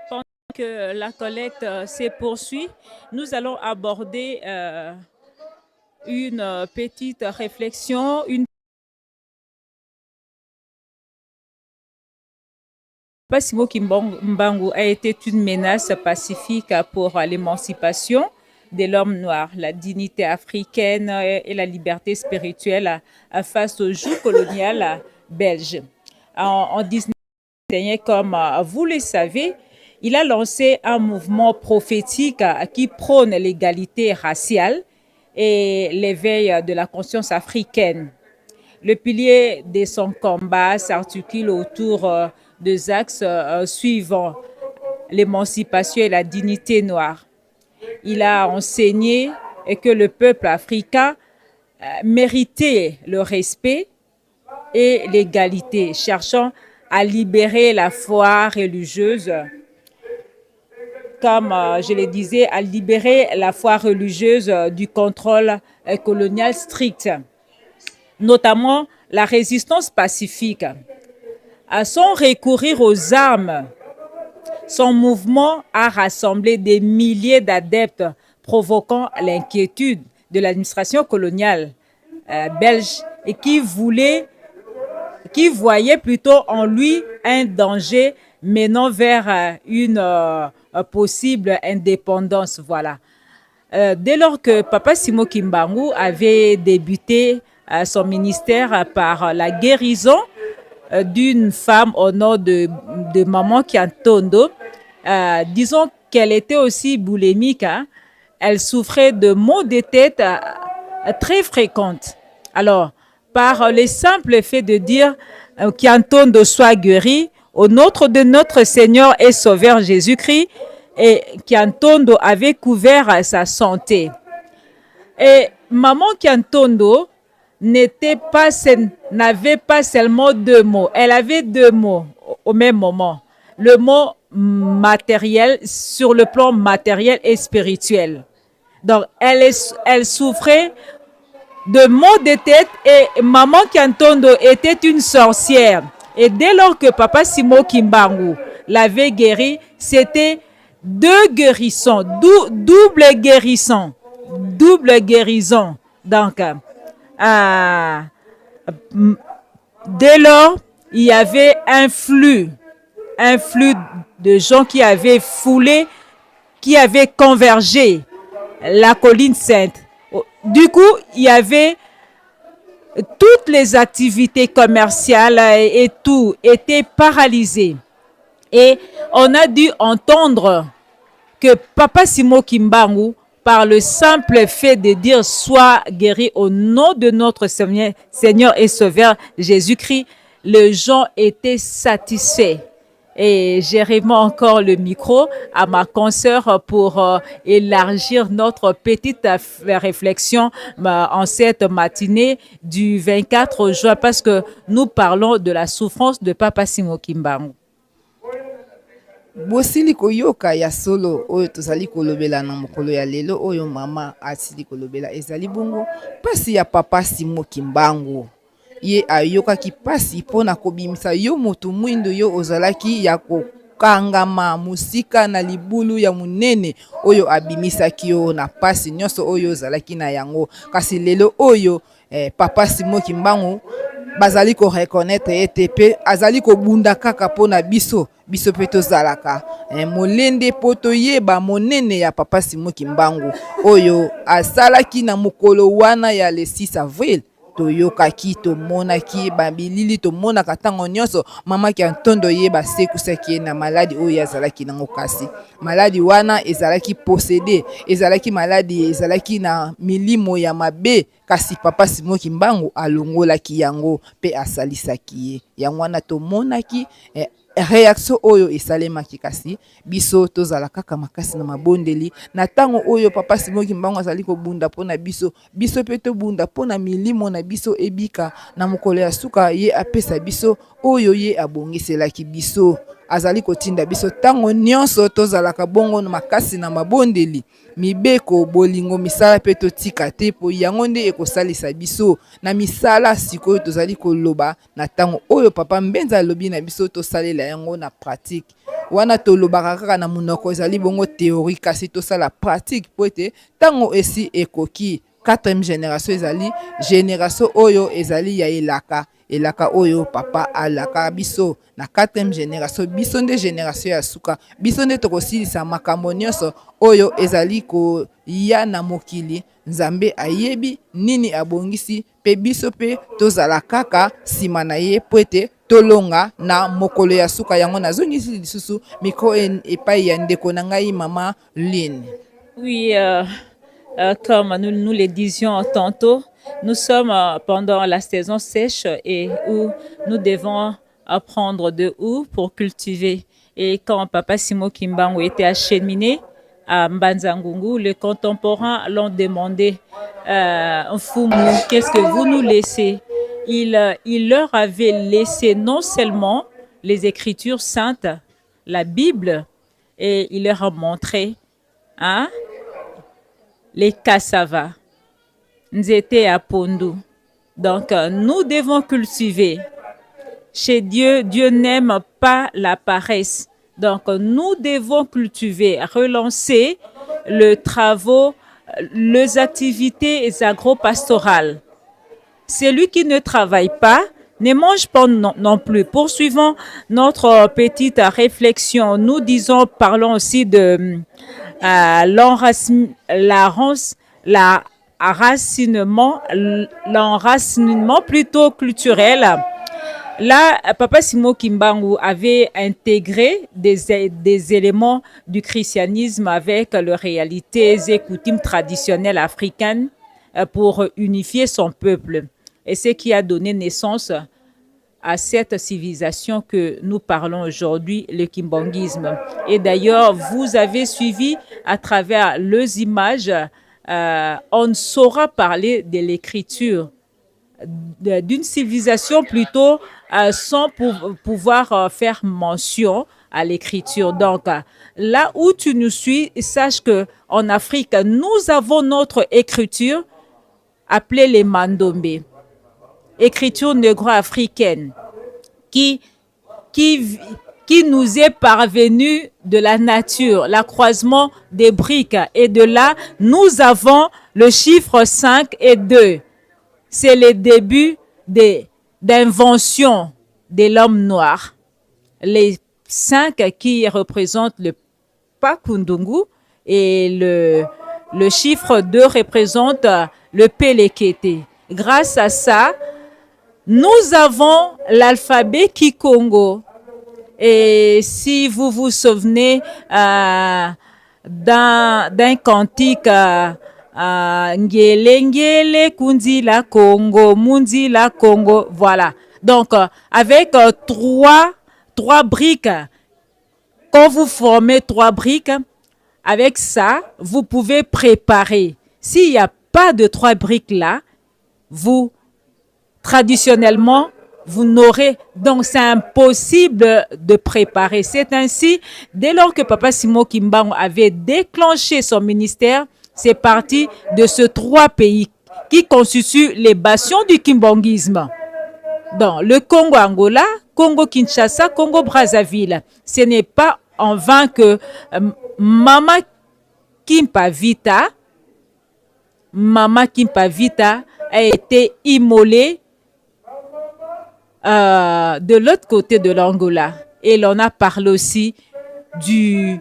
Pendant que la collecte se poursuit, nous allons aborder une petite réflexion, une Papa Simon Kimbangu a été une menace pacifique pour l'émancipation de l'homme noir, la dignité africaine et la liberté spirituelle face au joug colonial belge. En 1901, comme vous le savez, il a lancé un mouvement prophétique qui prône l'égalité raciale et l'éveil de la conscience africaine. Le pilier de son combat s'articule autour des axes suivants: l'émancipation et la dignité noire. Il a enseigné que le peuple africain méritait le respect et l'égalité, cherchant à libérer la foi religieuse, comme je le disais, à libérer la foi religieuse du contrôle colonial strict, notamment la résistance pacifique. À son recourir aux armes, son mouvement a rassemblé des milliers d'adeptes, provoquant l'inquiétude de l'administration coloniale belge et qui voyait plutôt en lui un danger menant vers une possible indépendance. Voilà. Dès lors que Papa Simon Kimbangu avait débuté son ministère par la guérison d'une femme au nom de Maman Kiantondo, disons qu'elle était aussi boulimique, hein, elle souffrait de maux de tête très fréquentes. Alors, par le simple fait de dire Kiantondo soit guéri, au nom de notre Seigneur et Sauveur Jésus-Christ, et Kiantondo avait couvert sa santé. Et Maman Kiantondo n'avait pas seulement deux mots. Elle avait deux mots au même moment. Le mot matériel, sur le plan matériel et spirituel. Donc, elle souffrait de maux de tête et Maman Kiantondo était une sorcière. Et dès lors que Papa Simon Kimbangu l'avait guéri, c'était deux guérissons, double guérison, double guérison. Donc, dès lors, il y avait un flux de gens qui avaient foulé, qui avaient convergé la colline sainte. Du coup, il y avait toutes les activités commerciales et tout étaient paralysées. Et on a dû entendre que Papa Simon Kimbangu, par le simple fait de dire « Sois guéri au nom de notre Seigneur et Sauveur Jésus-Christ », Les gens étaient satisfaits. Et j'ai remets encore le micro à ma consoeur pour élargir notre petite réflexion en cette matinée du 24 juin parce que nous parlons de la souffrance de Papa Simon Kimbangu. Bosili koyoka ya solo oyo tozali kolobela na mokolo ya lelo oyo mama asili kolobela ezali bongo mpasi ya Papa Simon Kimbangu. Ye ayokaki mpasi mpo na kobimisa yo moto mwindo yo ozalaki ya kokangama mosika na libulu ya monene oyo abimisaki yo na mpasi nyonso oyo ozalaki na yango. Kasi lelo oyo eh, Papa Simon Kimbangu bazali ko reconnaître ye te mpe azali kobunda kaka mpo na biso biso mpe tozalaka eh, molende mpo toyeba monene ya Papa Simon Kimbangu oyo asalaki na mokolo wana ya le 6 avril. Toyokaki, tomonaki ba bilili tomonaka ntango nyonso mama Kiantondo ye basekusaki ye na maladi oyo ye azalaki nango, kasi maladi wana ezalaki posede, ezalaki maladi ezalaki na milimo ya mabe, kasi Papa Simon Kimbangu alongolaki yango mpe asalisaki ye. Yango wana tomonaki eh, reaction oyo esalemaki, kasi biso tozala kaka makasi na mabondeli na ntango oyo Papa Simon Kimbangu azali kobunda mpo na biso. Biso mpe tobunda mpo na milimo na biso ebika na mokolo ya suka, ye apesa biso oyo ye abongiselaki biso. Azali kotinda biso ntango nyonso tozalaka bongo makasi na mabondeli, mibeko, bolingo, misala mpe totika te, mpo yango nde ekosalisa biso na misala sikoyo tozali koloba na ntango oyo Papa Mbenza alobi na biso tosalela yango na pratique. Wana tolobaka kaka na monoko ezali bongo theorie, kasi tosala pratique mpo ete ntango esi ekoki. Quatrième generation ezali generation oyo ezali ya elaka, elaka oyo Papa alaka biso na quatrième generation. Biso nde generation ya suka, biso nde tokosilisa makambo nyonso oyo ezali koya na mokili. Nzambe ayebi nini abongisi mpe biso mpe tozala kaka nsima na ye mpo ete tolonga na mokolo ya suka. Yango nazongisi lisusu micro epai ya ndeko na ngai mama Lynn. Oui, comme nous, nous le disions tantôt, nous sommes pendant la saison sèche et où nous devons apprendre de où pour cultiver. Et quand Papa Simon Kimbangu était acheminé à Mbanza-Ngungu, les contemporains l'ont demandé, Mfumu, qu'est-ce que vous nous laissez? Il leur avait laissé non seulement les Écritures saintes, la Bible, et il leur a montré, hein, les cassava, nzete ya pondu. Donc, nous devons cultiver. Chez Dieu, Dieu n'aime pas la paresse. Donc, nous devons cultiver, relancer le travaux, les activités agro-pastorales. Celui qui ne travaille pas ne mange pas non plus. Poursuivons notre petite réflexion. Nous disons, parlons aussi de l'enracinement plutôt culturel. Là, Papa Simon Kimbangu avait intégré des éléments du christianisme avec les réalités et coutumes traditionnelles africaines pour unifier son peuple. Et ce qui a donné naissance à cette civilisation que nous parlons aujourd'hui, le kimbanguisme. Et d'ailleurs, vous avez suivi à travers les images, on ne saura parler de l'écriture d'une civilisation plutôt sans pouvoir faire mention à l'écriture. Donc, là où tu nous suis, sache que en Afrique, nous avons notre écriture appelée les Mandombe, écriture négro-africaine, qui nous est parvenue de la nature, l'accroisement des briques. Et de là, nous avons le chiffre 5 et 2. C'est le début d'invention de l'homme noir. Les 5 qui représentent le Pakundungu et le chiffre 2 représente le Pelekete. Grâce à ça, nous avons l'alphabet Kikongo. Et si vous vous souvenez d'un cantique, Ngele Ngele Kundi la Congo, Mundi la Congo, voilà. Donc, avec trois briques, quand vous formez trois briques, avec ça, vous pouvez préparer. S'il n'y a pas de trois briques là, vous, traditionnellement, vous n'aurez... Donc, c'est impossible de préparer. C'est ainsi, dès lors que Papa Simon Kimbangu avait déclenché son ministère, c'est parti de ces trois pays qui constituent les bastions du kimbanguisme. Dans le Congo-Angola, Congo-Kinshasa, Congo-Brazzaville. Ce n'est pas en vain que Mama Kimpa Vita, Mama Kimpa Vita a été immolée de l'autre côté de l'Angola. Et l'on a parlé aussi du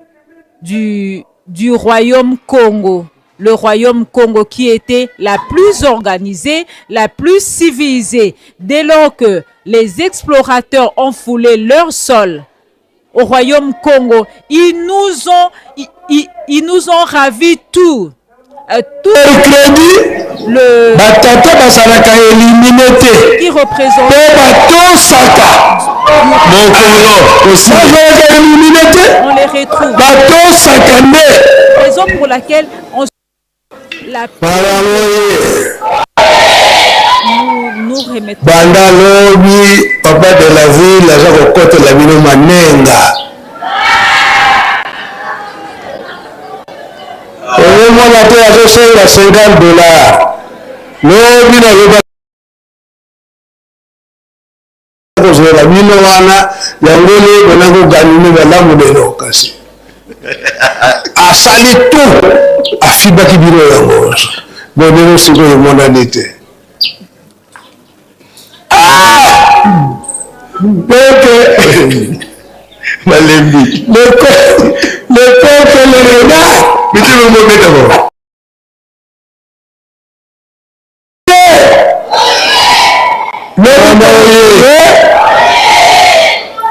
royaume Congo. Le royaume Congo qui était la plus organisée, la plus civilisée. Dès lors que les explorateurs ont foulé leur sol au royaume Congo, ils nous ont ravi tout. Tout le le batata basalaka éliminé te qui représente pe batosaka mokolo bazalaka éliminé te on les retrouve batosaka nde raison pour laquelle on la nous remettons banda lobi papa de la ville aza kokotela bino manenga omona te azosenga $50 lobi nazoba kozwela bino wana yango lebo nakoganine balamu lelo kasi asali tout afibaki bino yango bonelo sikoyo emonani te peke balembi le peke le renard mitema mobeta bo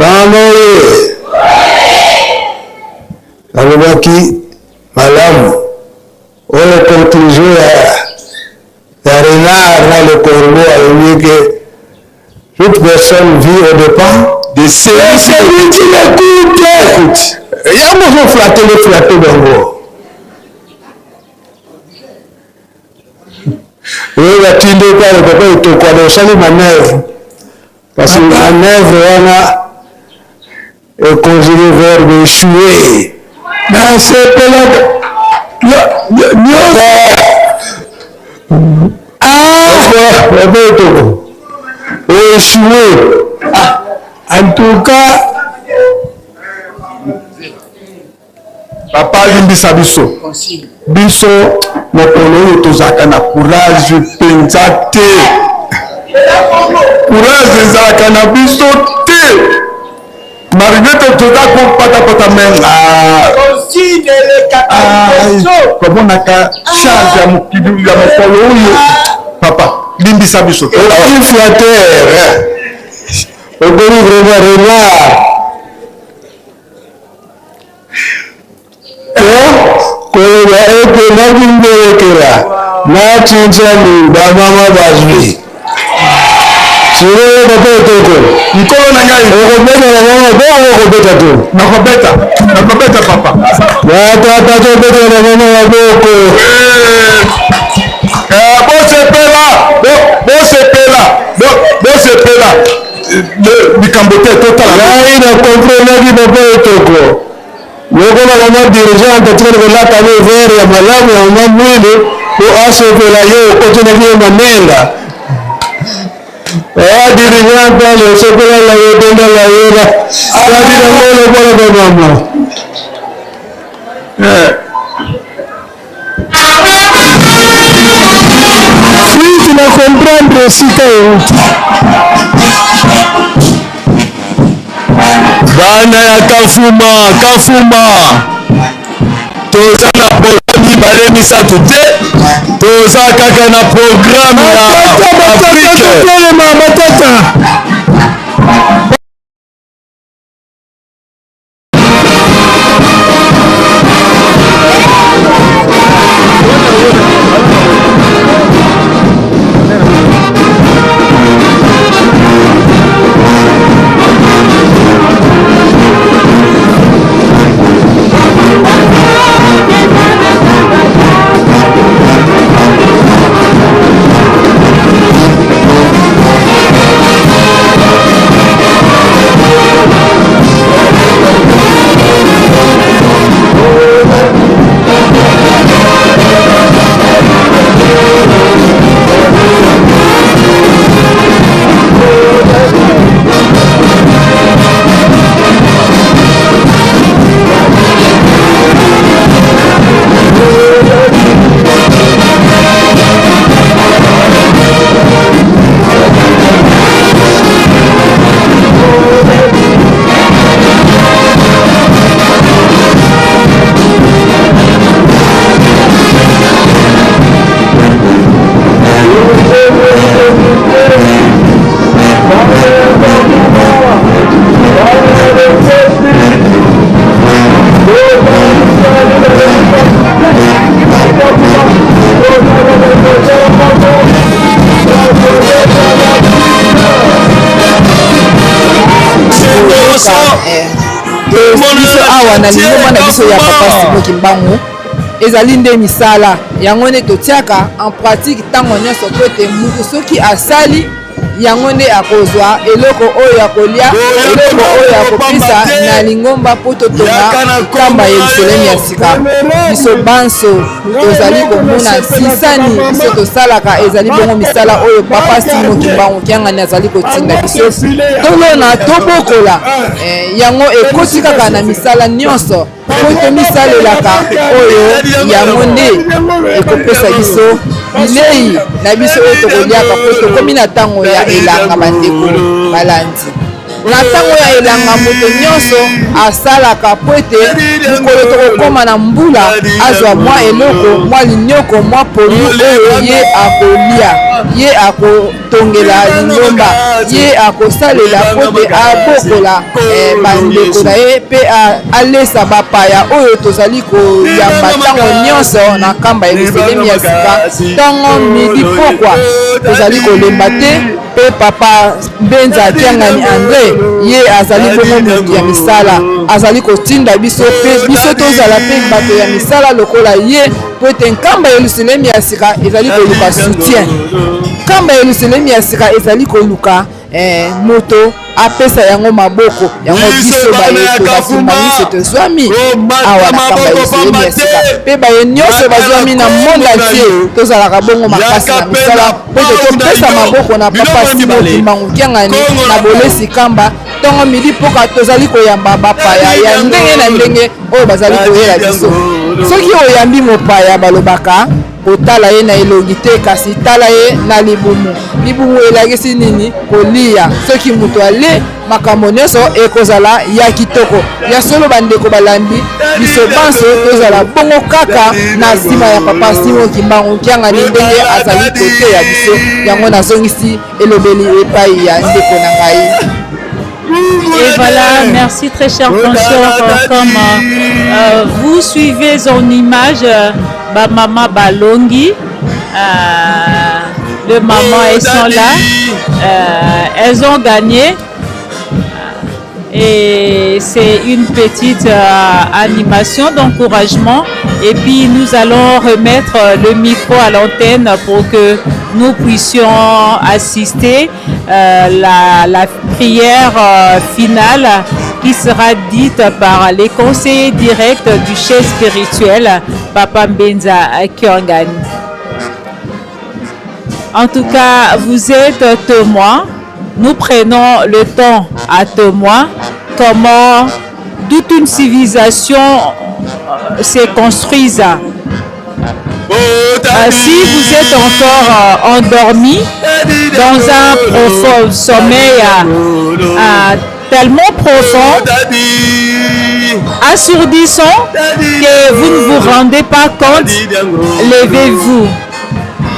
Mama oye alobaki malamu oyo conclusion ya renard na le corbeau alobi ke toute personne vit au dépens de celui qui l'écoute. Yango ozoflate le flate bango oyo batindi epai papa etokwana osali manœuvre parce que manœuvre wana econjugué verbe échoué nasepelaka nyonso papa etoko échoué en tout cas papa alimbisa biso biso mokolo oyo tozalaka na courage mpenza te courage ezalaka na biso te malgré que toza kopatapata menga tomonaka charge ya mokili ya mokolo oyo papa limbisa biso okomi flatteur okomi vraiment renard koloba ete nakimbelekela nacinzani bamama bazwi sikoyo papa etoko nkolo na ngai okobeta na mama bongo okobeta te nakobeta nakobeta papa batata tobeta na mama maboko bosepela bosepela bosepela likambo te totala ngai na komprenaki papa etoko lokola mama dirigeante atikali kolata ye vere ya malamu ya mama mwindu po asepela ye okotelaki ye manenga dirigeante ale osepela la ye donda la ye la alati nango lokola bamama suite na comprendre esika euti bana ya Kafuma Kafuma toza na programme mibale misato te toza kaka na programme ya Afrique telema batata na lingomba na biso ya Papa Simon Kimbangu ezali nde misala yango nde totiaka en pratique ntango nyonso mpo ete moto soki asali yango nde akozwa eloko oyo ya kolia, eloko oyo ya kopesa na lingomba mpo totonga Nkamba ya Yelusalemi ya sika. Biso banso tozali komona sisani biso tosalaka ezali bongo misala oyo Papa Simon Kimbangu Kiangani azali kotinda biso tolona, tobokola. Eh, yango ekoti kaka na misala nyonso mpo tomisalelaka oyo yango nde ekopesa biso bilei na biso oyo tokoliaka mpo tokomi na ntango ya elanga. Bandeko balandi, na ntango ya elanga moto nyonso asalaka mpo ete mokolo tokokóma na mbula azwa mwa eloko, mwa linyoko, mwa polu oyo ye akolia, ye akotongela lingomba, ye akosalela mpo te abokola eh, bandeko na ye mpe alesa bapaya oyo tozali koyamba ntango nyonso na Nkamba Yelusalemi ya sika. Ntongo, midi, pokwa, tozali kolemba te. Mpe Papa Mbenza Kiangani Andre, ye azali bongo moto ya misala, azali kotinda biso mpe biso tozala mpe bato ya misala lokola ye, mpo ete Nkamba Yelusalemi ya sika ezali koluka soutien. Nkamba Yelusalemi ya sika ezali koluka eh, moto apesa yango maboko. Yango biso baye tobakimbangiso tozwami awa na Nkamba Yelusalemi ya sika mpe baye nyonso bazwami na monde entier, tozalaka bongo makasi na misala mpo ete topesa maboko na Papa Simo Kimbangu Kiangani na bolesi Kamba. Ntongo, midi, mpoka, tozali koyamba bapaya ya ndenge na ndenge oyo bazali koyela biso. Soki oyambi mopaya, balobaka kotala ye na elongi te, kasi tala ye na libumu. Libumu elakisi nini? Kolia. Soki moto ale, makambo nyonso ekozala ya kitoko. Ya solo, bandeko balandi, biso banso tozala bongo kaka na nsima ya Papa Simon Kimbangu Kiangani ndenge azali koteya biso. Yango nazongisi elobeli epai ya ndeko na ngai. Et voilà, merci très cher consort. Comme vous suivez en image, bah, maman Balongi, le maman, elles sont là, elles ont gagné. Et c'est une petite animation d'encouragement. Et puis nous allons remettre le micro à l'antenne pour que nous puissions assister la prière finale qui sera dite par les conseillers directs du chef spirituel, Papa Mbenza Kiangani. En tout cas, vous êtes témoins. Nous prenons le temps à témoin comment toute une civilisation s'est construite. Si vous êtes encore endormi dans un profond sommeil tellement profond, assourdissant, que vous ne vous rendez pas compte, levez-vous.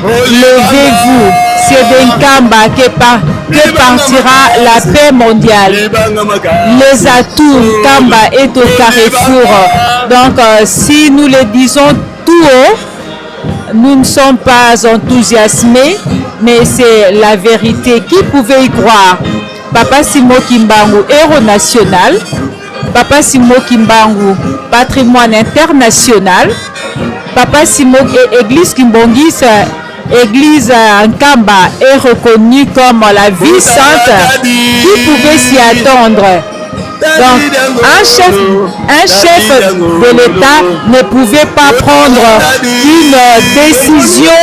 Levez-vous. C'est d'Nkamba que partira la paix mondiale. Les atouts, Nkamba est au carrefour. Donc, si nous le disons tout haut, nous ne sommes pas enthousiasmés, mais c'est la vérité. Qui pouvait y croire? Papa Simon Kimbangu, héros national. Papa Simon Kimbangu, patrimoine international. Papa Simon et Église Kimbanguiste, Église Nkamba est reconnue comme la ville sainte. Qui pouvait s'y attendre? Donc, un chef de l'État ne pouvait pas prendre une décision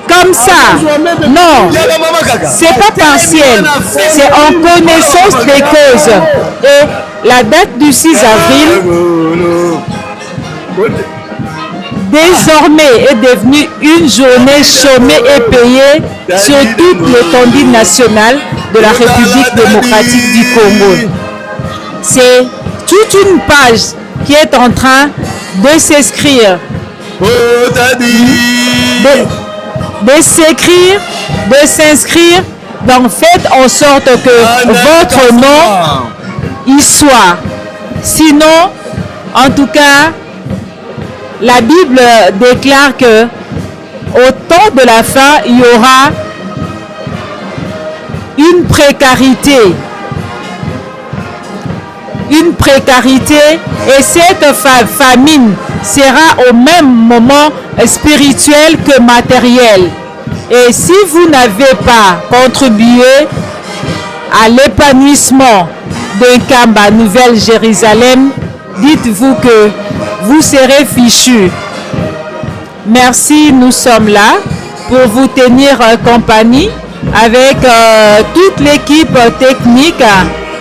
comme ça. Non, c'est pas partiel, c'est en connaissance des causes. Et la date du 6 avril, désormais, est devenue une journée chômée et payée sur toute l'étendue nationale de la République démocratique du Congo. C'est toute une page qui est en train de s'inscrire, de s'écrire, de s'inscrire. Donc faites en sorte que votre nom y soit. Sinon, en tout cas, la Bible déclare que au temps de la fin, il y aura une précarité. une précarité et cette famine sera au même moment spirituelle que matérielle. Et si vous n'avez pas contribué à l'épanouissement de Nkamba, Nouvelle-Jérusalem, dites-vous que vous serez fichus. Merci, nous sommes là pour vous tenir compagnie avec euh, toute l'équipe technique.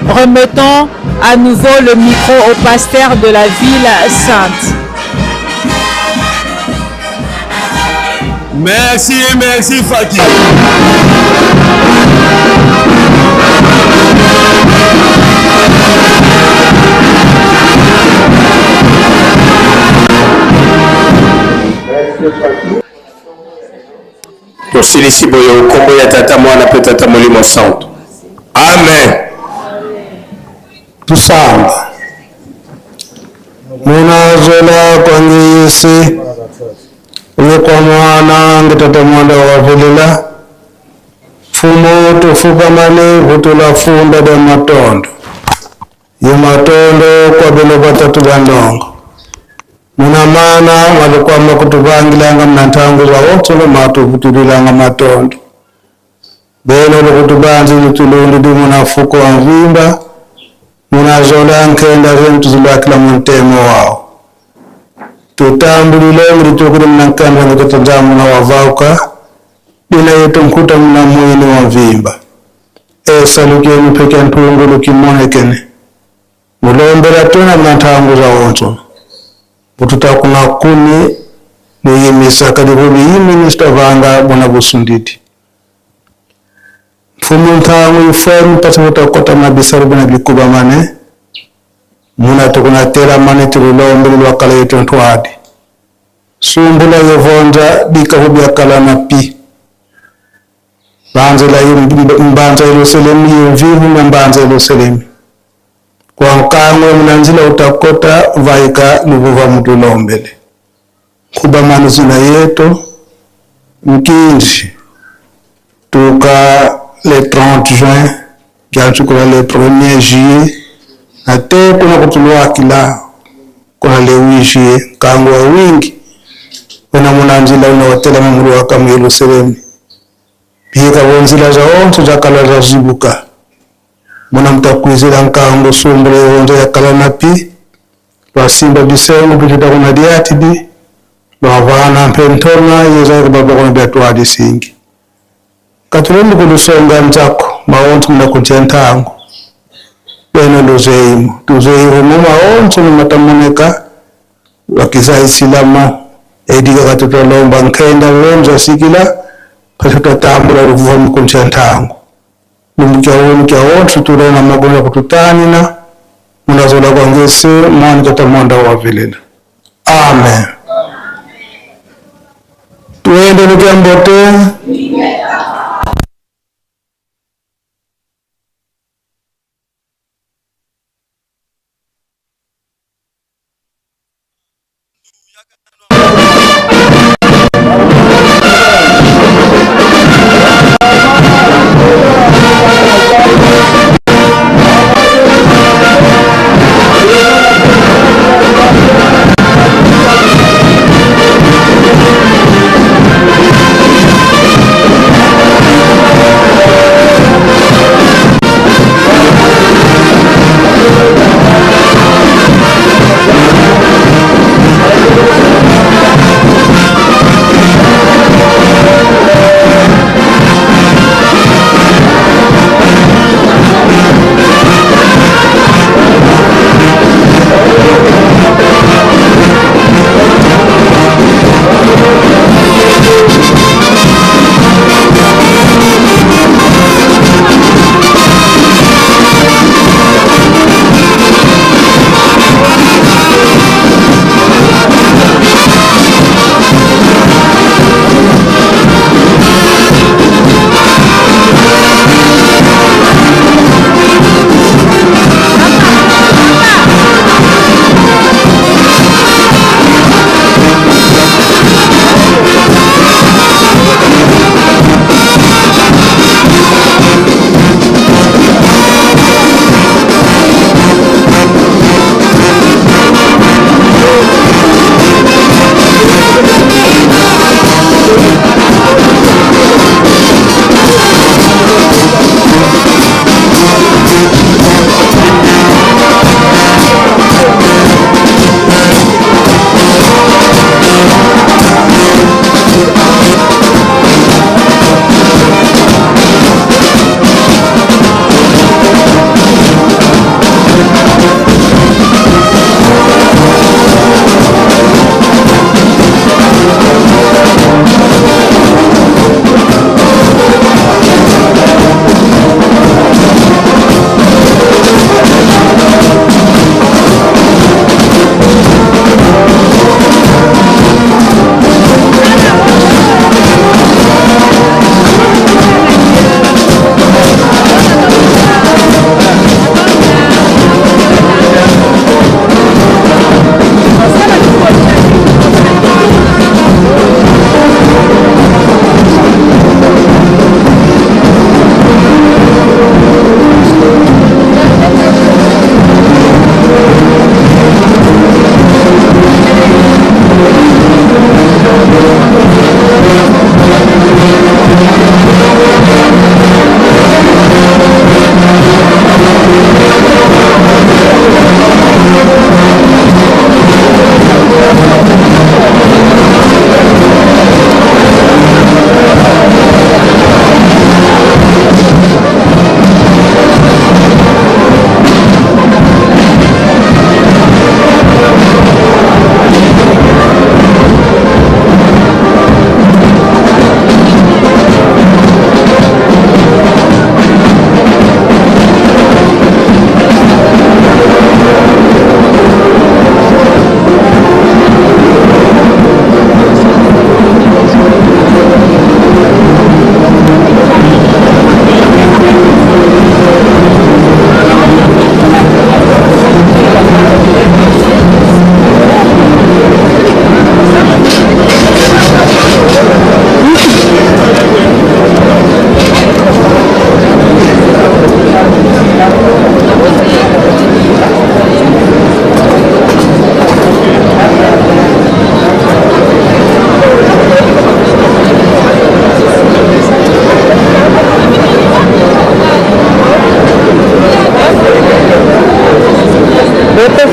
Remettons à nouveau le micro au pasteur de la ville sainte. Merci, merci Fatih. Tosilisi boye nkombo ya Tata, Mwana mpe Tata Molimo Santu. Amen. Tusamba munazola kwangiyisi ulekwa mwana ngitata mwanda wavelela mfumo tufukamane vutula funda da matondo ye matondo kwa beno batatu bandongo muna mana malikwama kutuvangilanga mna nthangu za wotsolo matuvutulilanga matondo beno lukutubanzi lutulundi di munafuko wa mvimba munazola nkhenda zentu zilakila muntemo wao tutambulile mlitukuli mnankanda ngutataja muna wavauka dina yetu nkuta muna mwini wa mvimba esalukeni peke ntungu lukimonekene mulombela tuna mna nthangu za wonso bututakuna kuni luyimisa kadi kuliyiminista vanga buna busunditi mfumu nthangu ifwenu pasi butakota mabisaru buna bikuba mane muna tukunatela mane tulilombele lwakala yetu ntwadi sumbula yevonja dikahu byakala na pi banzela mbanza yerusalemu yemvivu na mbanza yerusalemu kwa nkangwe mnanzila utakota vaika luvuva mutulombele nkuba manu zina yetu mkinji tuka le 30 juin byanchukula le 1er juillet na te kuna kutulwakila kuna le 8 juillet nkango wa wingi wena munanzila unawatela mamulu waka mu Yerusalemu biyeka bonzila za onso zakala za zibuka muna mutakwizila nkango sumbula yonzo yakala na pi lwasimba bisengo bituta kuna diati bi lwavana mpentona yeza kubaba kuna byatwali singi katulendi kulusonga mzako maonso muna ntango beno luzeimo tuzeimo maonso numatamoneka wakiza isilama edika katutolomba nkhenda lonzo sikila katutatambula luvuva mukunja ntango lumukyaonso tulona magonja kututanina munazola kwangese mwana katamonda wavelela amen tuende lukyambote.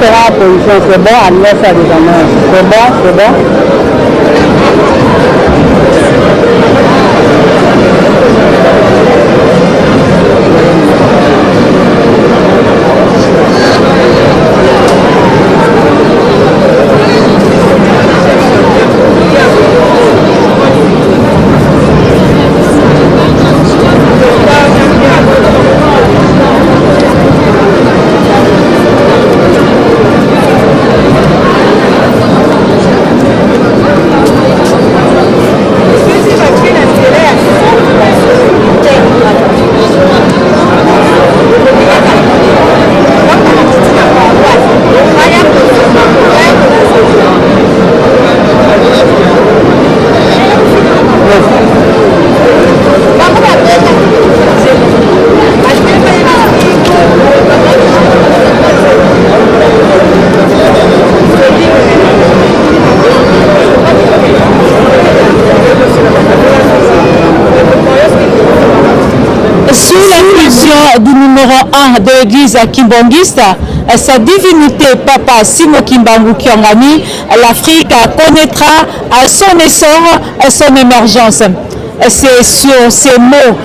sera en position, c'est bon, à faire des annonces. C'est bon, c'est bon. Sous l'impulsion du numéro 1 de l'église Kimbanguiste, sa divinité Papa Simo Kimbangu Kiangani, l'Afrique connaîtra son essor, son émergence. C'est sur ces mots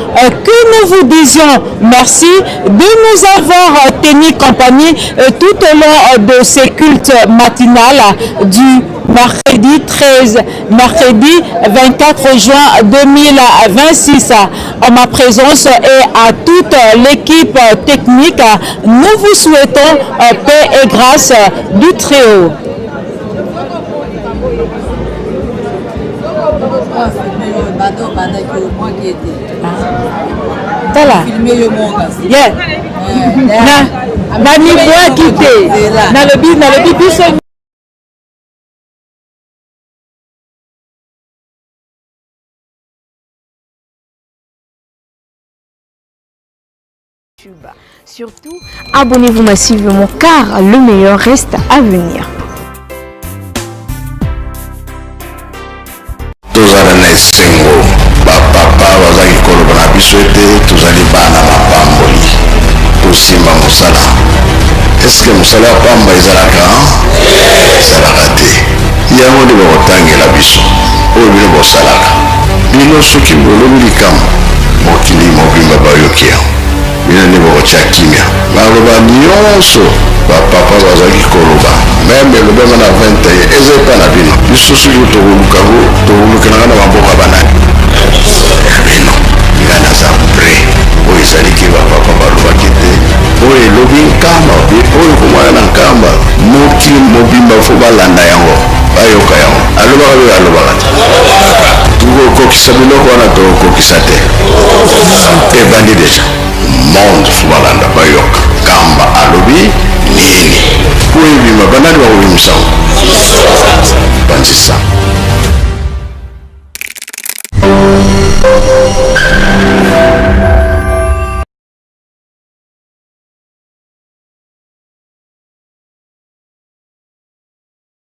que nous vous disions merci de nous avoir tenu compagnie tout au long de ces cultes matinales du mercredi 13, mercredi 24 juin 2026. En ma présence et à toute l'équipe technique, nous vous souhaitons paix et grâce du Très-Haut. Tala. Yeah. Na namibwaki te nalobi nalobi biso. Surtout, abonnez-vous massivement car le meilleur reste à venir. Tozala na esengo, bapapa bazalaki koloba na biso ete tozali bana mapamboli, tosimba mosala. Eske mosala ya pamba ezalaka? Ezalaka te. Yango nde bakotangela biso oyo bino bosalaka. Bino soki bolobi likambo, mokili mobimba bayoki yango. Bino nde bokotya kimia. Maloba nyonso bapapa bazalaki koloba, meme elobama na 21, eza epai na bino. Biso soki tokoluka ngo, tokolukelanga na maboko ya banani? Ya bino. Nga naza prêt. Oyo ezali ke bapapa balobaki te oyo elobi Nkamba be oyo komwana na Nkamba, mokili mobimba fo balanda yango, bayoka yango. Alobaka be alobaka te. Tokokokisa biloko wana, tokokokisa te. Ebandi deja. Monde fo balanda, bayoka Nkamba alobi nini. Po ebima, banani bakobimisa yango? Panzisa.